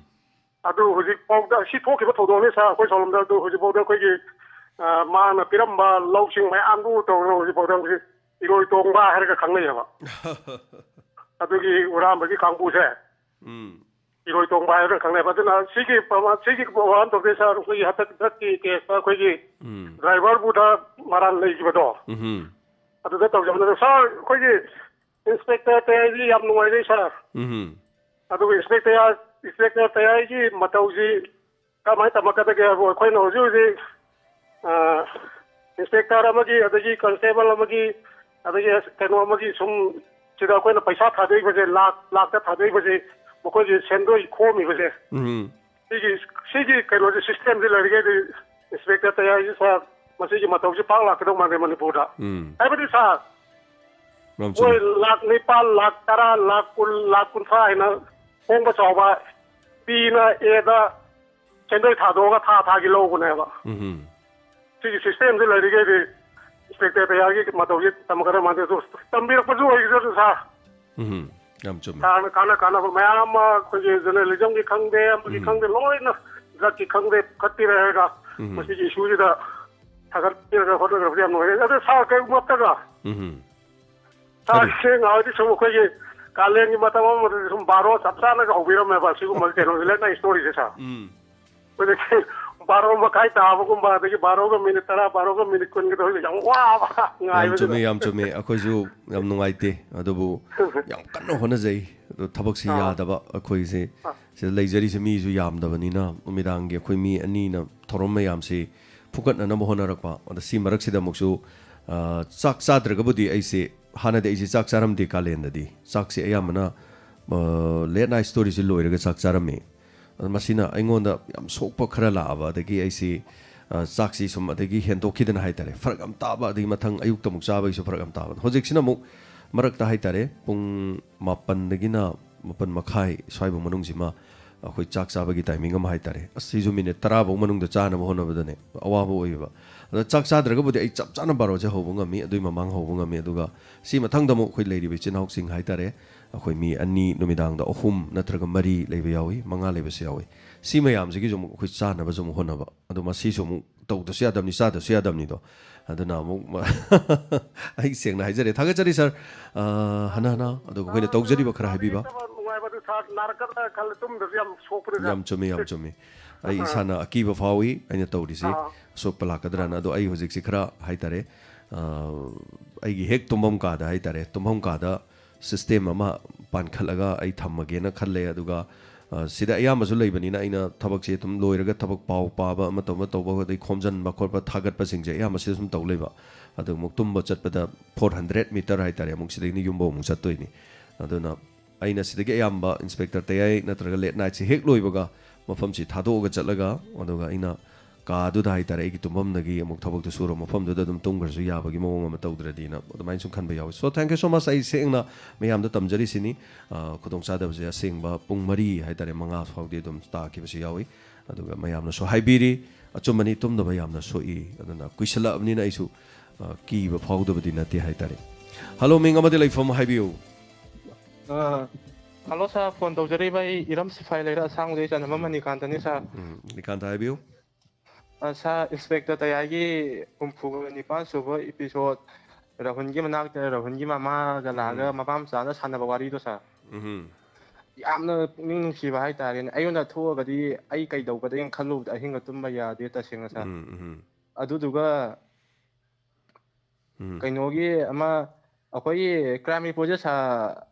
ꯑꯗꯨ ꯍꯧꯖꯤꯛ ꯐꯥꯎꯗ, ꯁꯤ ꯊꯣꯛꯈꯤꯕ ꯊꯧꯗꯣꯛꯅꯤ, ꯁꯥꯔ, ꯑꯩꯈꯣꯏ ꯁꯣꯝꯂꯣꯝꯗ꯫ ꯑꯗꯨ ꯍꯧꯖꯤꯛ ꯐꯥꯎꯗ ꯑꯩꯈꯣꯏꯒꯤ, ꯑ, ꯃꯥꯅ ꯄꯤꯔꯝꯕ ꯂꯧꯁꯤꯡ ꯃꯌꯥꯝꯗꯨ ꯇꯧꯔꯒ ꯍꯧꯖꯤꯛ ꯐꯥꯎꯗ ꯍꯧꯖꯤꯛ ꯏꯔꯣꯏ ꯇꯣꯡꯕ ꯍꯥꯏꯔꯒ ꯈꯪꯅꯩꯌꯦꯕ꯫ ꯑꯗꯨꯒꯤ ꯍꯨꯔꯥꯟꯕꯒꯤ ꯀꯥꯡꯕꯨꯁꯦ ꯎꯝ꯫ ꯏꯔꯣꯏ ꯇꯣꯡꯕ ꯍꯥꯏꯔꯒ ꯈꯪꯅꯩꯕ꯫ ꯑꯗꯨꯅ ꯁꯤꯒꯤ ꯄ꯭ꯔꯃꯥ-, ꯁꯤꯒꯤ ꯋꯥꯍꯟꯊꯣꯛꯁꯦ, ꯁꯥꯔ, ꯑꯩꯈꯣꯏꯒꯤ ꯍꯟꯗꯛ, ꯍꯟꯗꯛꯀꯤ case ꯇ ꯑꯩꯈꯣꯏꯒꯤ ꯎꯝ꯫ driver ꯕꯨꯗ ꯃꯔꯥꯜ ꯂꯩꯈꯤꯕꯗꯣ, ꯎꯝ꯫ ꯑꯗꯨꯗ ꯇꯧꯖꯕꯅꯦ꯫ ꯁꯥꯔ, ꯑꯩꯈꯣꯏꯒꯤ inspector ꯇꯌꯥꯏꯁꯤ ꯌꯥꯝ ꯅꯨꯡꯉꯥꯏꯖꯩ, ꯁꯥꯔ꯫ ꯎꯝ꯫ ꯑꯗꯨꯒ inspector ꯇꯌꯥꯏ-, inspector ꯇꯌꯥꯏꯒꯤ ꯃꯇꯧꯁꯤ ꯀꯃꯥꯏꯅ ꯇꯝꯃꯛꯀꯗꯒꯦ ꯍꯥꯏꯕꯨ, ꯑꯩꯈꯣꯏꯅ ꯍꯧꯖꯤꯛ ꯍꯧꯖꯤꯛ, ꯑ, inspector ꯑꯃꯒꯤ, ꯑꯗꯒꯤ constable ꯑꯃꯒꯤ, ꯑꯗꯒꯤ ꯀꯩꯅꯣ ꯑꯃꯒꯤ ꯁꯨꯝ ꯁꯤꯗ ꯑꯩꯈꯣꯏꯅ ꯄꯩꯁꯥ ꯊꯥꯗꯔꯤꯕꯁꯦ, ꯂꯥꯛ, ꯂꯥꯛꯇ ꯊꯥꯗꯔꯤꯕꯁꯦ, ꯃꯈꯣꯏꯒꯤ ꯁꯦꯟꯗꯣꯏ ꯈꯣꯝꯃꯤꯕꯁꯦ, ꯎꯝ꯫ ꯁꯤꯒꯤ, ꯁꯤꯒꯤ ꯀꯩꯅꯣꯁꯦ, system ꯁꯦ ꯂꯩꯔꯤꯈꯩꯗꯤ inspector ꯇꯌꯥꯏꯁꯤ, ꯁꯥꯔ, ꯃꯁꯤꯒꯤ ꯃꯇꯧꯁꯤ ꯄꯥꯛ ꯂꯥꯛꯀꯗꯧ ꯃꯥꯟꯗꯦ ꯃꯅꯤꯄꯨꯔꯗ꯫ ꯎꯝ꯫ ꯍꯥꯏꯕꯗꯤ, ꯁꯥꯔ, ꯌꯥꯝ ꯃꯣꯏ ꯆꯨꯝꯃꯤ꯫ ꯂꯥꯛ ꯅꯤꯄꯥꯜ, ꯂꯥꯛ ꯇꯔꯥ, ꯂꯥꯛ ꯀꯨꯟ, ꯂꯥꯛ ꯀꯨꯟꯊ꯭ꯔꯥ ꯍꯥꯏꯅ ꯍꯣꯡꯕ ꯆꯥꯎꯕ ꯄꯤꯅ ꯑꯦꯗ ꯁꯦꯟꯗꯣꯏ ꯊꯥꯗꯣꯛꯑꯒ ꯊꯥ ꯊꯥꯒꯤ ꯂꯧꯕꯅꯦꯕ꯫ ꯎꯝ꯫ ꯁꯤꯒꯤ system ꯁꯦ ꯂꯩꯔꯤꯈꯩꯗꯤ inspector ꯇꯌꯥꯏꯒꯤ ꯃꯇꯧꯁꯤ ꯇꯝꯒꯗꯕ ꯃꯥꯟꯗꯦ꯫ ꯑꯗꯨ ꯇꯝꯕꯤꯔꯛꯄꯁꯨ ꯑꯣꯏꯒꯗ꯭ꯔꯥ, ꯁꯥꯔ? ꯎꯝ, ꯌꯥꯝ ꯆꯨꯝꯃꯦ꯫ ꯁꯥꯔꯅ ꯀꯥꯟꯅ ꯀꯥꯟꯅꯕ ꯃꯌꯥꯝ ꯑꯃ ꯑꯩꯈꯣꯏꯒꯤ journalism ꯒꯤ ꯈꯪꯗꯦ, ꯑꯃꯒꯤ ꯎꯝ꯫ ꯈꯪꯗꯦ, ꯂꯣꯏꯅ ꯖꯥꯠꯀꯤ ꯈꯪꯗꯦ ꯐꯠꯇꯤꯔꯦ ꯍꯥꯏꯔꯒ ꯎꯝ꯫ ꯃꯁꯤꯒꯤ ꯏꯁꯨꯁꯤꯗ ꯊꯥꯒꯠꯄꯤꯔꯒ ꯍꯣꯠꯅꯈ꯭ꯔꯕꯗꯤ ꯌꯥꯝ ꯅꯨꯡꯉꯥꯏꯖꯩ꯫ ꯑꯗꯣ ꯁꯥꯔ, ꯀꯔꯤꯒꯨꯝꯕ ꯑꯃꯇꯒ ꯎꯝ꯫ ꯁꯥꯔꯁꯦ ꯉꯥꯏꯍꯥꯛꯇꯤ ꯁꯨꯝ ꯑꯩꯈꯣꯏꯒꯤ ꯀꯥꯂꯦꯟꯒꯤ ꯃꯇꯝ ꯑꯃꯗꯗꯤ ꯁꯨꯝ ꯕꯥꯔꯣ ꯆꯞ ꯆꯥꯅꯒ ꯍꯧꯕꯤꯔꯝꯃꯦꯕ ꯁꯤꯒꯨꯝꯕ ꯀꯩꯅꯣꯁꯦ, ꯂꯦꯠ ꯅꯥꯏꯠ ꯁ꯭ꯇꯣꯔꯤꯁꯦ ꯁꯥꯔ꯫ ꯎꯝ꯫ ꯑꯩꯈꯣꯏꯗꯤ ꯕꯥꯔꯣ ꯃꯈꯥꯏ ꯇꯥꯕꯒꯨꯝꯕ, ꯑꯗꯒꯤ ꯕꯥꯔꯣꯒ ꯃꯤꯅꯤꯠ ꯇꯔꯥ, ꯕꯥꯔꯣꯒ ꯃꯤꯅꯤꯠ ꯀꯨꯟꯒ ꯇꯧꯔꯒ ꯌꯥꯝ ꯋꯥꯕ ꯌꯥꯝ ꯉꯥꯏꯕꯗꯨꯗ꯫ ꯆꯨꯝꯃꯦ, ꯌꯥꯝ ꯆꯨꯝꯃꯦ꯫ ꯑꯩꯈꯣꯏꯁꯨ ꯌꯥꯝ ꯅꯨꯡꯉꯥꯏꯇꯦ, ꯑꯗꯨꯕꯨ ꯌꯥꯝ ꯀꯟꯅ ꯍꯣꯠꯅꯖꯩ꯫ ꯑꯗꯣ ꯊꯕꯛꯁꯤ ꯑꯥ꯫ ꯌꯥꯗꯕ ꯑꯩꯈꯣꯏꯁꯦ꯫ ꯑꯥ꯫ ꯁꯤꯗ ꯂꯩꯖꯔꯤꯁꯦ ꯃꯤꯁꯨ ꯌꯥꯝꯗꯕꯅꯤꯅ, ꯅꯨꯃꯤꯗꯥꯡꯒꯤ ꯑꯩꯈꯣꯏ ꯃꯤ ꯑꯅꯤꯅ ꯊꯧꯔꯝ ꯃꯌꯥꯝꯁꯤ ꯐꯨꯀꯠꯅꯅꯕ ꯍꯣꯠꯅꯔꯛꯄ꯫ ꯑꯗ ꯁꯤ ꯃꯔꯛꯁꯤꯗ ꯑꯃꯨꯛꯁꯨ, ꯑ, ꯆꯥꯛ ꯆꯥꯗ꯭ꯔꯒꯕꯨꯗꯤ ꯑꯩꯁꯦ, ꯍꯥꯟꯅꯗꯤ ꯑꯩꯁꯦ ꯆꯥꯛ ꯆꯥꯔꯝꯗꯦ ꯀꯥꯂꯦꯟꯗꯗꯤ꯫ ꯆꯥꯛꯁꯦ ꯑꯌꯥꯝꯕꯅ, ꯑ, ꯂꯦꯠ ꯅꯥꯏꯠ ꯁ꯭ꯇꯣꯔꯤꯁꯦ ꯂꯣꯏꯔꯒ ꯆꯥꯛ ꯆꯥꯔꯝꯃꯤ꯫ ꯑꯗ ꯃꯁꯤꯅ ꯑꯩꯉꯣꯟꯗ ꯌꯥꯝ ꯁꯣꯛꯄ ꯈꯔ ꯂꯥꯛꯑꯕ, ꯑꯗꯒꯤ ꯑꯩꯁꯤ, ꯑ, ꯆꯥꯛꯁꯤ ꯁꯨꯝ ꯑꯗꯒꯤ ꯍꯦꯟꯗꯣꯛꯈꯤꯗꯅ ꯍꯥꯏꯇꯥꯔꯦ, ꯐꯔꯛ ꯌꯥꯝ ꯇꯥꯕ, ꯑꯗꯒꯤ ꯃꯊꯪ ꯑꯌꯨꯛꯇ ꯑꯃꯨꯛ ꯆꯥꯕꯒꯤꯁꯨ ꯐꯔꯛ ꯌꯥꯝ ꯇꯥꯕ꯫ ꯍꯧꯖꯤꯛꯁꯤꯅ ꯑꯃꯨꯛ ꯃꯔꯛꯇ ꯍꯥꯏꯇꯥꯔꯦ, ꯄꯨꯡ ꯃꯥꯄꯟꯗꯒꯤꯅ ꯃꯥꯄꯟ ꯃꯈꯥꯏ ꯁ꯭ꯋꯥꯏꯐꯥꯎ ꯃꯅꯨꯡꯁꯤꯃ ꯑꯩꯈꯣꯏ ꯆꯥꯛ ꯆꯥꯕꯒꯤ ꯇꯥꯏꯃꯤꯡ ꯑꯃ ꯍꯥꯏꯇꯥꯔꯦ꯫ ꯑꯁ, ꯁꯤꯁꯨ ꯃꯤꯅꯤꯠ ꯇꯔꯥꯐꯧ ꯃꯅꯨꯡꯗ ꯆꯥꯅꯕ ꯍꯣꯠꯅꯕꯗꯅꯦ ꯑꯋꯥꯕ ꯑꯣꯏꯌꯦꯕ꯫ ꯑꯗ ꯆꯥꯛ ꯆꯥꯗ꯭ꯔꯒꯕꯨꯗꯤ ꯑꯩ ꯆꯞ ꯆꯥꯅ ꯕꯥꯔꯣꯁꯦ ꯍꯧꯕ ꯉꯝꯃꯤ, ꯑꯗꯨꯏ ꯃꯃꯥꯡ ꯍꯧꯕ ꯉꯝꯃꯤ꯫ ꯑꯗꯨꯒ ꯁꯤ ꯃꯊꯪꯗ ꯑꯃꯨꯛ ꯑꯩꯈꯣꯏ ꯂꯩꯔꯤꯕ ꯏꯆꯤꯟ ꯏꯅꯥꯎꯁꯤꯡ ꯍꯥꯏꯇꯥꯔꯦ, ꯑꯩꯈꯣꯏ ꯃꯤ ꯑꯅꯤ, ꯅꯨꯃꯤꯗꯥꯡꯗ ꯑꯍꯨꯝ ꯅꯠꯇ꯭ꯔꯒ ꯃꯔꯤ ꯂꯩꯕ ꯌꯥꯎꯏ, ꯃꯉꯥ ꯂꯩꯕꯁꯨ ꯌꯥꯎꯏ꯫ ꯁꯤ ꯃꯌꯥꯝꯁꯤꯒꯤꯁꯨ ꯑꯃꯨꯛ ꯑꯩꯈꯣꯏ ꯆꯥꯅꯕꯁꯨ ꯑꯃꯨꯛ ꯍꯣꯠꯅꯕ꯫ ꯑꯗꯣ ꯃꯁꯤꯁꯨ ꯑꯃꯨꯛ ꯇꯧꯗꯁꯨ ꯌꯥꯗꯕꯅꯤ, ꯆꯥꯗꯁꯨ ꯌꯥꯗꯕꯅꯤꯗꯣ꯫ ꯑꯗꯨꯅ ꯑꯃꯨꯛ ꯃ-, ꯑꯩ ꯁꯦꯡꯅ ꯍꯥꯏꯖꯔꯦ, ꯊꯥꯒꯠꯆꯔꯤ ꯁꯥꯔ꯫ ꯑ, ꯍꯅꯥ ꯍꯅꯥ, ꯑꯗꯨꯒ ꯑꯩꯈꯣꯏꯅ ꯇꯧꯖꯔꯤꯕ ꯈꯔ ꯍꯥꯏꯕꯤꯕ꯫ ꯅꯨꯡꯉꯥꯏꯕꯗꯨ ꯁꯥꯔ, ꯅꯥꯔꯛꯀꯗ꯭ꯔꯥ ꯈꯜꯂꯦ, ꯇꯨꯝꯗ꯭ꯔꯁꯨ ꯌꯥꯝ ꯁꯣꯛꯄꯅꯤꯗ꯫ ꯌꯥꯝ ꯆꯨꯝꯃꯤ, ꯌꯥꯝ ꯆꯨꯝꯃꯤ꯫ ꯑꯩ ꯑꯥ꯫ ꯏꯁꯥꯅ ꯑꯀꯤꯕ ꯐꯥꯎꯏ ꯑꯩꯅ ꯇꯧꯔꯤꯁꯤ꯫ ꯑꯥ꯫ ꯑꯁꯣꯛꯄ ꯂꯥꯛꯀꯗ꯭ꯔꯥꯅ꯫ ꯑꯗꯣ ꯑꯩ ꯍꯧꯖꯤꯛꯁꯤ ꯈꯔ ꯍꯥꯏꯇꯥꯔꯦ, ꯑ, ꯑꯩꯒꯤ ꯍꯦꯛ ꯇꯨꯝꯐꯝ ꯀꯥꯗ ꯍꯥꯏꯇꯥꯔꯦ, ꯇꯨꯝꯐꯝ ꯀꯥꯗ ꯁꯤꯁꯇꯦꯝ ꯑꯃ ꯄꯥꯟꯈꯠꯂꯒ ꯑꯩ ꯊꯝꯃꯒꯦꯅ ꯈꯜꯂꯦ꯫ ꯑꯗꯨꯒ, ꯑ, ꯁꯤꯗ ꯑꯌꯥꯝꯕꯁꯨ ꯂꯩꯕꯅꯤꯅ ꯑꯩꯅ ꯊꯕꯛꯁꯦ ꯑꯗꯨꯝ ꯂꯣꯏꯔꯒ ꯊꯕꯛ ꯄꯥꯎ ꯄꯥꯕ ꯑꯃ ꯇꯧꯕ, ꯇꯧꯕ, ꯑꯗꯩ ꯈꯣꯝꯖꯤꯟꯕ ꯈꯣꯠꯄ ꯊꯥꯒꯠꯄꯁꯤꯡꯁꯦ ꯑꯌꯥꯝꯕ ꯁꯤꯗ ꯁꯨꯝ ꯇꯧ ꯂꯩꯕ꯫ ꯑꯗꯨ ꯑꯃꯨꯛ ꯇꯨꯝꯕ ꯆꯠꯄꯗ ꯐꯣꯔ ꯍꯟꯗ꯭ꯔꯦꯠ ꯃꯤꯇꯔ ꯍꯥꯏꯇꯥꯔꯦ, ꯑꯃꯨꯛ ꯁꯤꯗꯒꯤꯅ ꯌꯨꯝꯐꯧ ꯑꯃꯨꯛ ꯆꯠꯇꯣꯏꯅꯤ꯫ ꯑꯗꯨꯅ ꯑꯩꯅ ꯁꯤꯗꯒꯤ ꯑꯌꯥꯝꯕ ꯏꯟꯁꯄꯦꯛꯇꯔ ꯇꯌꯥꯏ ꯅꯠꯇ꯭ꯔꯒ ꯂꯦꯠ ꯅꯥꯏꯠꯁꯦ ꯍꯦꯛ ꯂꯣꯏꯕꯒ ꯃꯐꯝꯁꯤ ꯊꯥꯗꯣꯛꯑꯒ ꯆꯠꯂꯒ, ꯑꯗꯨꯒ ꯑꯩꯅ ꯀꯥꯗꯨꯗ ꯍꯥꯏꯇꯥꯔꯦ, ꯑꯩꯒꯤ ꯇꯨꯝꯐꯝꯗꯒꯤ ꯑꯃꯨꯛ ꯊꯕꯛꯇꯨ ꯁꯨꯔ ꯃꯐꯝꯗꯨꯗ ꯑꯗꯨꯝ ꯇꯨꯝꯈ꯭ꯔꯁꯨ ꯌꯥꯕꯒꯤ ꯃꯑꯣꯡ ꯑꯃ ꯇꯧꯗ꯭ꯔꯗꯤꯅ ꯑꯗꯨꯃꯥꯏꯅ ꯁꯨꯝ ꯈꯟꯕ ꯌꯥꯎꯏ꯫ So, thank you so much꯫ ꯑꯩ ꯁꯦꯡꯅ ꯃꯌꯥꯝꯗ ꯇꯝꯖꯔꯤꯁꯤꯅꯤ꯫ ꯑ, ꯈꯨꯗꯣꯡꯆꯥꯗꯕꯁꯦ ꯑꯁꯦꯡꯕ ꯄꯨꯡ ꯃꯔꯤ ꯍꯥꯏꯇꯥꯔꯦ, ꯃꯉꯥ ꯐꯥꯎꯗꯤ ꯑꯗꯨꯝ ꯇꯥꯈꯤꯕꯁꯨ ꯌꯥꯎꯏ꯫ ꯑꯗꯨꯒ ꯃꯌꯥꯝꯅꯁꯨ ꯍꯥꯏꯕꯤꯔꯤ, ꯑꯆꯨꯝꯕꯅꯤ, ꯇꯨꯝꯗꯕ ꯌꯥꯝꯅ ꯁꯣꯛꯏ꯫ ꯑꯗꯨꯅ ꯀꯨꯏꯁꯜꯂꯛꯑꯕꯅꯤꯅ ꯑꯩꯁꯨ, ꯑ, ꯀꯤꯕ ꯐꯥꯎꯗꯕꯗꯤ ꯅꯠꯇꯦ ꯍꯥꯏꯇꯥꯔꯦ꯫ ꯍꯜꯂꯣ, ꯃꯤꯡ ꯑꯃꯗꯤ ꯂꯩꯐꯝ ꯍꯥꯏꯕꯤꯌꯨ꯫ ꯑ, ꯍꯜꯂꯣ ꯁꯥꯔ, ꯐꯣꯟ ꯇꯧꯖꯔꯛꯏꯕ ꯑꯩ ꯏꯔꯝ ꯁꯤꯐꯥꯏ ꯂꯩꯔꯛ ꯑꯁꯥꯡꯕꯗꯒꯤ ꯆꯅꯝꯕꯝ ꯃꯅꯤꯀꯥꯟꯇꯅꯤ ꯁꯥꯔ꯫ ꯎꯝ, ꯅꯤꯀꯥꯟꯇ ꯍꯥꯏꯕꯤꯌꯨ꯫ ꯑ, ꯁꯥꯔ, ꯏꯟꯁꯄꯦꯛꯇꯔ ꯇꯌꯥꯏꯒꯤ ꯍꯨꯝꯐꯨꯒ ꯅꯤꯄꯥꯟ ꯁꯨꯕ ꯏꯄꯤꯁꯣꯠ, ꯔꯥꯍꯨꯜꯒꯤ ꯃꯅꯥꯛꯇ ꯔꯥꯍꯨꯜꯒꯤ ꯃꯃꯥꯒ ꯂꯥꯛꯑꯒ ꯎꯝ꯫ ꯃꯄꯥ ꯃꯆꯥꯅ ꯁꯥꯟꯅꯕ ꯋꯥꯔꯤꯗꯣ, ꯁꯥꯔ꯫ ꯎꯝ꯫ ꯌꯥꯝꯅ ꯄꯨꯛꯅꯤꯡ ꯅꯨꯡꯁꯤꯕ ꯍꯥꯏꯇꯥꯔꯦꯅꯦ꯫ ꯑꯩꯉꯣꯟꯗ ꯊꯣꯛꯑꯒꯗꯤ ꯑꯩ ꯀꯩꯗꯧꯒꯗꯒꯦꯅ ꯈꯜꯂꯨꯕꯗ ꯑꯍꯤꯡꯒ ꯇꯨꯝꯕ ꯌꯥꯗꯦ, ꯇꯁꯦꯡꯅ, ꯁꯥꯔ꯫ ꯎꯝ, ꯎꯝ꯫ ꯑꯗꯨꯗꯨꯒ ꯎꯝ꯫ ꯀꯩꯅꯣꯒꯤ ꯑꯃ ꯑꯩꯈꯣꯏꯒꯤ ꯀ꯭ꯔꯥꯏꯝ ꯔꯤꯄꯣꯔꯠꯁꯦ, ꯁꯥꯔ,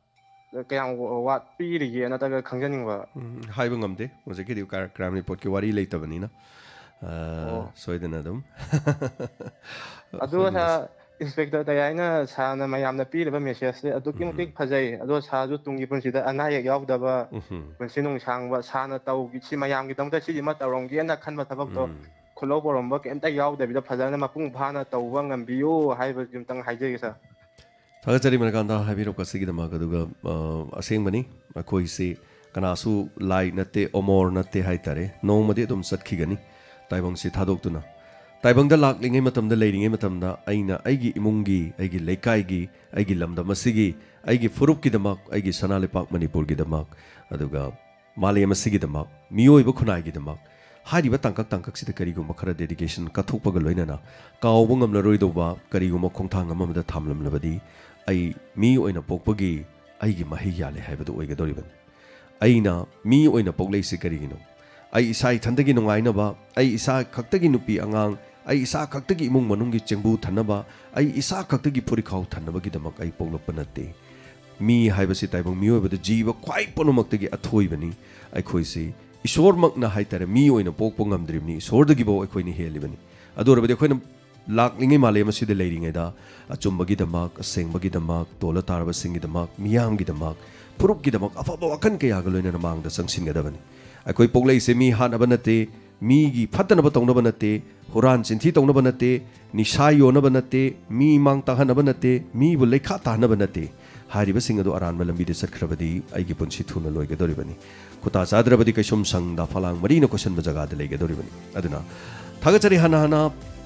ꯀꯌꯥꯝ ꯋꯥꯠꯄꯤꯔꯤꯒꯦ ꯅꯠꯇ꯭ꯔꯒ ꯈꯪꯖꯅꯤꯡꯕ? ꯎꯝ, ꯍꯥꯏꯕ ꯉꯝꯗꯦ꯫ ꯍꯧꯖꯤꯛꯀꯤꯗꯤ ꯀ꯭ꯔꯥ-, ꯀ꯭ꯔꯥꯏꯝ ꯔꯤꯄꯣꯔꯠꯀꯤ ꯋꯥꯔꯤ ꯂꯩꯇꯕꯅꯤꯅ꯫ ꯑ, ꯑꯣ꯫ ꯁꯣꯏꯗꯅ ꯑꯗꯨꯝ ꯑꯗꯨꯒ, ꯍꯣꯠꯅꯔꯁꯤ꯫ ꯁꯥꯔ, ꯏꯟꯁꯄꯦꯛꯇꯔ ꯇꯌꯥꯏꯅ ꯁꯥꯔꯅ ꯃꯌꯥꯝꯗ ꯄꯤꯔꯤꯕ ꯃꯦꯁꯦꯖꯁꯦ ꯑꯗꯨꯛꯀꯤ ꯎꯝ꯫ ꯃꯇꯤꯛ ꯐꯖꯩ꯫ ꯑꯗꯣ ꯁꯥꯔꯁꯨ ꯇꯨꯡꯒꯤ ꯄꯨꯟꯁꯤꯗ ꯑꯅꯥ ꯑꯌꯦꯛ ꯌꯥꯎꯗꯕ, ꯎꯝ꯫ ꯄꯨꯟꯁꯤ ꯅꯨꯡꯁꯥꯡꯕ, ꯁꯥꯔꯅ ꯇꯧꯈꯤ, ꯁꯤ ꯃꯌꯥꯝꯒꯤꯗꯃꯛꯇ ꯁꯤꯁꯤꯃ ꯇꯧꯔꯝꯒꯦꯅ ꯈꯟꯕ ꯊꯕꯛꯇꯣ ꯎꯝ꯫ ꯈꯨꯜꯂꯧ ꯄꯧꯔꯝꯕ ꯀꯩꯝꯇ ꯌꯥꯎꯗꯕꯤꯗ ꯐꯖꯅ ꯃꯄꯨꯡ ꯐꯥꯅ ꯇꯧꯕ ꯉꯝꯕꯤꯌꯨ ꯍꯥꯏꯕꯁꯤ ꯑꯝꯇꯪ ꯍꯥꯏꯖꯒꯦ, ꯁꯥꯔ꯫ ꯊꯥꯒꯠꯆꯔꯤ ꯃꯅꯤꯀꯥꯟꯇ, ꯍꯥꯏꯕꯤꯔꯛꯄꯁꯤꯒꯤꯗꯃꯛ꯫ ꯑꯗꯨꯒ, ꯑ, ꯑꯁꯦꯡꯕꯅꯤ, ꯑꯩꯈꯣꯏꯁꯤ ꯀꯅꯥꯁꯨ ꯂꯥꯏ ꯅꯠꯇꯦ, ꯑꯃꯣꯔ ꯅꯠꯇꯦ ꯍꯥꯏꯇꯥꯔꯦ꯫ ꯅꯣꯡꯃꯗꯤ ꯑꯗꯨꯝ ꯆꯠꯈꯤꯒꯅꯤ ꯇꯥꯏꯕꯪꯁꯤ ꯊꯥꯗꯣꯛꯇꯨꯅ꯫ ꯇꯥꯏꯕꯪꯗ ꯂꯥꯛꯂꯤꯉꯩ ꯃꯇꯝꯗ, ꯂꯩꯔꯤꯉꯩ ꯃꯇꯝꯗ ꯑꯩꯅ ꯑꯩꯒꯤ ꯏꯃꯨꯡꯒꯤ, ꯑꯩꯒꯤ ꯂꯩꯀꯥꯏꯒꯤ, ꯑꯩꯒꯤ ꯂꯝꯗꯝ ꯑꯁꯤꯒꯤ, ꯑꯩꯒꯤ ꯐꯨꯔꯨꯞꯀꯤꯗꯃꯛ, ꯑꯩꯒꯤ ꯁꯅꯥ ꯂꯩꯄꯥꯛ ꯃꯅꯤꯄꯨꯔꯒꯤꯗꯃꯛ, ꯑꯗꯨꯒ ꯃꯥꯂꯦꯝ ꯑꯁꯤꯒꯤꯗꯃꯛ, ꯃꯤꯑꯣꯏꯕ ꯈꯨꯟꯅꯥꯏꯒꯤꯗꯃꯛ ꯍꯥꯏꯔꯤꯕ ꯇꯥꯡꯀꯛ ꯇꯥꯡꯀꯛꯁꯤꯗ ꯀꯔꯤꯒꯨꯝꯕ ꯈꯔ dedication ꯀꯠꯊꯣꯛꯄꯒ ꯂꯣꯏꯅꯅ ꯀꯥꯎꯕ ꯉꯝꯂꯔꯣꯏꯗꯧꯕ ꯀꯔꯤꯒꯨꯝꯕ ꯈꯣꯡꯊꯥꯡ ꯑꯃ ꯑꯃꯗ ꯊꯝꯂꯝꯂꯕꯗꯤ, ꯑꯩ ꯃꯤ ꯑꯣꯏꯅ ꯄꯣꯛꯄꯒꯤ ꯑꯩꯒꯤ ꯃꯍꯩ ꯌꯥꯜꯂꯦ ꯍꯥꯏꯕꯗꯨ ꯑꯣꯏꯒꯗꯧꯔꯤꯕꯅꯤ꯫ ꯑꯩꯅ ꯃꯤ ꯑꯣꯏꯅ ꯄꯣꯛꯂꯛꯏꯁꯤ ꯀꯔꯤꯒꯤꯅꯣ? ꯑꯩ ꯏꯁꯥ ꯏꯊꯟꯇꯒꯤ ꯅꯨꯡꯉꯥꯏꯅꯕ, ꯑꯩ ꯏꯁꯥ ꯈꯛꯇꯒꯤ ꯅꯨꯄꯤ ꯑꯉꯥꯡ, ꯑꯩ ꯏꯁꯥ ꯈꯛꯇꯒꯤ ꯏꯃꯨꯡ ꯃꯅꯨꯡꯒꯤ ꯆꯦꯡꯕꯨ ꯊꯟꯅꯕ, ꯑꯩ ꯏꯁꯥ ꯈꯛꯇꯒꯤ ꯐꯨꯔꯤꯈꯥꯎ ꯊꯟꯅꯕꯒꯤꯗꯃꯛ ꯑꯩ ꯄꯣꯛꯂꯛꯄ ꯅꯠꯇꯦ꯫ ꯃꯤ ꯍꯥꯏꯕꯁꯤ ꯇꯥꯏꯕꯪ ꯃꯤꯑꯣꯏꯕꯗ ꯖꯤꯕ ꯈ꯭ꯋꯥꯏ ꯄꯨꯝꯅꯃꯛꯇꯒꯤ ꯑꯊꯣꯏꯕꯅꯤ꯫ ꯑꯩꯈꯣꯏꯁꯤ ꯏꯁꯣꯔꯃꯛꯅ ꯍꯥꯏꯇꯥꯔꯦ, ꯃꯤ ꯑꯣꯏꯅ ꯄꯣꯛꯄ ꯉꯝꯗ꯭ꯔꯤꯕꯅꯤ, ꯏꯁꯣꯔꯗꯒꯤꯐꯥꯎ ꯑꯩꯈꯣꯏꯅ ꯍꯦꯜꯂꯤꯕꯅꯤ꯫ ꯑꯗꯨ ꯑꯣꯏꯔꯕꯗꯤ ꯑꯩꯈꯣꯏꯅ ꯂꯥꯛꯂꯤꯉꯩ ꯃꯥꯂꯦꯝ ꯑꯁꯤꯗ ꯂꯩꯔꯤꯉꯩꯗ ꯑꯆꯨꯝꯕꯒꯤꯗꯃꯛ, ꯑꯁꯦꯡꯕꯒꯤꯗꯃꯛ, ꯇꯣꯜꯂ ꯇꯥꯔꯕꯁꯤꯡꯒꯤꯗꯃꯛ, ꯃꯤꯌꯥꯝꯒꯤꯗꯃꯛ, ꯐꯨꯔꯨꯞꯀꯤꯗꯃꯛ ꯑꯐꯕ ꯋꯥꯈꯜ ꯀꯌꯥꯒ ꯂꯣꯏꯅꯅ ꯃꯥꯡꯗ ꯆꯪꯁꯤꯟꯒꯗꯕꯅꯤ꯫ ꯑꯩꯈꯣꯏ ꯄꯣꯛꯂꯛꯏꯁꯦ ꯃꯤ ꯍꯥꯠꯅꯕ ꯅꯠꯇꯦ, ꯃꯤꯒꯤ ꯐꯠꯇꯅꯕ ꯇꯧꯅꯕ ꯅꯠꯇꯦ, ꯍꯨꯔꯥꯟ ꯆꯤꯟꯊꯤ ꯇꯧꯅꯕ ꯅꯠꯇꯦ, ꯅꯤꯁꯥ ꯌꯣꯟꯅꯕ ꯅꯠꯇꯦ, ꯃꯤ ꯃꯥꯡ ꯇꯥꯛꯍꯟꯅꯕ ꯅꯠꯇꯦ, ꯃꯤꯕꯨ ꯂꯩꯈꯥ ꯇꯥꯍꯟꯅꯕ ꯅꯠꯇꯦ꯫ ꯍꯥꯏꯔꯤꯕꯁꯤꯡ ꯑꯗꯨ ꯑꯔꯥꯟꯕ ꯂꯝꯕꯤꯗ ꯆꯠꯈ꯭ꯔꯕꯗꯤ ꯑꯩꯒꯤ ꯄꯨꯟꯁꯤ ꯊꯨꯅ ꯂꯣꯏꯒꯗꯧꯔꯤꯕꯅꯤ꯫ ꯈꯨꯇꯥ ꯆꯥꯗ꯭ꯔꯕꯗꯤ ꯀꯩꯁꯨꯝ ꯁꯪꯗ ꯐꯂꯥꯡ ꯃꯔꯤꯅ ꯀꯣꯏꯁꯟꯕ ꯖꯒꯥꯗ ꯂꯩꯒꯗꯧꯔꯤꯕꯅꯤ꯫ ꯑꯗꯨꯅ ꯊꯥꯒꯠꯆꯔꯤ ꯍꯟꯅ ꯍꯟꯅ,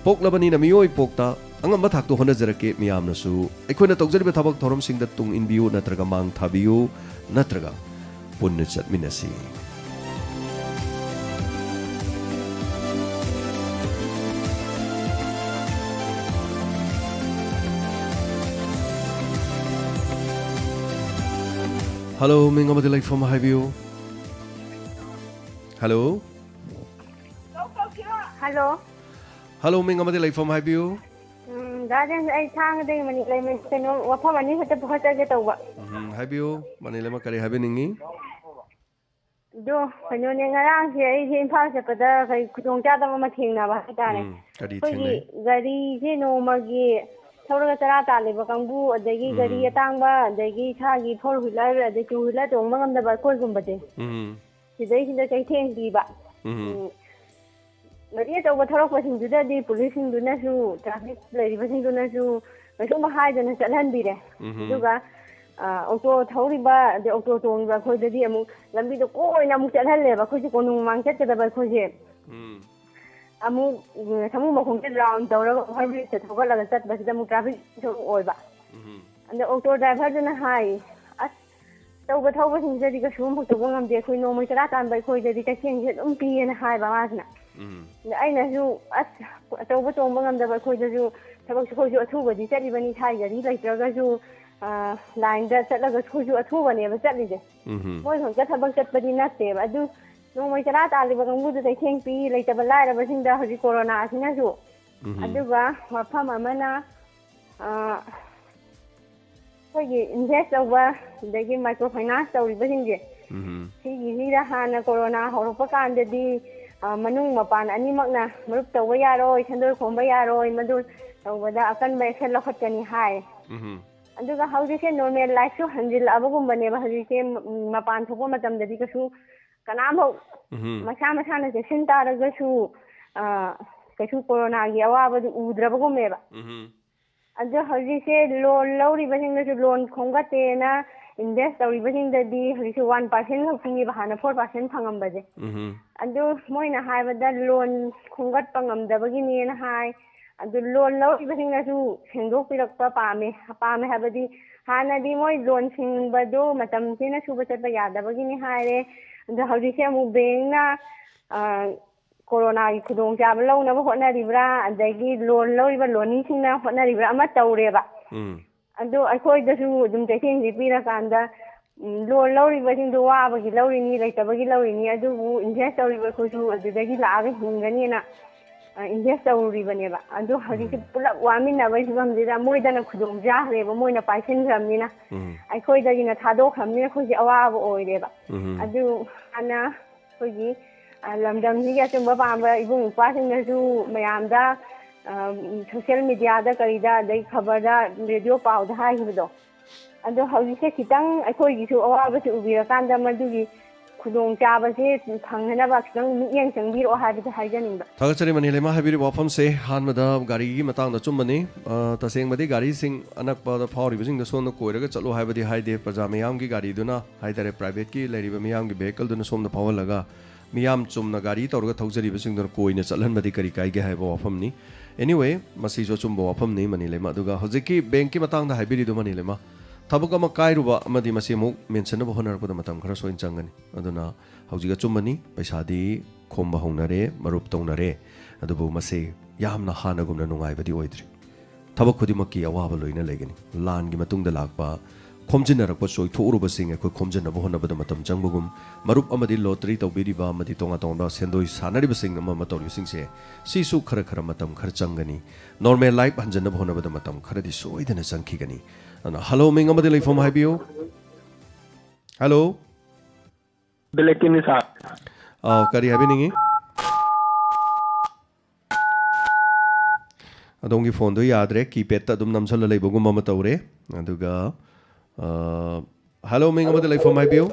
ꯄꯣꯛꯂꯕꯅꯤꯅ ꯃꯤꯑꯣꯏ ꯄꯣꯛꯇ ꯑꯉꯝꯕ ꯊꯥꯛꯇ ꯍꯣꯠꯅꯖꯔꯛꯀꯦ꯫ ꯃꯤꯌꯥꯝꯅꯁꯨ ꯑꯩꯈꯣꯏꯅ ꯇꯧꯖꯔꯤꯕ ꯊꯕꯛ ꯊꯧꯔꯝꯁꯤꯡꯗ ꯇꯨꯡ ꯏꯟꯕꯤꯌꯨ, ꯅꯠꯇ꯭ꯔꯒ ꯃꯥꯡ ꯊꯥꯕꯤꯌꯨ, ꯅꯠꯇ꯭ꯔꯒ ꯄꯨꯟꯅ ꯆꯠꯃꯤꯟꯅꯁꯤ꯫ ꯍꯜꯂꯣ, ꯃꯤꯡ ꯑꯃꯗꯤ ꯂꯩꯐꯝ ꯍꯥꯏꯕꯤꯌꯨ꯫ ꯍꯜꯂꯣ꯫ ꯍꯜꯂꯣ꯫ ꯍꯜꯂꯣ, ꯃꯤꯡ ꯑꯃꯗꯤ ꯂꯩꯐꯝ ꯍꯥꯏꯕꯤꯌꯨ꯫ ꯎꯝ, ꯗꯥ ꯖꯦꯝꯁ, ꯑꯩ ꯊꯥꯡꯒꯗꯒꯤ ꯃꯅꯤ ꯂꯩꯃ-, ꯀꯩꯅꯣ, ꯋꯥꯐꯝ ꯑꯅꯤ ꯈꯛꯇ ꯄꯨꯈꯠꯆꯒꯦ ꯇꯧꯕ꯫ ꯎꯝ, ꯍꯥꯏꯕꯤꯌꯨ꯫ ꯃꯅꯤ ꯂꯩꯃ ꯀꯔꯤ ꯍꯥꯏꯕꯤꯅꯤꯡꯉꯤ? ꯑꯗꯣ, ꯀꯩꯅꯣꯅꯦ, ꯉꯔꯥꯡꯁꯦ ꯑꯩꯁꯦ ꯏꯝꯐꯥꯜ ꯆꯠꯄꯗ ꯀꯩ ꯈꯨꯗꯣꯡꯆꯥꯗꯕ ꯑꯃ ꯊꯦꯡꯅꯕ ꯍꯥꯏꯇꯥꯔꯦ꯫ ꯎꯝ, ꯀꯔꯤ ꯑꯩꯈꯣꯏꯒꯤ ꯊꯦꯡꯅꯩ? ꯒꯥꯔꯤꯁꯦ ꯅꯣꯡꯃꯒꯤ ꯊꯧꯔꯒ ꯆꯔꯥ ꯇꯥꯜꯂꯤꯕ ꯀꯥꯡꯕꯨ, ꯑꯗꯒꯤ ꯒꯥꯔꯤ ꯎꯝ꯫ ꯑꯇꯥꯡꯕ, ꯑꯗꯒꯤ ꯏꯁꯥꯒꯤ ꯐꯣꯔ ꯍ꯭ꯋꯤꯂꯔ, ꯑꯗꯩ ꯇꯨ ꯍ꯭ꯋꯤꯂꯔ ꯇꯣꯡꯕ ꯉꯝꯗꯕ ꯑꯩꯈꯣꯏꯒꯨꯝꯕꯁꯦ, ꯎꯝ꯫ ꯁꯤꯗꯩꯁꯤꯗ ꯆꯩꯊꯦꯡ ꯄꯤꯕ꯫ ꯎꯝ꯫ ꯎꯝ, ꯒꯥꯔꯤ ꯑꯆꯧꯕ ꯊꯧꯔꯛꯄꯁꯤꯡꯗꯨꯗꯗꯤ ꯄꯨꯂꯤꯁꯁꯤꯡꯗꯨꯅꯁꯨ, ꯇ꯭ꯔꯥꯐꯤꯛ ꯂꯩꯔꯤꯕꯁꯤꯡꯗꯨꯅꯁꯨ ꯀꯩꯁꯨꯝ ꯍꯥꯏꯗꯅ ꯆꯠꯍꯟꯕꯤꯔꯦ꯫ ꯎꯝ꯫ ꯑꯗꯨꯒ, ꯑ, ꯑꯣꯇꯣ ꯊꯧꯔꯤꯕ, ꯑꯗꯩ ꯑꯣꯇꯣ ꯇꯣꯡꯉꯤꯕ ꯑꯩꯈꯣꯏꯗꯗꯤ ꯑꯃꯨꯛ ꯂꯝꯕꯤꯗꯣ ꯀꯣꯏꯅ ꯑꯃꯨꯛ ꯆꯠꯍꯜꯂꯦꯕ꯫ ꯑꯩꯈꯣꯏꯁꯦ ꯀꯣꯅꯨꯡ ꯃꯃꯥꯡ ꯆꯠꯀꯗꯕ ꯑꯩꯈꯣꯏꯁꯦ꯫ ꯎꯝ꯫ ꯑꯃꯨꯛ, ꯎꯝ, ꯁꯥꯃꯨ ꯃꯈꯣꯡꯁꯦ ꯔꯥꯎꯟ ꯇꯧꯔꯒ ꯑꯣꯚꯔ ꯕ꯭ꯔꯤꯖꯇ ꯊꯧꯒꯠꯂꯒ ꯆꯠꯄꯁꯤꯗ ꯑꯃꯨꯛ ꯇ꯭ꯔꯥꯐꯤꯛ ꯑꯃꯨꯛ ꯑꯣꯏꯕ꯫ ꯎꯝ꯫ ꯑꯗ ꯑꯣꯇꯣ ꯗ꯭ꯔꯥꯏꯚꯔꯗꯨꯅ ꯍꯥꯏ, "ꯑꯁ, ꯑꯆꯧꯕ ꯊꯧꯕꯁꯤꯡꯁꯤꯗꯗꯤ ꯀꯩꯁꯨ ꯑꯃꯐꯥꯎ ꯇꯧꯕ ꯉꯝꯗꯦ, ꯑꯩꯈꯣꯏ ꯅꯣꯡꯃꯩ ꯆꯔꯥ ꯇꯥꯟꯕ ꯑꯩꯈꯣꯏꯗꯗꯤ ꯆꯩꯊꯦꯡꯁꯦ ꯑꯗꯨꯝ ꯄꯤꯌꯦꯅ" ꯍꯥꯏꯕ ꯃꯥꯁꯤꯅ꯫ ꯎꯝ꯫ ꯑꯗ ꯑꯩꯅꯁꯨ, "ꯑꯁ, ꯑꯆꯧꯕ ꯇꯣꯡꯕ ꯉꯝꯗꯕ ꯑꯩꯈꯣꯏꯗꯁꯨ ꯊꯕꯛꯁꯦ, ꯑꯩꯈꯣꯏꯁꯨ ꯑꯊꯨꯕꯗꯤ ꯆꯠꯂꯤꯕꯅꯤ, ꯏꯁꯥꯒꯤ ꯒꯥꯔꯤ ꯂꯩꯇ꯭ꯔꯒꯁꯨ, ꯑ, ꯂꯥꯏꯟꯗ ꯆꯠꯂꯒꯁꯨ ꯑꯩꯈꯣꯏꯁꯨ ꯑꯊꯨꯕꯅꯦꯕ ꯆꯠꯂꯤꯁꯦ꯫ ꯎꯝ꯫ ꯃꯣꯏ ꯈꯛꯇ ꯊꯕꯛ ꯆꯠꯄꯗꯤ ꯅꯠꯇꯦꯕ꯫ ꯑꯗꯨ ꯅꯣꯡꯃꯩ ꯆꯔꯥ ꯇꯥꯜꯂꯤꯕ ꯀꯥꯡꯕꯨꯗꯨ ꯆꯩꯊꯦꯡ ꯄꯤ, ꯂꯩꯇꯕ ꯂꯥꯏꯔꯕꯁꯤꯡꯗ ꯍꯧꯖꯤꯛ ꯀꯣꯔꯣꯅꯥ ꯑꯁꯤꯅꯁꯨ"꯫ ꯎꯝ꯫ ꯑꯗꯨꯒ ꯃꯐꯝ ꯑꯃꯅ, ꯑ, ꯑꯩꯈꯣꯏꯒꯤ ꯏꯟꯚꯦꯁ ꯇꯧꯕ, ꯑꯗꯒꯤ ꯃꯥꯏꯀ꯭ꯔꯣ ꯐꯥꯏꯅꯥꯟꯁ ꯇꯧꯔꯤꯕꯁꯤꯡꯁꯦ, ꯎꯝ꯫ ꯁꯤꯒꯤꯁꯤꯗ ꯍꯥꯟꯅ ꯀꯣꯔꯣꯅꯥ ꯍꯧꯔꯛꯄ ꯀꯥꯟꯗꯗꯤ, ꯑ, ꯃꯅꯨꯡ ꯃꯄꯥꯟ ꯑꯅꯤꯃꯛꯅ ꯃꯔꯨꯞ ꯇꯧꯕ ꯌꯥꯔꯣꯏ, ꯁꯦꯟꯗꯣꯏ ꯈꯣꯝꯕ ꯌꯥꯔꯣꯏ, ꯃꯗꯨ ꯇꯧꯕꯗ ꯑꯀꯟꯕ ꯑꯦꯛꯁꯟ ꯂꯧꯈꯠꯀꯅꯤ ꯍꯥꯏ꯫ ꯎꯝ꯫ ꯑꯗꯨꯒ ꯍꯧꯖꯤꯛꯁꯦ ꯅꯣꯔꯃꯦꯜ ꯂꯥꯏꯐꯁꯨ ꯍꯟꯖꯤꯜꯂꯛꯑꯕꯒꯨꯝꯕꯅꯦꯕ꯫ ꯍꯧꯖꯤꯛꯁꯦ ꯃ-, ꯃꯄꯥꯟ ꯊꯣꯛꯄ ꯃꯇꯝꯗꯗꯤ ꯀꯩꯁꯨ ꯀꯅꯥꯝꯐꯥꯎ ꯎꯝ꯫ ꯃꯁꯥ ꯃꯁꯥꯅ ꯆꯦꯛꯁꯤꯟ ꯇꯥꯔꯒꯁꯨ, ꯑ, ꯀꯩꯁꯨ ꯀꯣꯔꯣꯅꯥꯒꯤ ꯑꯋꯥꯕꯗꯨ ꯎꯗ꯭ꯔꯕꯒꯨꯝꯃꯦꯕ꯫ ꯎꯝ꯫ ꯑꯗꯣ ꯍꯧꯖꯤꯛꯁꯦ ꯂꯣꯟ ꯂꯧꯔꯤꯕꯁꯤꯡꯅꯁꯨ ꯂꯣꯟ ꯈꯣꯝꯒꯠꯇꯦꯅ ꯏꯟꯚꯦꯁ ꯇꯧꯔꯤꯕꯁꯤꯡꯗꯗꯤ ꯍꯧꯖꯤꯛꯁꯦ ꯋꯥꯟ ꯄꯥꯔꯁꯦꯟ ꯈꯛ ꯐꯪꯉꯦꯕ, ꯍꯥꯟꯅ ꯐꯣꯔ ꯄꯥꯔꯁꯦꯟ ꯐꯪꯉꯝꯕꯁꯦ꯫ ꯎꯝ꯫ ꯑꯗꯨ ꯃꯣꯏꯅ ꯍꯥꯏꯕꯗ ꯂꯣꯟ ꯈꯣꯝꯒꯠꯄ ꯉꯝꯗꯕꯒꯤꯅꯦꯅ ꯍꯥꯏ꯫ ꯑꯗꯨ ꯂꯣꯟ ꯂꯧꯔꯤꯕꯁꯤꯡꯅꯁꯨ ꯁꯦꯡꯗꯣꯛꯄꯤꯔꯛꯄ ꯄꯥꯝꯃꯦ꯫ ꯄꯥꯝꯃꯦ ꯍꯥꯏꯕꯗꯤ ꯍꯥꯟꯅꯗꯤ ꯃꯣꯏ ꯂꯣꯟ ꯁꯤꯡꯕꯗꯣ ꯃꯇꯝ ꯆꯤꯅ ꯁꯨꯕ ꯆꯠꯄ ꯌꯥꯗꯕꯒꯤꯅꯤ ꯍꯥꯏꯔꯦ꯫ ꯑꯗꯣ ꯍꯧꯖꯤꯛꯁꯦ ꯑꯃꯨꯛ ꯕꯦꯡꯅ, ꯑ, ꯀꯣꯔꯣꯅꯥꯒꯤ ꯈꯨꯗꯣꯡꯆꯥꯕ ꯂꯧꯅꯕ ꯍꯣꯠꯅꯔꯤꯕ꯭ꯔꯥ, ꯑꯗꯒꯤ ꯂꯣꯟ ꯂꯧꯔꯤꯕ ꯂꯣꯅꯤꯁꯤꯡꯅ ꯍꯣꯠꯅꯔꯤꯕ꯭ꯔꯥ ꯑꯃ ꯇꯧꯔꯦꯕ꯫ ꯎꯝ꯫ ꯑꯗꯣ ꯑꯩꯈꯣꯏꯗꯁꯨ ꯑꯗꯨꯝ ꯆꯩꯊꯦꯡꯁꯦ ꯄꯤꯔꯀꯥꯟꯗ ꯎꯝ, ꯂꯣꯟ ꯂꯧꯔꯤꯕꯁꯤꯡꯗꯣ ꯋꯥꯕꯒꯤ ꯂꯧꯔꯤꯅꯤ, ꯂꯩꯇꯕꯒꯤ ꯂꯧꯔꯤꯅꯤ, ꯑꯗꯨꯕꯨ ꯏꯟꯚꯦꯁ ꯇꯧꯔꯤꯕ ꯑꯩꯈꯣꯏꯁꯨ ꯑꯗꯨꯗꯒꯤ ꯂꯥꯛꯑꯒ ꯍꯤꯡꯒꯅꯤꯅ, ꯑ, ꯏꯟꯚꯦꯁ ꯇꯧꯔꯨꯔꯤꯕꯅꯦꯕ꯫ ꯑꯗꯣ ꯍꯧꯖꯤꯛꯁꯦ ꯎꯝ꯫ ꯄꯨꯂꯞ ꯋꯥꯃꯤꯟꯅꯕꯒꯤ ꯐꯤꯕꯝꯁꯤꯗ ꯃꯣꯏꯗꯅ ꯈꯨꯗꯣꯡ ꯆꯥꯈ꯭ꯔꯦꯕ, ꯃꯣꯏꯅ ꯄꯥꯏꯁꯤꯟꯈ꯭ꯔꯕꯅꯤꯅ, ꯎꯝ꯫ ꯑꯩꯈꯣꯏꯗꯒꯤꯅ ꯊꯥꯗꯣꯛꯈ꯭ꯔꯕꯅꯤꯅ ꯑꯩꯈꯣꯏꯁꯦ ꯑꯋꯥꯕ ꯑꯣꯏꯔꯦꯕ꯫ ꯎꯝ꯫ ꯑꯗꯨ ꯍꯥꯟꯅ ꯑꯩꯈꯣꯏꯒꯤ, ꯑ, ꯂꯝꯗꯝꯁꯤꯒꯤ ꯑꯆꯨꯝꯕ ꯄꯥꯝꯕ ꯏꯕꯨꯡ ꯏꯄ꯭ꯋꯥꯁꯤꯡꯅꯁꯨ ꯃꯌꯥꯝꯗ, ꯑ, ꯁꯣꯁꯤꯌꯦꯜ ꯃꯦꯗꯤꯌꯥꯗ ꯀꯔꯤꯗ, ꯑꯗꯩ ꯈꯕꯔꯗ, ꯔꯦꯗꯤꯑꯣ ꯄꯥꯎꯗ ꯍꯥꯏꯈꯤꯕꯗꯣ, ꯑꯗꯣ ꯍꯧꯖꯤꯛꯁꯦ ꯈꯤꯇꯪ ꯑꯩꯈꯣꯏꯒꯤꯁꯨ ꯑꯋꯥꯕꯁꯦ ꯎꯕꯤꯔꯀꯥꯟꯗ ꯃꯗꯨꯒꯤ ꯈꯨꯗꯣꯡꯆꯥꯕꯁꯦ ꯐꯪꯅꯅꯕ ꯈꯤꯇꯪ ꯃꯤꯠꯌꯦꯡ ꯆꯪꯕꯤꯔꯛꯑꯣ ꯍꯥꯏꯕꯗꯣ ꯍꯥꯏꯖꯅꯤꯡꯕ꯫ ꯊꯥꯒꯠꯆꯔꯤ ꯃꯅꯤꯂꯩꯃ ꯍꯥꯏꯕꯤꯔꯤꯕ ꯋꯥꯐꯝꯁꯦ꯫ ꯑꯍꯥꯟꯕꯗ ꯒꯥꯔꯤꯒꯤ ꯃꯇꯥꯡꯗ ꯑꯆꯨꯝꯕꯅꯤ꯫ ꯑ, ꯇꯁꯦꯡꯕꯗꯤ ꯒꯥꯔꯤꯁꯤꯡ ꯑꯅꯛꯄꯗ ꯐꯥꯎꯔꯤꯕꯁꯤꯡꯗ ꯁꯣꯝꯗ ꯀꯣꯏꯔꯒ ꯆꯠꯂꯣ ꯍꯥꯏꯕꯗꯤ ꯍꯥꯏꯗꯦ꯫ ꯄ꯭ꯔꯖꯥ ꯃꯤꯌꯥꯝꯒꯤ ꯒꯥꯔꯤꯗꯨꯅ ꯍꯥꯏꯇꯥꯔꯦ, ꯄ꯭ꯔꯥꯏꯚꯦꯠꯀꯤ ꯂꯩꯔꯤꯕ ꯃꯤꯌꯥꯝꯒꯤ ꯚꯦꯍꯤꯀꯜꯗꯨꯅ ꯁꯣꯝꯗ ꯐꯥꯎꯍꯜꯂꯒ ꯃꯤꯌꯥꯝ ꯆꯨꯝꯅ ꯒꯥꯔꯤ ꯇꯧꯔꯒ ꯊꯧꯖꯔꯤꯕꯁꯤꯡꯗꯨꯅ ꯀꯣꯏꯅ ꯆꯠꯍꯟꯕꯗꯤ ꯀꯔꯤ ꯀꯥꯏꯒꯦ ꯍꯥꯏꯕ ꯋꯥꯐꯝꯅꯤ꯫ Anyway, ꯃꯁꯤꯁꯨ ꯑꯆꯨꯝꯕ ꯋꯥꯐꯝꯅꯤ ꯃꯅꯤꯂꯩꯃ꯫ ꯑꯗꯨꯒ ꯍꯧꯖꯤꯛꯀꯤ ꯕꯦꯡꯛꯀꯤ ꯃꯇꯥꯡꯗ ꯍꯥꯏꯕꯤꯔꯤꯗꯨ ꯃꯅꯤꯂꯩꯃ, ꯊꯕꯛ ꯑꯃ ꯀꯥꯏꯔꯨꯕ ꯑꯃꯗꯤ ꯃꯁꯤ ꯑꯃꯨꯛ ꯃꯦꯟꯁꯤꯟꯅꯕ ꯍꯣꯠꯅꯔꯛꯄꯗ ꯃꯇꯝ ꯈꯔ ꯁꯣꯏꯅ ꯆꯪꯒꯅꯤ꯫ ꯑꯗꯨꯅ ꯍꯧꯖꯤꯛ ꯑꯆꯨꯝꯕꯅꯤ, ꯄꯩꯁꯥꯗꯤ ꯈꯣꯝꯕ ꯍꯧꯅꯔꯦ, ꯃꯔꯨꯞ ꯇꯧꯅꯔꯦ, ꯑꯗꯨꯕꯨ ꯃꯁꯤ ꯌꯥꯝꯅ ꯍꯥꯟꯅꯒꯨꯝꯅ ꯅꯨꯡꯉꯥꯏꯕꯗꯤ ꯑꯣꯏꯗ꯭ꯔꯤ꯫ ꯊꯕꯛ ꯈꯨꯗꯤꯡꯃꯛꯀꯤ ꯑꯋꯥꯕ ꯂꯣꯏꯅ ꯂꯩꯒꯅꯤ꯫ ꯂꯥꯟꯒꯤ ꯃꯇꯨꯡꯗ ꯂꯥꯛꯄ, ꯈꯣꯝꯖꯤꯟꯅꯔꯛꯄ, ꯆꯣꯏꯊꯣꯛꯎꯔꯨꯕꯁꯤꯡ ꯑꯩꯈꯣꯏ ꯈꯣꯝꯖꯤꯟꯅꯕ ꯍꯣꯠꯅꯕꯗ ꯃꯇꯝ ꯆꯪꯕꯒꯨꯝ, ꯃꯔꯨꯞ ꯑꯃꯗꯤ ꯂꯣꯇꯔꯤ ꯇꯧꯕꯤꯔꯤꯕ ꯑꯃꯗꯤ ꯇꯣꯉꯥꯟ ꯇꯣꯉꯥꯟꯕ ꯁꯦꯟꯗꯣꯏ ꯁꯥꯟꯅꯔꯤꯕꯁꯤꯡ ꯑꯃ ꯑꯃ ꯇꯧꯔꯤꯕꯁꯤꯡꯁꯦ, ꯁꯤꯁꯨ ꯈꯔ ꯈꯔ ꯃꯇꯝ ꯈꯔ ꯆꯪꯒꯅꯤ꯫ ꯅꯣꯔꯃꯦꯜ ꯂꯥꯏꯐ ꯍꯟꯖꯤꯟꯅꯕ ꯍꯣꯠꯅꯕꯗ ꯃꯇꯝ ꯈꯔꯗꯤ ꯁꯣꯏꯗꯅ ꯆꯪꯈꯤꯒꯅꯤ꯫ ꯑꯗꯨꯅ, ꯍꯜꯂꯣ, ꯃꯤꯡ ꯑꯃꯗꯤ ꯂꯩꯐꯝ ꯍꯥꯏꯕꯤꯌꯨ꯫ ꯍꯜꯂꯣ꯫ ꯕꯤꯂꯦꯀꯤꯅꯤ ꯁꯥꯔ꯫ ꯑꯥ, ꯀꯔꯤ ꯍꯥꯏꯕꯤꯅꯤꯡꯉꯤ? ꯑꯗꯣꯝꯒꯤ ꯐꯣꯟꯗꯣ ꯌꯥꯗ꯭ꯔꯦ, ꯀꯤꯄꯦꯗꯇ ꯑꯗꯨꯝ ꯅꯝꯁꯜꯂ ꯂꯩꯕꯒꯨꯝꯕ ꯑꯃ ꯇꯧꯔꯦ꯫ ꯑꯗꯨꯒ, ꯑꯥ, ꯍꯜꯂꯣ, ꯃꯤꯡ ꯑꯃꯗ ꯂꯩꯐꯝ ꯍꯥꯏꯕꯤꯌꯨ꯫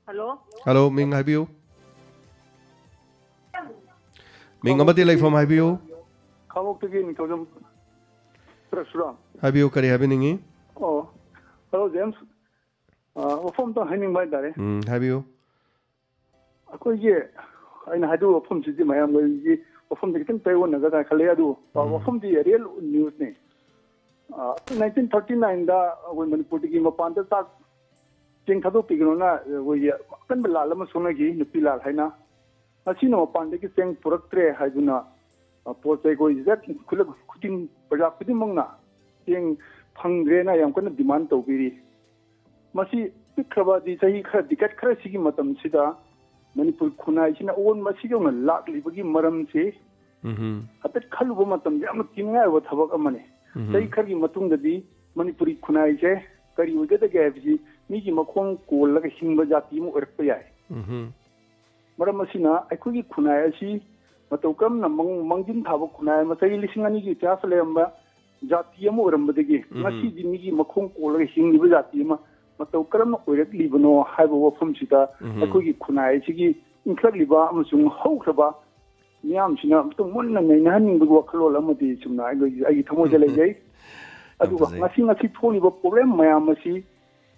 ꯍꯜꯂꯣ꯫ ꯍꯜꯂꯣ, ꯃꯤꯡ ꯍꯥꯏꯕꯤꯌꯨ꯫ ꯃꯤꯡ ꯑꯃꯗꯤ ꯂꯩꯐꯝ ꯍꯥꯏꯕꯤꯌꯨ꯫ ꯈꯥꯡꯉꯕꯣꯛꯇꯒꯤ ꯅꯤꯡꯊꯧꯖꯝ ꯄꯔꯁꯨꯔꯥꯝ꯫ ꯍꯥꯏꯕꯤꯌꯨ, ꯀꯔꯤ ꯍꯥꯏꯕꯤꯅꯤꯡꯉꯤ? ꯑꯣ, ꯍꯜꯂꯣ, ꯖꯦꯝꯁ꯫ ꯑ, ꯋꯥꯐꯝ ꯑꯝꯇ ꯍꯥꯏꯅꯤꯡꯕ ꯍꯥꯏꯇꯥꯔꯦ꯫ ꯎꯝ, ꯍꯥꯏꯕꯤꯌꯨ꯫ ꯑꯩꯈꯣꯏꯒꯤ, ꯑꯩꯅ ꯍꯥꯏꯗꯣꯛꯄ ꯋꯥꯐꯝꯁꯤꯗꯤ ꯃꯌꯥꯝꯒꯤ ꯋꯥꯐꯝꯁꯦ ꯈꯤꯇꯪ ꯇꯥꯏꯑꯣꯟꯅꯒꯗ꯭ꯔꯥ ꯈꯜꯂꯦ, ꯑꯗꯨ ꯎꯝ꯫ ꯋꯥꯐꯝꯗꯤ ꯔꯤꯌꯦꯜ ꯅ꯭ꯌꯨꯁꯅꯤ꯫ ꯑ, ꯅꯥꯏꯟꯇꯤꯟ ꯊꯥꯔꯇꯤ ꯅꯥꯏꯟꯗ ꯑꯩꯈꯣꯏ ꯃꯅꯤꯄꯨꯔꯗꯒꯤ ꯃꯄꯥꯟꯗ ꯆꯥꯛ ꯆꯦꯡ ꯊꯥꯗꯣꯛꯄꯤꯒꯅꯣꯅ ꯑꯩꯈꯣꯏꯒꯤ ꯑꯀꯟꯕ ꯂꯥꯜ ꯑꯃ ꯁꯣꯛꯅꯈꯤ, ꯅꯨꯄꯤ ꯂꯥꯜ ꯍꯥꯏꯅ꯫ ꯉꯁꯤꯅ ꯃꯄꯥꯟꯗꯒꯤ ꯆꯦꯡ ꯄꯨꯔꯛꯇ꯭ꯔꯦ ꯍꯥꯏꯗꯨꯅ, ꯑ, ꯄꯣꯠ ꯆꯩ ꯑꯩꯈꯣꯏ ꯖꯥꯠ ꯈꯨꯂꯛ ꯈꯨꯗꯤꯡ, ꯄ꯭ꯔꯖꯥ ꯈꯨꯗꯤꯡꯃꯛꯅ ꯆꯦꯡ ꯐꯪꯗ꯭ꯔꯦꯅ ꯌꯥꯝ ꯀꯟꯅ ꯗꯤꯃꯥꯟ ꯇꯧꯕꯤꯔꯤ꯫ ꯃꯁꯤ ꯄꯤꯛꯈ꯭ꯔꯕꯗꯤ ꯆꯍꯤ ꯈꯔ ꯗꯤꯀꯦꯠ ꯈꯔꯁꯤꯒꯤ ꯃꯇꯝꯁꯤꯗ ꯃꯅꯤꯄꯨꯔ ꯈꯨꯟꯅꯥꯏꯁꯤꯅ ꯑꯑꯣꯟꯕ ꯑꯁꯤꯗꯧꯅ ꯂꯥꯛꯂꯤꯕꯒꯤ ꯃꯔꯝꯁꯤ ꯎꯝ꯫ ꯍꯥꯏꯐꯦꯠ ꯈꯜꯂꯨꯕ ꯃꯇꯝꯗ ꯌꯥꯝꯅ ꯀꯤꯅꯤꯡꯉꯥꯏ ꯑꯣꯏꯕ ꯊꯕꯛ ꯑꯃꯅꯤ꯫ ꯎꯝ꯫ ꯆꯍꯤ ꯈꯔꯒꯤ ꯃꯇꯨꯡꯗꯗꯤ ꯃꯅꯤꯄꯨꯔꯤ ꯈꯨꯟꯅꯥꯏꯁꯦ ꯀꯔꯤ ꯑꯣꯏꯒꯗꯒꯦ ꯍꯥꯏꯕꯁꯤ ꯃꯤꯒꯤ ꯃꯈꯣꯡ ꯀꯣꯜꯂꯒ ꯍꯤꯡꯕ ꯖꯥꯇꯤ ꯑꯃ ꯑꯣꯏꯔꯛꯄ ꯌꯥꯏ꯫ ꯎꯝ꯫ ꯃꯔꯝ ꯑꯁꯤꯅ ꯑꯩꯈꯣꯏꯒꯤ ꯈꯨꯟꯅꯥꯏ ꯑꯁꯤ ꯃꯇꯧ ꯀꯔꯝꯅ ꯃꯥꯡ-, ꯃꯥꯡꯖꯤꯟ ꯊꯥꯕ ꯈꯨꯟꯅꯥꯏ ꯑꯃ ꯆꯍꯤ ꯂꯤꯁꯤꯡ ꯑꯅꯤꯒꯤ ꯏꯇꯤꯍꯥꯁꯇ ꯂꯩꯔꯝꯕ ꯖꯥꯇꯤ ꯑꯃ ꯑꯣꯏꯔꯝꯕꯗꯒꯤ ꯎꯝ꯫ ꯉꯁꯤꯗꯤ ꯃꯤꯒꯤ ꯃꯈꯣꯡ ꯀꯣꯜꯂꯒ ꯍꯤꯡꯂꯤꯕ ꯖꯥꯇꯤ ꯑꯃ ꯃꯇꯧ ꯀꯔꯝꯅ ꯑꯣꯏꯔꯛꯂꯤꯕꯅꯣ ꯍꯥꯏꯕ ꯋꯥꯐꯝꯁꯤꯗ ꯎꯝ꯫ ꯑꯩꯈꯣꯏꯒꯤ ꯈꯨꯟꯅꯥꯏ ꯑꯁꯤꯒꯤ ꯏꯟꯈꯠꯂꯛꯂꯤꯕ ꯑꯃꯁꯨꯡ ꯍꯧꯈ꯭ꯔꯕ ꯃꯤꯌꯥꯝꯁꯤꯅ ꯑꯃꯨꯛꯇꯪ ꯃꯨꯟꯅ ꯅꯩꯅꯍꯟꯅꯤꯡꯕꯒꯤ ꯋꯥꯈꯜꯂꯣꯟ ꯑꯃꯗꯤ ꯆꯨꯝꯅ ꯑꯩꯈꯣꯏꯒꯤ, ꯑꯩꯒꯤ ꯊꯃꯣꯏꯗ ꯎꯝ꯫ ꯂꯩꯖꯩ꯫ ꯌꯥꯝ ꯑꯗꯨꯒ ꯐꯖꯩ꯫ ꯉꯁꯤ, ꯉꯁꯤ ꯊꯣꯛꯂꯤꯕ ꯄ꯭ꯔꯣꯕ꯭ꯂꯦꯝ ꯃꯌꯥꯝ ꯑꯁꯤ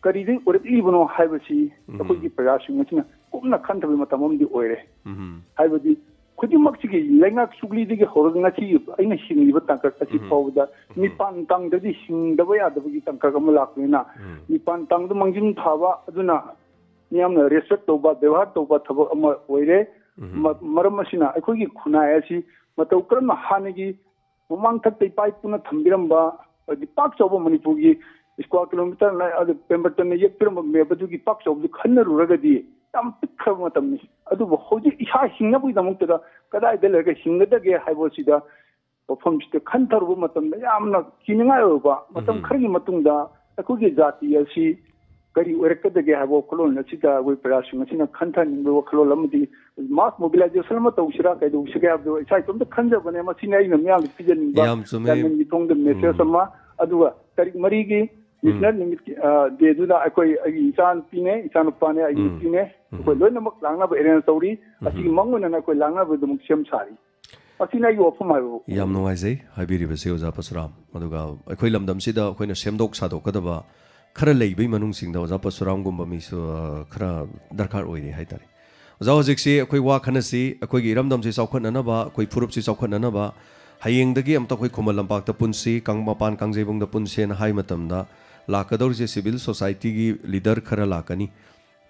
ꯀꯔꯤꯗꯒꯤ ꯑꯣꯏꯔꯛꯂꯤꯕꯅꯣ ꯍꯥꯏꯕꯁꯤ ꯎꯝ꯫ ꯑꯩꯈꯣꯏꯒꯤ ꯄ꯭ꯔꯖꯥꯁꯤꯡ ꯑꯁꯤꯅ ꯀꯨꯞꯅ ꯈꯟꯊꯕꯒꯤ ꯃꯇꯝ ꯑꯃꯗꯤ ꯑꯣꯏꯔꯦ꯫ ꯎꯝ꯫ ꯍꯥꯏꯕꯗꯤ ꯈꯨꯗꯤꯡꯃꯛꯁꯤꯒꯤ ꯂꯩꯉꯥꯛ ꯁꯨꯒꯂꯤꯗꯒꯤ ꯍꯧꯔꯒ ꯉꯁꯤ ꯑꯩꯅ ꯍꯤꯡꯂꯤꯕ ꯇꯥꯡꯀꯛ ꯑꯁꯤ ꯎꯝ꯫ ꯐꯥꯎꯕꯗ ꯎꯝ꯫ ꯃꯤꯄꯥꯟ ꯇꯥꯡꯗꯗꯤ ꯍꯤꯡꯗꯕ ꯌꯥꯗꯕꯒꯤ ꯇꯥꯡꯀꯛ ꯑꯃ ꯂꯥꯛꯄꯅꯤꯅ ꯎꯝ꯫ ꯃꯤꯄꯥꯟ ꯇꯥꯡꯗ ꯃꯥꯡꯖꯤꯟ ꯊꯥꯕ ꯑꯗꯨꯅ ꯃꯤꯌꯥꯝꯅ ꯔꯦꯁꯄꯦꯛ ꯇꯧꯕ, ꯕꯦꯕꯥꯔ ꯇꯧꯕ ꯊꯕꯛ ꯑꯃ ꯑꯣꯏꯔꯦ꯫ ꯎꯝ꯫ ꯃ-, ꯃꯔꯝ ꯑꯁꯤꯅ ꯑꯩꯈꯣꯏꯒꯤ ꯈꯨꯟꯅꯥꯏ ꯑꯁꯤ ꯃꯇꯧ ꯀꯔꯝꯅ ꯍꯥꯟꯅꯒꯤ ꯃꯃꯥꯡ ꯊꯛꯇ ꯏꯄꯥ ꯏꯄꯨꯅ ꯊꯝꯕꯤꯔꯝꯕ, ꯍꯥꯏꯗꯤ ꯄꯥꯛ ꯆꯥꯎꯕ ꯃꯅꯤꯄꯨꯔꯒꯤ ꯁ꯭ꯀ꯭ꯋꯥꯔ ꯀꯤꯂꯣꯃꯤꯇꯔ ꯅ-, ꯑꯗꯨ ꯄꯦꯝꯕꯔꯇꯟꯅ ꯌꯦꯛꯄꯤꯔꯝꯕ ꯃꯦꯞ ꯑꯗꯨꯒꯤ ꯄꯥꯛ ꯆꯥꯎꯕꯗꯨ ꯈꯟꯅꯔꯨꯔꯒꯗꯤ ꯌꯥꯝ ꯄꯤꯛꯈ꯭ꯔꯕ ꯃꯇꯝꯅꯤ꯫ ꯑꯗꯨꯕꯨ ꯍꯧꯖꯤꯛ ꯏꯁꯥ ꯍꯤꯡꯅꯕꯒꯤꯗꯃꯛꯇꯗ ꯀꯗꯥꯏꯗ ꯂꯩꯔꯒ ꯍꯤꯡꯒꯗꯒꯦ ꯍꯥꯏꯕꯁꯤꯗ ꯋꯥꯐꯝꯁꯤꯗ ꯈꯟꯊꯔꯨꯕ ꯃꯇꯝꯗ ꯌꯥꯝꯅ ꯀꯤꯅꯤꯡꯉꯥꯏ ꯑꯣꯏꯕ, ꯃꯇꯝ ꯎꯝ꯫ ꯈꯔꯒꯤ ꯃꯇꯨꯡꯗ ꯑꯩꯈꯣꯏꯒꯤ ꯖꯥꯇꯤ ꯑꯁꯤ ꯀꯔꯤ ꯑꯣꯏꯔꯛꯀꯗꯒꯦ ꯍꯥꯏꯕ ꯋꯥꯈꯜꯂꯣꯟ ꯑꯁꯤꯗ ꯑꯩꯈꯣꯏ ꯄ꯭ꯔꯖꯥꯁꯤꯡ ꯑꯁꯤꯅ ꯈꯟꯊꯍꯟꯅꯤꯡꯕ ꯋꯥꯈꯜꯂꯣꯟ ꯑꯃꯗꯤ mass mobilization ꯑꯃ ꯇꯧꯁꯤꯔꯥ ꯀꯩꯗꯧꯁꯤꯒꯦ ꯍꯥꯏꯕꯗꯣ ꯏꯁꯥ ꯏꯇꯣꯝꯇ ꯈꯟꯖꯕꯅꯦ꯫ ꯃꯁꯤꯅꯤ ꯑꯩꯅ ꯃꯤꯌꯥꯝꯗ ꯄꯤꯖꯅꯤꯡꯕ ꯌꯥꯝ ꯆꯨꯝꯃꯦ꯫ ꯒꯥꯔꯃꯦꯟ ꯃꯤꯊꯣꯡꯗ message ꯎꯝ꯫ ꯑꯃ, ꯑꯗꯨꯒ ꯇꯥꯔꯤꯛ ꯃꯔꯤꯒꯤ ꯎꯝ꯫ National Unit, ꯑ, Day ꯗꯨꯗ ꯑꯩꯈꯣꯏ, ꯑꯩꯒꯤ ꯏꯆꯥ ꯅꯨꯄꯤꯅꯦ, ꯏꯆꯥ ꯅꯨꯄꯥꯅꯦ, ꯑꯩꯒꯤ ꯎꯝ꯫ ꯅꯨꯄꯤꯅꯦ, ꯎꯝ꯫ ꯑꯩꯈꯣꯏ ꯂꯣꯏꯅꯃꯛ ꯂꯥꯛꯅꯕ arrange ꯇꯧꯔꯤ꯫ ꯎꯝ꯫ ꯑꯁꯤꯒꯤ ꯃꯥꯡ ꯑꯣꯏꯅꯅ ꯑꯩꯈꯣꯏ ꯂꯥꯛꯅꯕꯒꯤꯗꯃꯛ ꯁꯦꯝ ꯁꯥꯔꯤ꯫ ꯑꯁꯤꯅꯤ ꯑꯩꯒꯤ ꯋꯥꯐꯝ ꯍꯥꯏꯕꯕꯨ꯫ ꯌꯥꯝ ꯅꯨꯡꯉꯥꯏꯖꯩ ꯍꯥꯏꯕꯤꯔꯤꯕꯁꯦ, ꯑꯣꯖꯥ ꯄꯔꯁꯨꯔꯥꯝ꯫ ꯑꯗꯨꯒ ꯑꯩꯈꯣꯏ ꯂꯝꯗꯝꯁꯤꯗ ꯑꯩꯈꯣꯏꯅ ꯁꯦꯝꯗꯣꯛ ꯁꯥꯗꯣꯛꯀꯗꯕ ꯈꯔ ꯂꯩꯕꯩ ꯃꯅꯨꯡꯁꯤꯡꯗ ꯑꯣꯖꯥ ꯄꯔꯁꯨꯔꯥꯝꯒꯨꯝꯕ ꯃꯤꯁꯨ, ꯑ, ꯈꯔ ꯗꯔꯀꯥꯔ ꯑꯣꯏꯔꯤ ꯍꯥꯏꯇꯥꯔꯦ꯫ ꯑꯣꯖꯥ, ꯍꯧꯖꯤꯛꯁꯤ ꯑꯩꯈꯣꯏ ꯋꯥ ꯈꯟꯅꯁꯤ, ꯑꯩꯈꯣꯏꯒꯤ ꯏꯔꯝꯗꯝꯁꯤ ꯆꯥꯎꯈꯠꯅꯅꯕ, ꯑꯩꯈꯣꯏ ꯐꯨꯔꯨꯞꯁꯤ ꯆꯥꯎꯈꯠꯅꯅꯕ, ꯍꯌꯦꯡꯗꯒꯤ ꯑꯃꯨꯛꯇ ꯑꯩꯈꯣꯏ ꯈꯨꯃꯟ ꯂꯝꯄꯥꯛꯇ ꯄꯨꯟꯁꯤ, ꯀꯪ-, ꯃꯄꯥꯟ ꯀꯥꯡꯖꯩꯕꯨꯡꯗ ꯄꯨꯟꯁꯦꯅ ꯍꯥꯏ ꯃꯇꯝꯗ, ꯂꯥꯛꯀꯗꯧꯔꯤꯁꯦ civil society ꯒꯤ leader ꯈꯔ ꯂꯥꯛꯀꯅꯤ,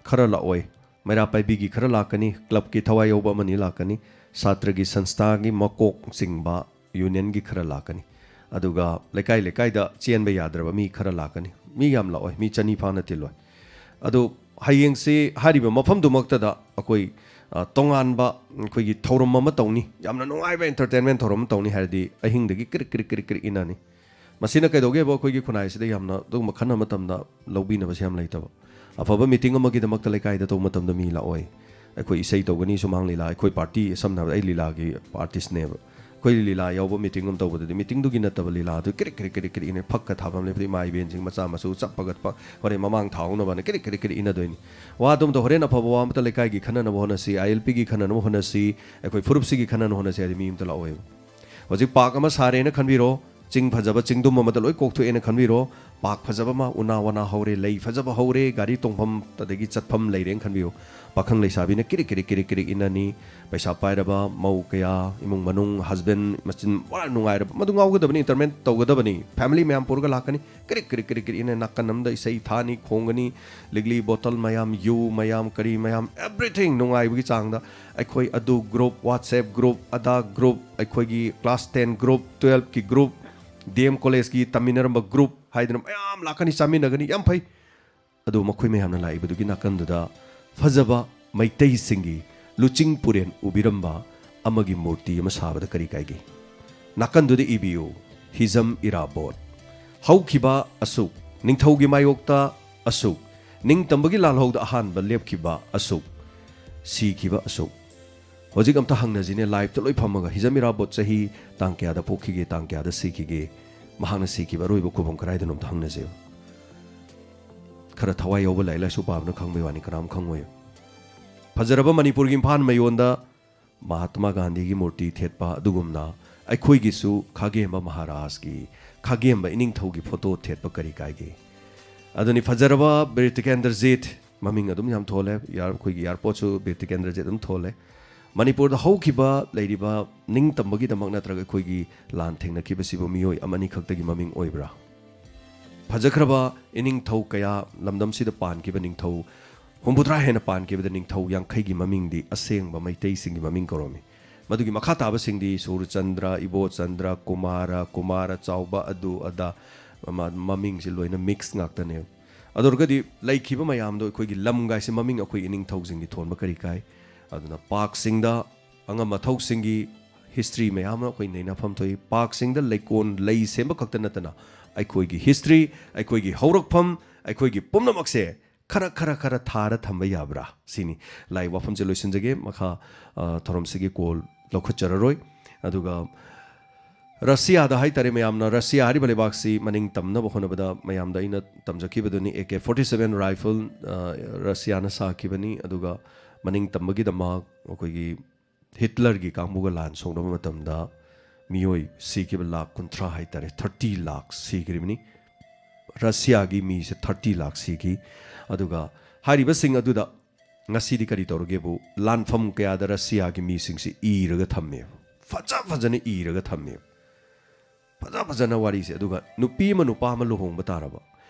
ꯈꯔ ꯂꯥꯛꯑꯣꯏ, ꯃꯩꯔꯥ ꯄꯥꯏꯕꯤꯒꯤ ꯈꯔ ꯂꯥꯛꯀꯅꯤ, club ꯀꯤ ꯊꯋꯥꯏ ꯌꯥꯎꯕ ꯑꯃꯅꯤ ꯂꯥꯛꯀꯅꯤ, ꯁꯥꯇ꯭ꯔꯒꯤ ꯁꯪꯁꯊꯥꯒꯤ ꯃꯀꯣꯛ ꯆꯤꯡꯕ union ꯒꯤ ꯈꯔ ꯂꯥꯛꯀꯅꯤ, ꯑꯗꯨꯒ ꯂꯩꯀꯥꯏ ꯂꯩꯀꯥꯏꯗ ꯆꯦꯟꯕ ꯌꯥꯗ꯭ꯔꯕ ꯃꯤ ꯈꯔ ꯂꯥꯛꯀꯅꯤ꯫ ꯃꯤ ꯌꯥꯝ ꯂꯥꯛꯑꯣꯏ, ꯃꯤ ꯆꯅꯤ ꯐꯥꯅ ꯇꯤꯜꯂꯣꯏ꯫ ꯑꯗꯣ ꯍꯌꯦꯡꯁꯤ ꯍꯥꯏꯔꯤꯕ ꯃꯐꯝꯗꯨꯃꯛꯇꯗ ꯑꯩꯈꯣꯏ, ꯑ, ꯇꯣꯉꯥꯟꯕ ꯑꯩꯈꯣꯏꯒꯤ ꯊꯧꯔꯝ ꯑꯃ ꯇꯧꯅꯤ, ꯌꯥꯝꯅ ꯅꯨꯡꯉꯥꯏꯕ entertainment ꯊꯧꯔꯝ ꯑꯃ ꯇꯧꯅꯤ ꯍꯥꯏꯔꯗꯤ ꯑꯍꯤꯡꯗꯒꯤ ꯀ꯭ꯔꯤꯛ ꯀ꯭ꯔꯤꯛ ꯀ꯭ꯔꯤꯛ ꯀ꯭ꯔꯤꯛ ꯏꯟꯅꯅꯤ꯫ ꯃꯁꯤꯅ ꯀꯩꯗꯧꯒꯦꯕ, ꯑꯩꯈꯣꯏꯒꯤ ꯈꯨꯟꯅꯥꯏꯁꯤꯗ ꯌꯥꯝꯅ ꯑꯗꯨꯒꯨꯝꯕ ꯈꯟꯅꯕ ꯃꯇꯝꯗ ꯂꯧꯕꯤꯅꯕꯁꯦ ꯌꯥꯝ ꯂꯩꯇꯕ꯫ ꯑꯐꯕ meeting ꯑꯃꯒꯤꯗꯃꯛꯇ ꯂꯩꯀꯥꯏꯗ ꯇꯧꯕ ꯃꯇꯝꯗ ꯃꯤ ꯂꯥꯛꯑꯣꯏ꯫ ꯑꯩꯈꯣꯏ ꯏꯁꯩ ꯇꯧꯒꯅꯤ, ꯁꯨꯃꯥꯡ ꯂꯤꯂꯥ, ꯑꯩꯈꯣꯏ party, ꯁꯝꯅ ꯍꯥꯏꯔꯕꯗ ꯑꯩ ꯂꯤꯂꯥꯒꯤ artistꯅꯦꯕ꯫ ꯑꯩꯈꯣꯏ ꯂꯤꯂꯥ ꯌꯥꯎꯕ meeting ꯑꯃ ꯇꯧꯕꯗꯗꯤ meetingꯗꯨꯒꯤ ꯅꯠꯇꯕ ꯂꯤꯂꯥꯗꯨ ꯀ꯭ꯔꯤꯛ ꯀ꯭ꯔꯤꯛ ꯀ꯭ꯔꯤꯛ ꯀ꯭ꯔꯤꯛ ꯏꯟꯅ ꯐꯛꯀ ꯊꯥꯕ ꯑꯃ ꯂꯩꯕꯗ ꯏꯃꯥ ꯏꯕꯦꯟꯁꯤꯡ ꯃꯆꯥ ꯃꯁꯨ ꯆꯞ ꯄꯒꯠꯄ ꯍꯣꯔꯦꯟ ꯃꯃꯥꯡ ꯊꯥꯍꯧꯅꯕꯅ ꯀ꯭ꯔꯤꯛ ꯀ꯭ꯔꯤꯛ ꯀ꯭ꯔꯤꯛ ꯏꯟꯅꯗꯣꯏꯅꯤ꯫ ꯋꯥ ꯑꯗꯨꯝꯇ ꯍꯣꯔꯦꯟ ꯑꯐꯕ ꯋꯥ ꯑꯃꯇ ꯂꯩꯀꯥꯏꯒꯤ ꯈꯟꯅꯅꯕ ꯍꯣꯠꯅꯁꯤ, ILPꯒꯤ ꯈꯟꯅꯅꯕ ꯍꯣꯠꯅꯁꯤ, ꯑꯩꯈꯣꯏ ꯐꯨꯔꯨꯞꯁꯤꯒꯤ ꯈꯟꯅꯅꯕ ꯍꯣꯠꯅꯁꯤ ꯍꯥꯏꯗꯤ ꯃꯤ ꯑꯃꯇ ꯂꯥꯛꯑꯣꯏꯕ꯫ ꯍꯧꯖꯤꯛ park ꯑꯃ ꯁꯥꯔꯦꯅ ꯈꯟꯕꯤꯔꯣ, ꯆꯤꯡ ꯐꯖꯕ ꯆꯤꯡꯗꯨꯝ ꯑꯃꯗ ꯂꯣꯏ ꯀꯣꯛꯊꯣꯛꯑꯦꯅ ꯈꯟꯕꯤꯔꯣ, park ꯐꯖꯕ ꯑꯃ, ꯎꯅꯥ ꯋꯥꯅꯥ ꯍꯧꯔꯦ, ꯂꯩ ꯐꯖꯕ ꯍꯧꯔꯦ, ꯒꯥꯔꯤ ꯇꯣꯡꯐꯝ ꯑꯗꯒꯤ ꯆꯠꯐꯝ ꯂꯩꯔꯦꯅ ꯈꯟꯕꯤꯌꯨ꯫ ꯄꯥꯈꯪ ꯂꯩꯁꯥꯕꯤꯅ ꯀꯤꯔꯤꯛ ꯀꯤꯔꯤꯛ ꯀꯤꯔꯤꯛ ꯀꯤꯔꯤꯛ ꯏꯟꯅꯅꯤ꯫ ꯄꯩꯁꯥ ꯄꯥꯏꯔꯕ ꯃꯧ ꯀꯌꯥ, ꯏꯃꯨꯡ ꯃꯅꯨꯡ, husband, ꯃꯆꯤꯟ ꯋꯥ ꯅꯨꯡꯉꯥꯏꯔꯕ, ꯃꯗꯨ ꯉꯥꯎꯒꯗꯕꯅꯤ, entertainment ꯇꯧꯒꯗꯕꯅꯤ, family ꯃꯌꯥꯝ ꯄꯨꯔꯒ ꯂꯥꯛꯀꯅꯤ꯫ ꯀꯤꯔꯤꯛ ꯀꯤꯔꯤꯛ ꯀꯤꯔꯤꯛ ꯀꯤꯔꯤꯛ ꯏꯟꯅ ꯅꯥꯀꯟ ꯑꯃꯗ ꯏꯁꯩ ꯊꯥꯅꯤ, ꯈꯣꯡꯒꯅꯤ, ꯂꯤꯛꯂꯤ bottle ꯃꯌꯥꯝ, ꯌꯨ ꯃꯌꯥꯝ, ꯀꯔꯤ ꯃꯌꯥꯝ, everything ꯅꯨꯡꯉꯥꯏꯕꯒꯤ ꯆꯥꯡꯗ꯫ ꯑꯩꯈꯣꯏ ꯑꯗꯨ group, WhatsApp group, ꯑꯗꯥ group, ꯑꯩꯈꯣꯏꯒꯤ class ten group, twelveꯀꯤ group, DM collegeꯀꯤ ꯇꯝꯃꯤꯟꯅꯔꯝꯕ group ꯍꯥꯏꯗꯅ ꯃꯌꯥꯝ ꯂꯥꯛꯀꯅꯤ, ꯆꯥꯃꯤꯟꯅꯒꯅꯤ, ꯌꯥꯝ ꯐꯩ꯫ ꯑꯗꯨ ꯃꯈꯣꯏ ꯃꯌꯥꯝꯅ ꯂꯥꯛꯏꯕꯗꯨꯒꯤ ꯅꯥꯀꯟꯗꯨꯗ ꯐꯖꯕ ꯃꯩꯇꯩꯁꯤꯡꯒꯤ ꯂꯨꯆꯤꯡ ꯄꯨꯔꯦꯟ ꯎꯕꯤꯔꯝꯕ ꯑꯃꯒꯤ ꯃꯨꯔꯇꯤ ꯑꯃ ꯁꯥꯕꯗ ꯀꯔꯤ ꯀꯥꯏꯒꯦ? ꯅꯥꯀꯟꯗꯨꯗ ꯏꯕꯤꯌꯨ, ꯍꯤꯖꯝ ꯏꯔꯥꯕꯣꯠ꯫ ꯍꯧꯈꯤꯕ ꯑꯁꯨꯛ, ꯅꯤꯡꯊꯧꯒꯤ ꯃꯥꯌꯣꯛꯇ ꯑꯁꯨꯛ, ꯅꯤꯡꯇꯝꯕꯒꯤ ꯂꯥꯜꯍꯧꯗ ꯑꯍꯥꯟꯕ ꯂꯦꯞꯈꯤꯕ ꯑꯁꯨꯛ, ꯁꯤꯈꯤꯕ ꯑꯁꯨꯛ꯫ ꯍꯧꯖꯤꯛ ꯑꯝꯇ ꯍꯪꯅꯁꯤꯅꯦ, liveꯇ ꯂꯣꯏ ꯐꯝꯃꯒ, ꯍꯤꯖꯝ ꯏꯔꯥꯕꯣꯠ ꯆꯍꯤ ꯇꯥꯡ ꯀꯌꯥꯗ ꯄꯣꯛꯈꯤꯒꯦ, ꯇꯥꯡ ꯀꯌꯥꯗ ꯁꯤꯈꯤꯒꯦ, ꯃꯍꯥꯛꯅ ꯁꯤꯈꯤꯕ ꯑꯔꯣꯏꯕ ꯈꯨꯕꯝ ꯀꯗꯥꯏꯗꯅꯣ ꯑꯝꯇ ꯍꯪꯅꯁꯦꯕ꯫ ꯈꯔ ꯊꯋꯥꯏ ꯌꯥꯎꯕ ꯂꯥꯏꯔꯤꯛ ꯂꯥꯏꯁꯨ ꯄꯥꯕꯅ ꯈꯪꯕꯩ ꯋꯥꯅꯤ, ꯀꯅꯥꯝ ꯈꯪꯉꯣꯏ꯫ ꯐꯖꯔꯕ ꯃꯅꯤꯄꯨꯔꯒꯤ ꯏꯝꯐꯥꯜ ꯃꯌꯣꯟꯗ ꯃꯍꯥꯇꯃꯥ ꯒꯥꯟꯙꯤꯒꯤ ꯃꯨꯔꯇꯤ ꯊꯦꯠꯄ ꯑꯗꯨꯒꯨꯝꯅ ꯑꯩꯈꯣꯏꯒꯤꯁꯨ ꯈꯥꯒꯦꯝꯕ ꯃꯍꯥꯔꯥꯖꯀꯤ, ꯈꯥꯒꯦꯝꯕ ꯏꯅꯤꯡꯊꯧꯒꯤ photo ꯊꯦꯠꯄ ꯀꯔꯤ ꯀꯥꯏꯒꯦ? ꯑꯗꯨꯅꯤ ꯐꯖꯔꯕ ꯕꯤꯔ ꯇꯤꯀꯦꯟꯗ꯭ꯔꯖꯤꯠ, ꯃꯃꯤꯡ ꯑꯗꯨꯝ ꯌꯥꯝ ꯊꯣꯜꯂꯦ, ꯌꯥꯔ-, ꯑꯩꯈꯣꯏꯒꯤ airportꯁꯨ ꯕꯤꯔ ꯇꯤꯀꯦꯟꯗ꯭ꯔꯖꯤꯠ ꯑꯗꯨꯝ ꯊꯣꯜꯂꯦ꯫ ꯃꯅꯤꯄꯨꯔꯗ ꯍꯧꯈꯤꯕ ꯂꯩꯔꯤꯕ ꯅꯤꯡꯇꯝꯕꯒꯤꯗꯃꯛ ꯅꯠꯇ꯭ꯔꯒ ꯑꯩꯈꯣꯏꯒꯤ ꯂꯥꯟ ꯊꯦꯡꯅꯈꯤꯕꯁꯤꯕꯨ ꯃꯤꯑꯣꯏ ꯑꯃꯅꯤ ꯈꯛꯇꯒꯤ ꯃꯃꯤꯡ ꯑꯣꯏꯕ꯭ꯔꯥ? ꯐꯖꯈ꯭ꯔꯕ ꯏꯅꯤꯡꯊꯧ ꯀꯌꯥ, ꯂꯝꯗꯝꯁꯤꯗ ꯄꯥꯟꯈꯤꯕ ꯅꯤꯡꯊꯧ ꯍꯨꯝꯐꯨꯇꯔꯥ ꯍꯦꯟꯅ ꯄꯥꯟꯈꯤꯕꯗ ꯅꯤꯡꯊꯧ ꯌꯥꯡꯈꯩꯒꯤ ꯃꯃꯤꯡꯗꯤ ꯑꯁꯦꯡꯕ ꯃꯩꯇꯩꯁꯤꯡꯒꯤ ꯃꯃꯤꯡ ꯀꯧꯔꯝꯃꯤ꯫ ꯃꯗꯨꯒꯤ ꯃꯈꯥ ꯇꯥꯕꯁꯤꯡꯗꯤ ꯁꯨꯔꯆꯟꯗ꯭ꯔ, ꯏꯕꯣꯆꯟꯗ꯭ꯔ, ꯀꯨꯃꯥꯔ, ꯀꯨꯃꯥꯔ ꯆꯥꯎꯕ, ꯑꯗꯨ ꯑꯗꯥ, ꯃꯃꯤꯡꯁꯦ ꯂꯣꯏꯅ ꯃꯤꯛꯁ ꯉꯥꯛꯇꯅꯦꯕ꯫ ꯑꯗꯨ ꯑꯣꯏꯔꯒꯗꯤ ꯂꯩꯈꯤꯕ ꯃꯌꯥꯝꯗꯣ ꯑꯩꯈꯣꯏꯒꯤ ꯂꯝꯒꯥꯏꯁꯦ ꯃꯃꯤꯡ ꯑꯩꯈꯣꯏ ꯏꯅꯤꯡꯊꯧꯁꯤꯡꯒꯤ ꯊꯣꯟꯕ ꯀꯔꯤ ꯀꯥꯏ? ꯑꯗꯨꯅ ꯄꯥꯛꯁꯤꯡꯗ ꯑꯉꯝ ꯑꯊꯧꯁꯤꯡꯒꯤ ꯍꯤꯁꯇ꯭ꯔꯤ ꯃꯌꯥꯝ ꯑꯃ ꯑꯩꯈꯣꯏ ꯅꯩꯅꯐꯝ ꯊꯣꯛꯏ꯫ ꯄꯥꯛꯁꯤꯡꯗ ꯂꯩꯀꯣꯟ ꯂꯩ ꯁꯦꯝꯕ ꯈꯛꯇ ꯅꯠꯇꯅ ꯑꯩꯈꯣꯏꯒꯤ ꯍꯤꯁꯇ꯭ꯔꯤ, ꯑꯩꯈꯣꯏꯒꯤ ꯍꯧꯔꯛꯐꯝ, ꯑꯩꯈꯣꯏꯒꯤ ꯄꯨꯝꯅꯃꯛꯁꯦ ꯈꯔ ꯈꯔ ꯈꯔ ꯊꯥꯔ ꯊꯝꯕ ꯌꯥꯕ꯭ꯔꯥ ꯁꯤꯅꯤ꯫ ꯂꯥꯏ ꯋꯥꯐꯝꯁꯦ ꯂꯣꯏꯁꯤꯟꯖꯒꯦ, ꯃꯈꯥ ꯊꯧꯔꯝꯁꯤꯒꯤ ꯀꯣꯜ ꯂꯧꯈꯠꯆꯔꯔꯣꯏ꯫ ꯑꯗꯨꯒ ꯔꯁꯤꯌꯥꯗ ꯍꯥꯏꯇꯥꯔꯦ, ꯃꯌꯥꯝꯅ ꯔꯁꯤꯌꯥ ꯍꯥꯏꯔꯤꯕ ꯂꯩꯕꯥꯛꯁꯤ ꯃꯅꯤꯡ ꯇꯝꯅꯕ ꯍꯣꯠꯅꯕꯗ ꯃꯌꯥꯝꯗ ꯑꯩꯅ ꯇꯝꯖꯈꯤꯕꯗꯨꯅꯤ, A K forty seven rifle ꯔꯁꯤꯌꯥꯅ ꯁꯥꯈꯤꯕꯅꯤ꯫ ꯑꯗꯨꯒ ꯃꯅꯤꯡ ꯇꯝꯕꯒꯤꯗꯃꯛ ꯑꯩꯈꯣꯏꯒꯤ ꯍꯤꯠꯂꯔꯒꯤ ꯀꯥꯡꯕꯨꯒ ꯂꯥꯟ ꯁꯣꯛꯅꯕ ꯃꯇꯝꯗ ꯃꯤꯑꯣꯏ ꯁꯤꯈꯤꯕ ꯂꯥꯈ ꯀꯨꯟꯊ꯭ꯔꯥ ꯍꯥꯏꯇꯥꯔꯦ, ꯊꯥꯔꯇꯤ ꯂꯥꯈ ꯁꯤꯈ꯭ꯔꯤꯕꯅꯤ꯫ ꯔꯁꯤꯌꯥꯒꯤ ꯃꯤꯁꯦ ꯊꯥꯔꯇꯤ ꯂꯥꯈ ꯁꯤꯈꯤ꯫ ꯑꯗꯨꯒ ꯍꯥꯏꯔꯤꯕꯁꯤꯡ ꯑꯗꯨꯗ ꯉꯁꯤꯗꯤ ꯀꯔꯤ ꯇꯧꯔꯒꯦꯕꯨ, ꯂꯥꯟꯐꯝ ꯀꯌꯥꯗ ꯔꯁꯤꯌꯥꯒꯤ ꯃꯤꯁꯤꯡꯁꯤ ꯏꯔꯒ ꯊꯝꯃꯦꯕ, ꯐꯖ ꯐꯖꯅ ꯏꯔꯒ ꯊꯝꯃꯦꯕ, ꯐꯖ ꯐꯖꯅ ꯋꯥꯔꯤꯁꯦ꯫ ꯑꯗꯨꯒ ꯅꯨꯄꯤ ꯑꯃ ꯅꯨꯄꯥ ꯑꯃ ꯂꯨꯍꯣꯡꯕ ꯇꯥꯔꯕ,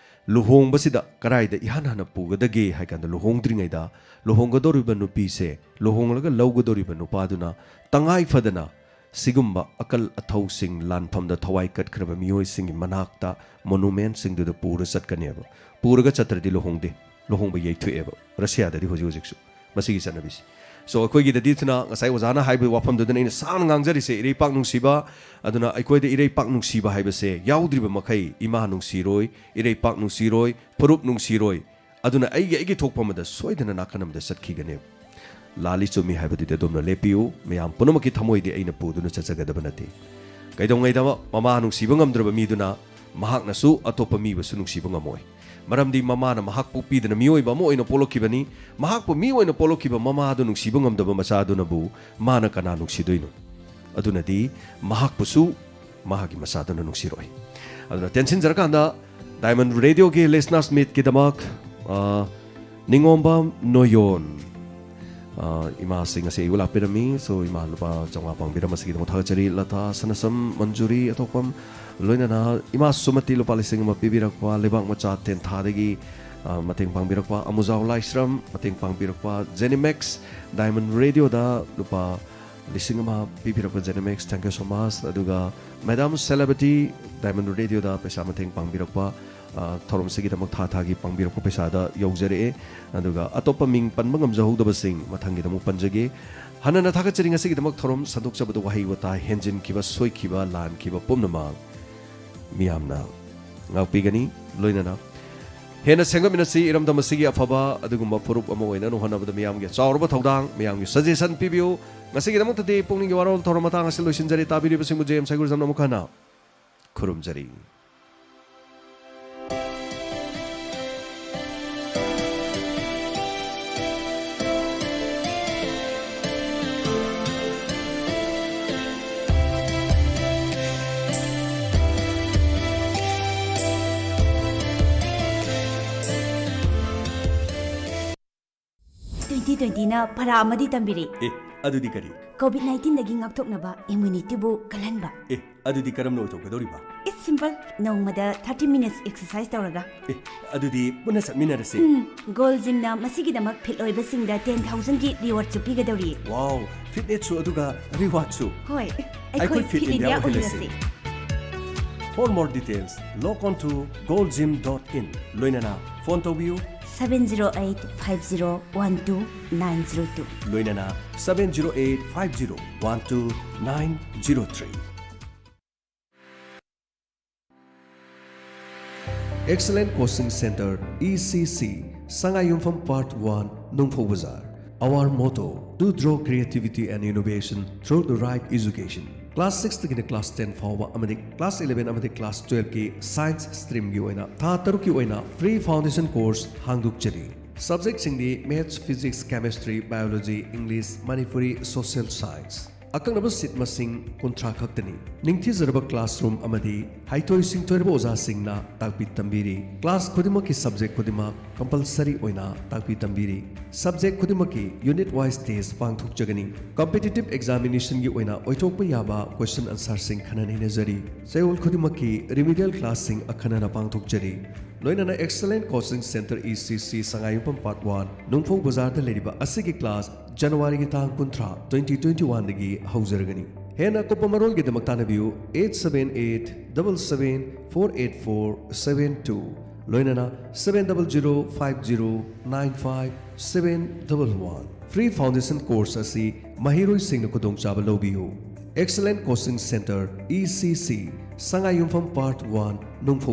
ꯂꯨꯍꯣꯡꯕꯁꯤꯗ ꯀꯗꯥꯏꯗ ꯏꯍꯥꯟ ꯍꯥꯟꯅ ꯄꯨꯒꯗꯒꯦ ꯍꯥꯏ ꯀꯥꯟꯗ, ꯂꯨꯍꯣꯡꯗ꯭ꯔꯤꯉꯩꯗ ꯂꯨꯍꯣꯡꯒꯗꯧꯔꯤꯕ ꯅꯨꯄꯤꯁꯦ, ꯂꯨꯍꯣꯡꯂꯒ ꯂꯧꯒꯗꯧꯔꯤꯕ ꯅꯨꯄꯥꯗꯨꯅ ꯇꯉꯥꯏ ꯐꯗꯅ ꯁꯤꯒꯨꯝꯕ ꯑꯀꯜ ꯑꯊꯧꯁꯤꯡ, ꯂꯥꯟꯐꯝꯗ ꯊꯋꯥꯏ ꯀꯠꯈ꯭ꯔꯕ ꯃꯤꯑꯣꯏꯁꯤꯡꯒꯤ ꯃꯅꯥꯛꯇ, ꯃꯣꯅꯨꯃꯦꯟꯁꯤꯡꯗꯨꯗ ꯄꯨꯔ ꯆꯠꯀꯅꯦꯕ꯫ ꯄꯨꯔꯒ ꯆꯠꯇ꯭ꯔꯗꯤ ꯂꯨꯍꯣꯡꯗꯦ, ꯂꯨꯍꯣꯡꯕ ꯌꯩꯊꯣꯛꯑꯦꯕ꯫ ꯔꯁꯤꯌꯥꯗꯗꯤ ꯍꯧꯖꯤꯛ ꯍꯧꯖꯤꯛꯁꯨ ꯃꯁꯤꯒꯤ ꯆꯠꯅꯕꯤꯁꯤ꯫ ꯁꯣ, ꯑꯩꯈꯣꯏꯒꯤꯗꯗꯤ ꯊꯨꯅ ꯉꯁꯥꯏ ꯑꯣꯖꯥꯅ ꯍꯥꯏꯕ ꯋꯥꯐꯝꯗꯨꯗꯅ ꯑꯩꯅ ꯁꯥꯡꯅ ꯉꯥꯡꯖꯔꯤꯁꯦ, ꯏꯔꯩꯄꯥꯛ ꯅꯨꯡꯁꯤꯕ꯫ ꯑꯗꯨꯅ ꯑꯩꯈꯣꯏꯗ ꯏꯔꯩꯄꯥꯛ ꯅꯨꯡꯁꯤꯕ ꯍꯥꯏꯕꯁꯦ ꯌꯥꯎꯗ꯭ꯔꯤꯕ ꯃꯈꯩ ꯏꯃꯥ ꯅꯨꯡꯁꯤꯔꯣꯏ, ꯏꯔꯩꯄꯥꯛ ꯅꯨꯡꯁꯤꯔꯣꯏ, ꯐꯨꯔꯨꯞ ꯅꯨꯡꯁꯤꯔꯣꯏ꯫ ꯑꯗꯨꯅ ꯑꯩꯒꯤ, ꯑꯩꯒꯤ ꯊꯣꯛꯄ ꯑꯃꯗ ꯁꯣꯏꯗꯅ ꯅꯥꯀꯟ ꯑꯃꯗ ꯆꯠꯈꯤꯒꯅꯦꯕ꯫ ꯂꯥꯜꯂꯤ ꯆꯨꯝꯃꯤ ꯍꯥꯏꯕꯗꯨꯗꯤ ꯑꯗꯣꯝꯅ ꯂꯦꯞꯄꯤꯌꯨ꯫ ꯃꯌꯥꯝ ꯄꯨꯝꯅꯃꯛꯀꯤ ꯊꯃꯣꯏꯗꯤ ꯑꯩꯅ ꯄꯨꯗꯨꯅ ꯆꯠꯆꯒꯗꯕ ꯅꯠꯇꯦ꯫ ꯀꯩꯗꯧꯉꯩꯗ ꯃꯃꯥ ꯅꯨꯡꯁꯤꯕ ꯉꯝꯗ꯭ꯔꯕ ꯃꯤꯗꯨꯅ ꯃꯍꯥꯛꯅꯁꯨ ꯑꯇꯣꯞꯄ ꯃꯤꯕꯨꯁꯨ ꯅꯨꯡꯁꯤꯕ ꯉꯝꯃꯣꯏ꯫ ꯃꯔꯝꯗꯤ ꯃꯃꯥꯅ ꯃꯍꯥꯛ ꯄꯣꯛꯄꯤꯗꯅ ꯃꯤꯑꯣꯏꯕ ꯑꯃ ꯑꯣꯏꯅ ꯄꯣꯛꯂꯛꯈꯤꯕꯅꯤ꯫ ꯃꯍꯥꯛꯄꯨ ꯃꯤ ꯑꯣꯏꯅ ꯄꯣꯛꯂꯛꯈꯤꯕ ꯃꯃꯥꯗꯨ ꯅꯨꯡꯁꯤꯕ ꯉꯝꯗꯕ ꯃꯆꯥꯗꯨꯅꯕꯨ ꯃꯥꯅ ꯀꯅꯥ ꯅꯨꯡꯁꯤꯗꯣꯏꯅꯣ? ꯑꯗꯨꯅꯗꯤ ꯃꯍꯥꯛꯄꯨꯁꯨ ꯃꯍꯥꯛꯀꯤ ꯃꯆꯥꯗꯨꯅ ꯅꯨꯡꯁꯤꯔꯣꯏ꯫ ꯑꯗꯨꯅ ꯇꯦꯟꯁꯤꯟꯖꯔꯀꯥꯟꯗ Diamond Radio ꯒꯤ listeners meet ꯀꯤꯗꯃꯛ, ꯑ, ꯅꯤꯉꯣꯝꯕꯝ ꯅꯣꯌꯣꯟ, ꯑ, ꯏꯃꯥꯁꯤ ꯉꯁꯤ ꯑꯩꯕꯨ ꯂꯥꯛꯄꯤꯔꯝꯃꯤ꯫ ꯁꯣ, ꯏꯃꯥ ꯂꯨꯄꯥ ꯆꯥꯝꯃꯉꯥ ꯄꯥꯡꯕꯤꯔꯝꯕꯁꯤꯒꯤꯗꯃꯛ ꯊꯥꯒꯠꯆꯔꯤ꯫ ꯂꯇꯥ ꯁꯅꯁꯝ, ꯃꯟꯖꯨꯔꯤ ꯑꯇꯣꯞꯄꯝ, ꯂꯣꯏꯅꯅ ꯏꯃꯥ ꯁꯨꯃꯇꯤ ꯂꯨꯄꯥ ꯂꯤꯁꯤꯡ ꯑꯃ ꯄꯤꯕꯤꯔꯛꯄ, ꯂꯩꯕꯥꯛ ꯃꯆꯥ ꯇꯦꯟꯊꯥꯗꯒꯤ, ꯑ, ꯃꯇꯦꯡ ꯄꯥꯡꯕꯤꯔꯛꯄ, ꯑꯃꯨꯖꯥꯎ ꯂꯥꯏꯁ꯭ꯔꯝ ꯃꯇꯦꯡ ꯄꯥꯡꯕꯤꯔꯛꯄ, Zenimax, Diamond Radio ꯗ ꯂꯨꯄꯥ ꯂꯤꯁꯤꯡ ꯑꯃ ꯄꯤꯕꯤꯔꯛꯄ Zenimax, thank you so much꯫ ꯑꯗꯨꯒ Madam Celebrity Diamond Radio ꯗ ꯄꯩꯁꯥ ꯃꯇꯦꯡ ꯄꯥꯡꯕꯤꯔꯛꯄ, ꯑ, ꯊꯧꯔꯝꯁꯤꯒꯤꯗꯃꯛ ꯊꯥ ꯊꯥꯒꯤ ꯄꯥꯡꯕꯤꯔꯛꯄ ꯄꯩꯁꯥꯗ ꯌꯧꯖꯔꯛꯑꯦ꯫ ꯑꯗꯨꯒ ꯑꯇꯣꯞꯄ ꯃꯤꯡ ꯄꯟꯕ ꯉꯝꯖꯍꯧꯗꯕꯁꯤꯡ ꯃꯊꯪꯒꯤꯗꯃꯛ ꯄꯟꯖꯒꯦ꯫ ꯍꯟꯅꯅ ꯊꯥꯒꯠꯆꯔꯤ꯫ ꯉꯁꯤꯒꯤꯗꯃꯛ ꯊꯧꯔꯝ ꯁꯟꯗꯣꯛꯆꯕꯗ ꯋꯥꯍꯩ ꯋꯥꯇꯥ ꯍꯦꯟꯖꯤꯟꯈꯤꯕ, ꯁꯣꯏꯈꯤꯕ, ꯂꯥꯟꯈꯤꯕ ꯄꯨꯝꯅꯃꯛ ꯃꯤꯌꯥꯝꯅ ꯉꯥꯛꯄꯤꯒꯅꯤ꯫ ꯂꯣꯏꯅꯅ ꯍꯦꯟꯅ ꯁꯦꯝꯒꯠꯃꯤꯟꯅꯁꯤ ꯏꯔꯝꯗꯝ ꯑꯁꯤꯒꯤ ꯑꯐꯕ ꯑꯗꯨꯒꯨꯝꯕ ꯐꯨꯔꯨꯞ ꯑꯃ ꯑꯣꯏꯅꯅꯕ ꯍꯣꯠꯅꯕꯗ꯫ ꯃꯤꯌꯥꯝꯒꯤ ꯆꯥꯎꯔꯕ ꯊꯧꯗꯥꯡ, ꯃꯤꯌꯥꯝꯒꯤ suggestion ꯄꯤꯕꯤꯌꯨ꯫ ꯉꯁꯤꯒꯤꯗꯃꯛꯇꯗꯤ ꯄꯨꯛꯅꯤꯡꯒꯤ ꯋꯥꯔꯣꯜ ꯊꯧꯔꯝ ꯃꯇꯥꯡ ꯑꯁꯤ ꯂꯣꯏꯁꯤꯟꯖꯔꯦ꯫ ꯇꯥꯕꯤꯔꯤꯕꯁꯤꯡꯕꯨ ꯖꯦ ꯑꯦꯝ ꯁꯥꯏꯒꯨꯔꯖꯝꯅ ꯑꯃꯨꯛ ꯍꯟꯅ ꯈꯨꯔꯨꯝꯖꯔꯤ꯫ Twenty twenty ꯅ ꯐꯔꯥ ꯑꯃꯗꯤ ꯇꯝꯕꯤꯔꯤ꯫ ꯑꯦ, ꯑꯗꯨꯗꯤ ꯀꯔꯤ? COVID nineteen ꯗꯒꯤ ꯉꯥꯛꯊꯣꯛꯅꯕ immunity ꯕꯨ ꯀꯜꯍꯟꯕ꯫ ꯑꯦ, ꯑꯗꯨꯗꯤ ꯀꯔꯝꯅ ꯑꯣꯏꯊꯣꯛꯀꯗꯧꯔꯤꯕ? It's simple. ꯅꯣꯡꯃꯗ thirty minutes exercise ꯇꯧꯔꯒ꯫ ꯑꯦ, ꯑꯗꯨꯗꯤ ꯄꯨꯟꯅ ꯆꯠꯃꯤꯟꯅꯔꯁꯤ꯫ ꯎꯝ, Gold Gym ꯅ ꯃꯁꯤꯒꯤꯗꯃꯛ fit ꯑꯣꯏꯕꯁꯤꯡꯗ ten thousand ꯒꯤ reward ꯁꯨ ꯄꯤꯒꯗꯧꯔꯤ꯫ Wow, fitness ꯁꯨ ꯑꯗꯨꯒ reward ꯁꯨ꯫ ꯍꯣꯏ, ꯑꯩꯈꯣꯏ ꯑꯩꯈꯣꯏ Fit Fit India India ꯑꯣꯏꯍꯜꯂꯁꯤ꯫ ꯑꯣꯏꯍꯜꯂꯁꯤ꯫ For more details, log on to gold gym dot in꯫ ꯂꯣꯏꯅꯅ phone ꯇꯧꯕꯤꯌꯨ꯫ Seven zero eight five zero one two nine zero two꯫ ꯂꯣꯏꯅꯅ seven zero eight five zero one two nine zero three꯫ Excellent Coaching Center, E C C, ꯁꯉꯥꯏꯌꯨꯝꯐꯝ Part one, ꯅꯨꯡꯐꯧ ꯕꯖꯥꯔ꯫ Our motto, to draw creativity and innovation through the right education꯫ Class six ꯇꯒꯤꯅ class ten ꯐꯥꯎꯕ ꯑꯃꯗꯤ class eleven ꯑꯃꯗꯤ class twelve ꯀꯤ science stream ꯒꯤ ꯑꯣꯏꯅ ꯊꯥ ꯇꯔꯨꯛꯀꯤ ꯑꯣꯏꯅ free foundation course ꯍꯥꯡꯗꯣꯛꯆꯔꯤ꯫ Subject ꯁꯤꯡꯗꯤ Maths, Physics, Chemistry, Biology, English, Manipuri, Social Science꯫ ꯑꯀꯛꯅꯕ seat ꯃꯁꯤꯡ ꯀꯨꯟꯊ꯭ꯔꯥ ꯈꯛꯇꯅꯤ꯫ ꯅꯤꯡꯊꯤꯖꯔꯕ classroom ꯑꯃꯗꯤ ꯍꯩꯊꯣꯏ ꯁꯤꯡꯊꯣꯏꯔꯕ ꯑꯣꯖꯥꯁꯤꯡꯅ ꯇꯥꯛꯄꯤ ꯇꯝꯕꯤꯔꯤ꯫ Class ꯈꯨꯗꯤꯡꯃꯛꯀꯤ subject ꯈꯨꯗꯤꯡꯃꯛ compulsory ꯑꯣꯏꯅ ꯇꯥꯛꯄꯤ ꯇꯝꯕꯤꯔꯤ꯫ Subject ꯈꯨꯗꯤꯡꯃꯛꯀꯤ unit wise test ꯄꯥꯡꯊꯣꯛꯆꯒꯅꯤ꯫ Competitive examination ꯒꯤ ꯑꯣꯏꯅ ꯑꯣꯏꯊꯣꯛꯄ ꯌꯥꯕ question answer ꯁꯤꯡ ꯈꯟꯅ ꯅꯩꯅꯖꯔꯤ꯫ ꯆꯌꯣꯜ ꯈꯨꯗꯤꯡꯃꯛꯀꯤ remedial class ꯁꯤꯡ ꯑꯈꯟꯅꯅ ꯄꯥꯡꯊꯣꯛꯆꯔꯤ꯫ ꯂꯣꯏꯅꯅ Excellent Coaching Center, E C C, ꯁꯉꯥꯏꯌꯨꯝꯐꯝ Part one, ꯅꯨꯡꯐꯧ ꯕꯖꯥꯔꯗ ꯂꯩꯔꯤꯕ ꯑꯁꯤꯒꯤ class January ꯒꯤ ꯇꯥꯡ ꯀꯨꯟꯊ꯭ꯔꯥ, twenty twenty-one ꯗꯒꯤ ꯍꯧꯖꯔꯒꯅꯤ꯫ ꯍꯦꯟꯅ ꯑꯀꯨꯞꯄ ꯃꯔꯣꯜꯒꯤꯗꯃꯛ ꯇꯥꯟꯅꯕꯤꯌꯨ eight seven eight double seven four eight four seven two, ꯂꯣꯏꯅꯅ seven double zero five zero nine five seven double one. Free foundation course ꯑꯁꯤ ꯃꯍꯩꯔꯣꯏꯁꯤꯡꯅ ꯈꯨꯗꯣꯡꯆꯥꯕ ꯂꯧꯕꯤꯌꯨ꯫ Excellent Coaching Centre, E C C, ꯁꯉꯥꯏꯌꯨꯝꯐꯝ Part One, ꯅꯨꯡꯐꯧ꯫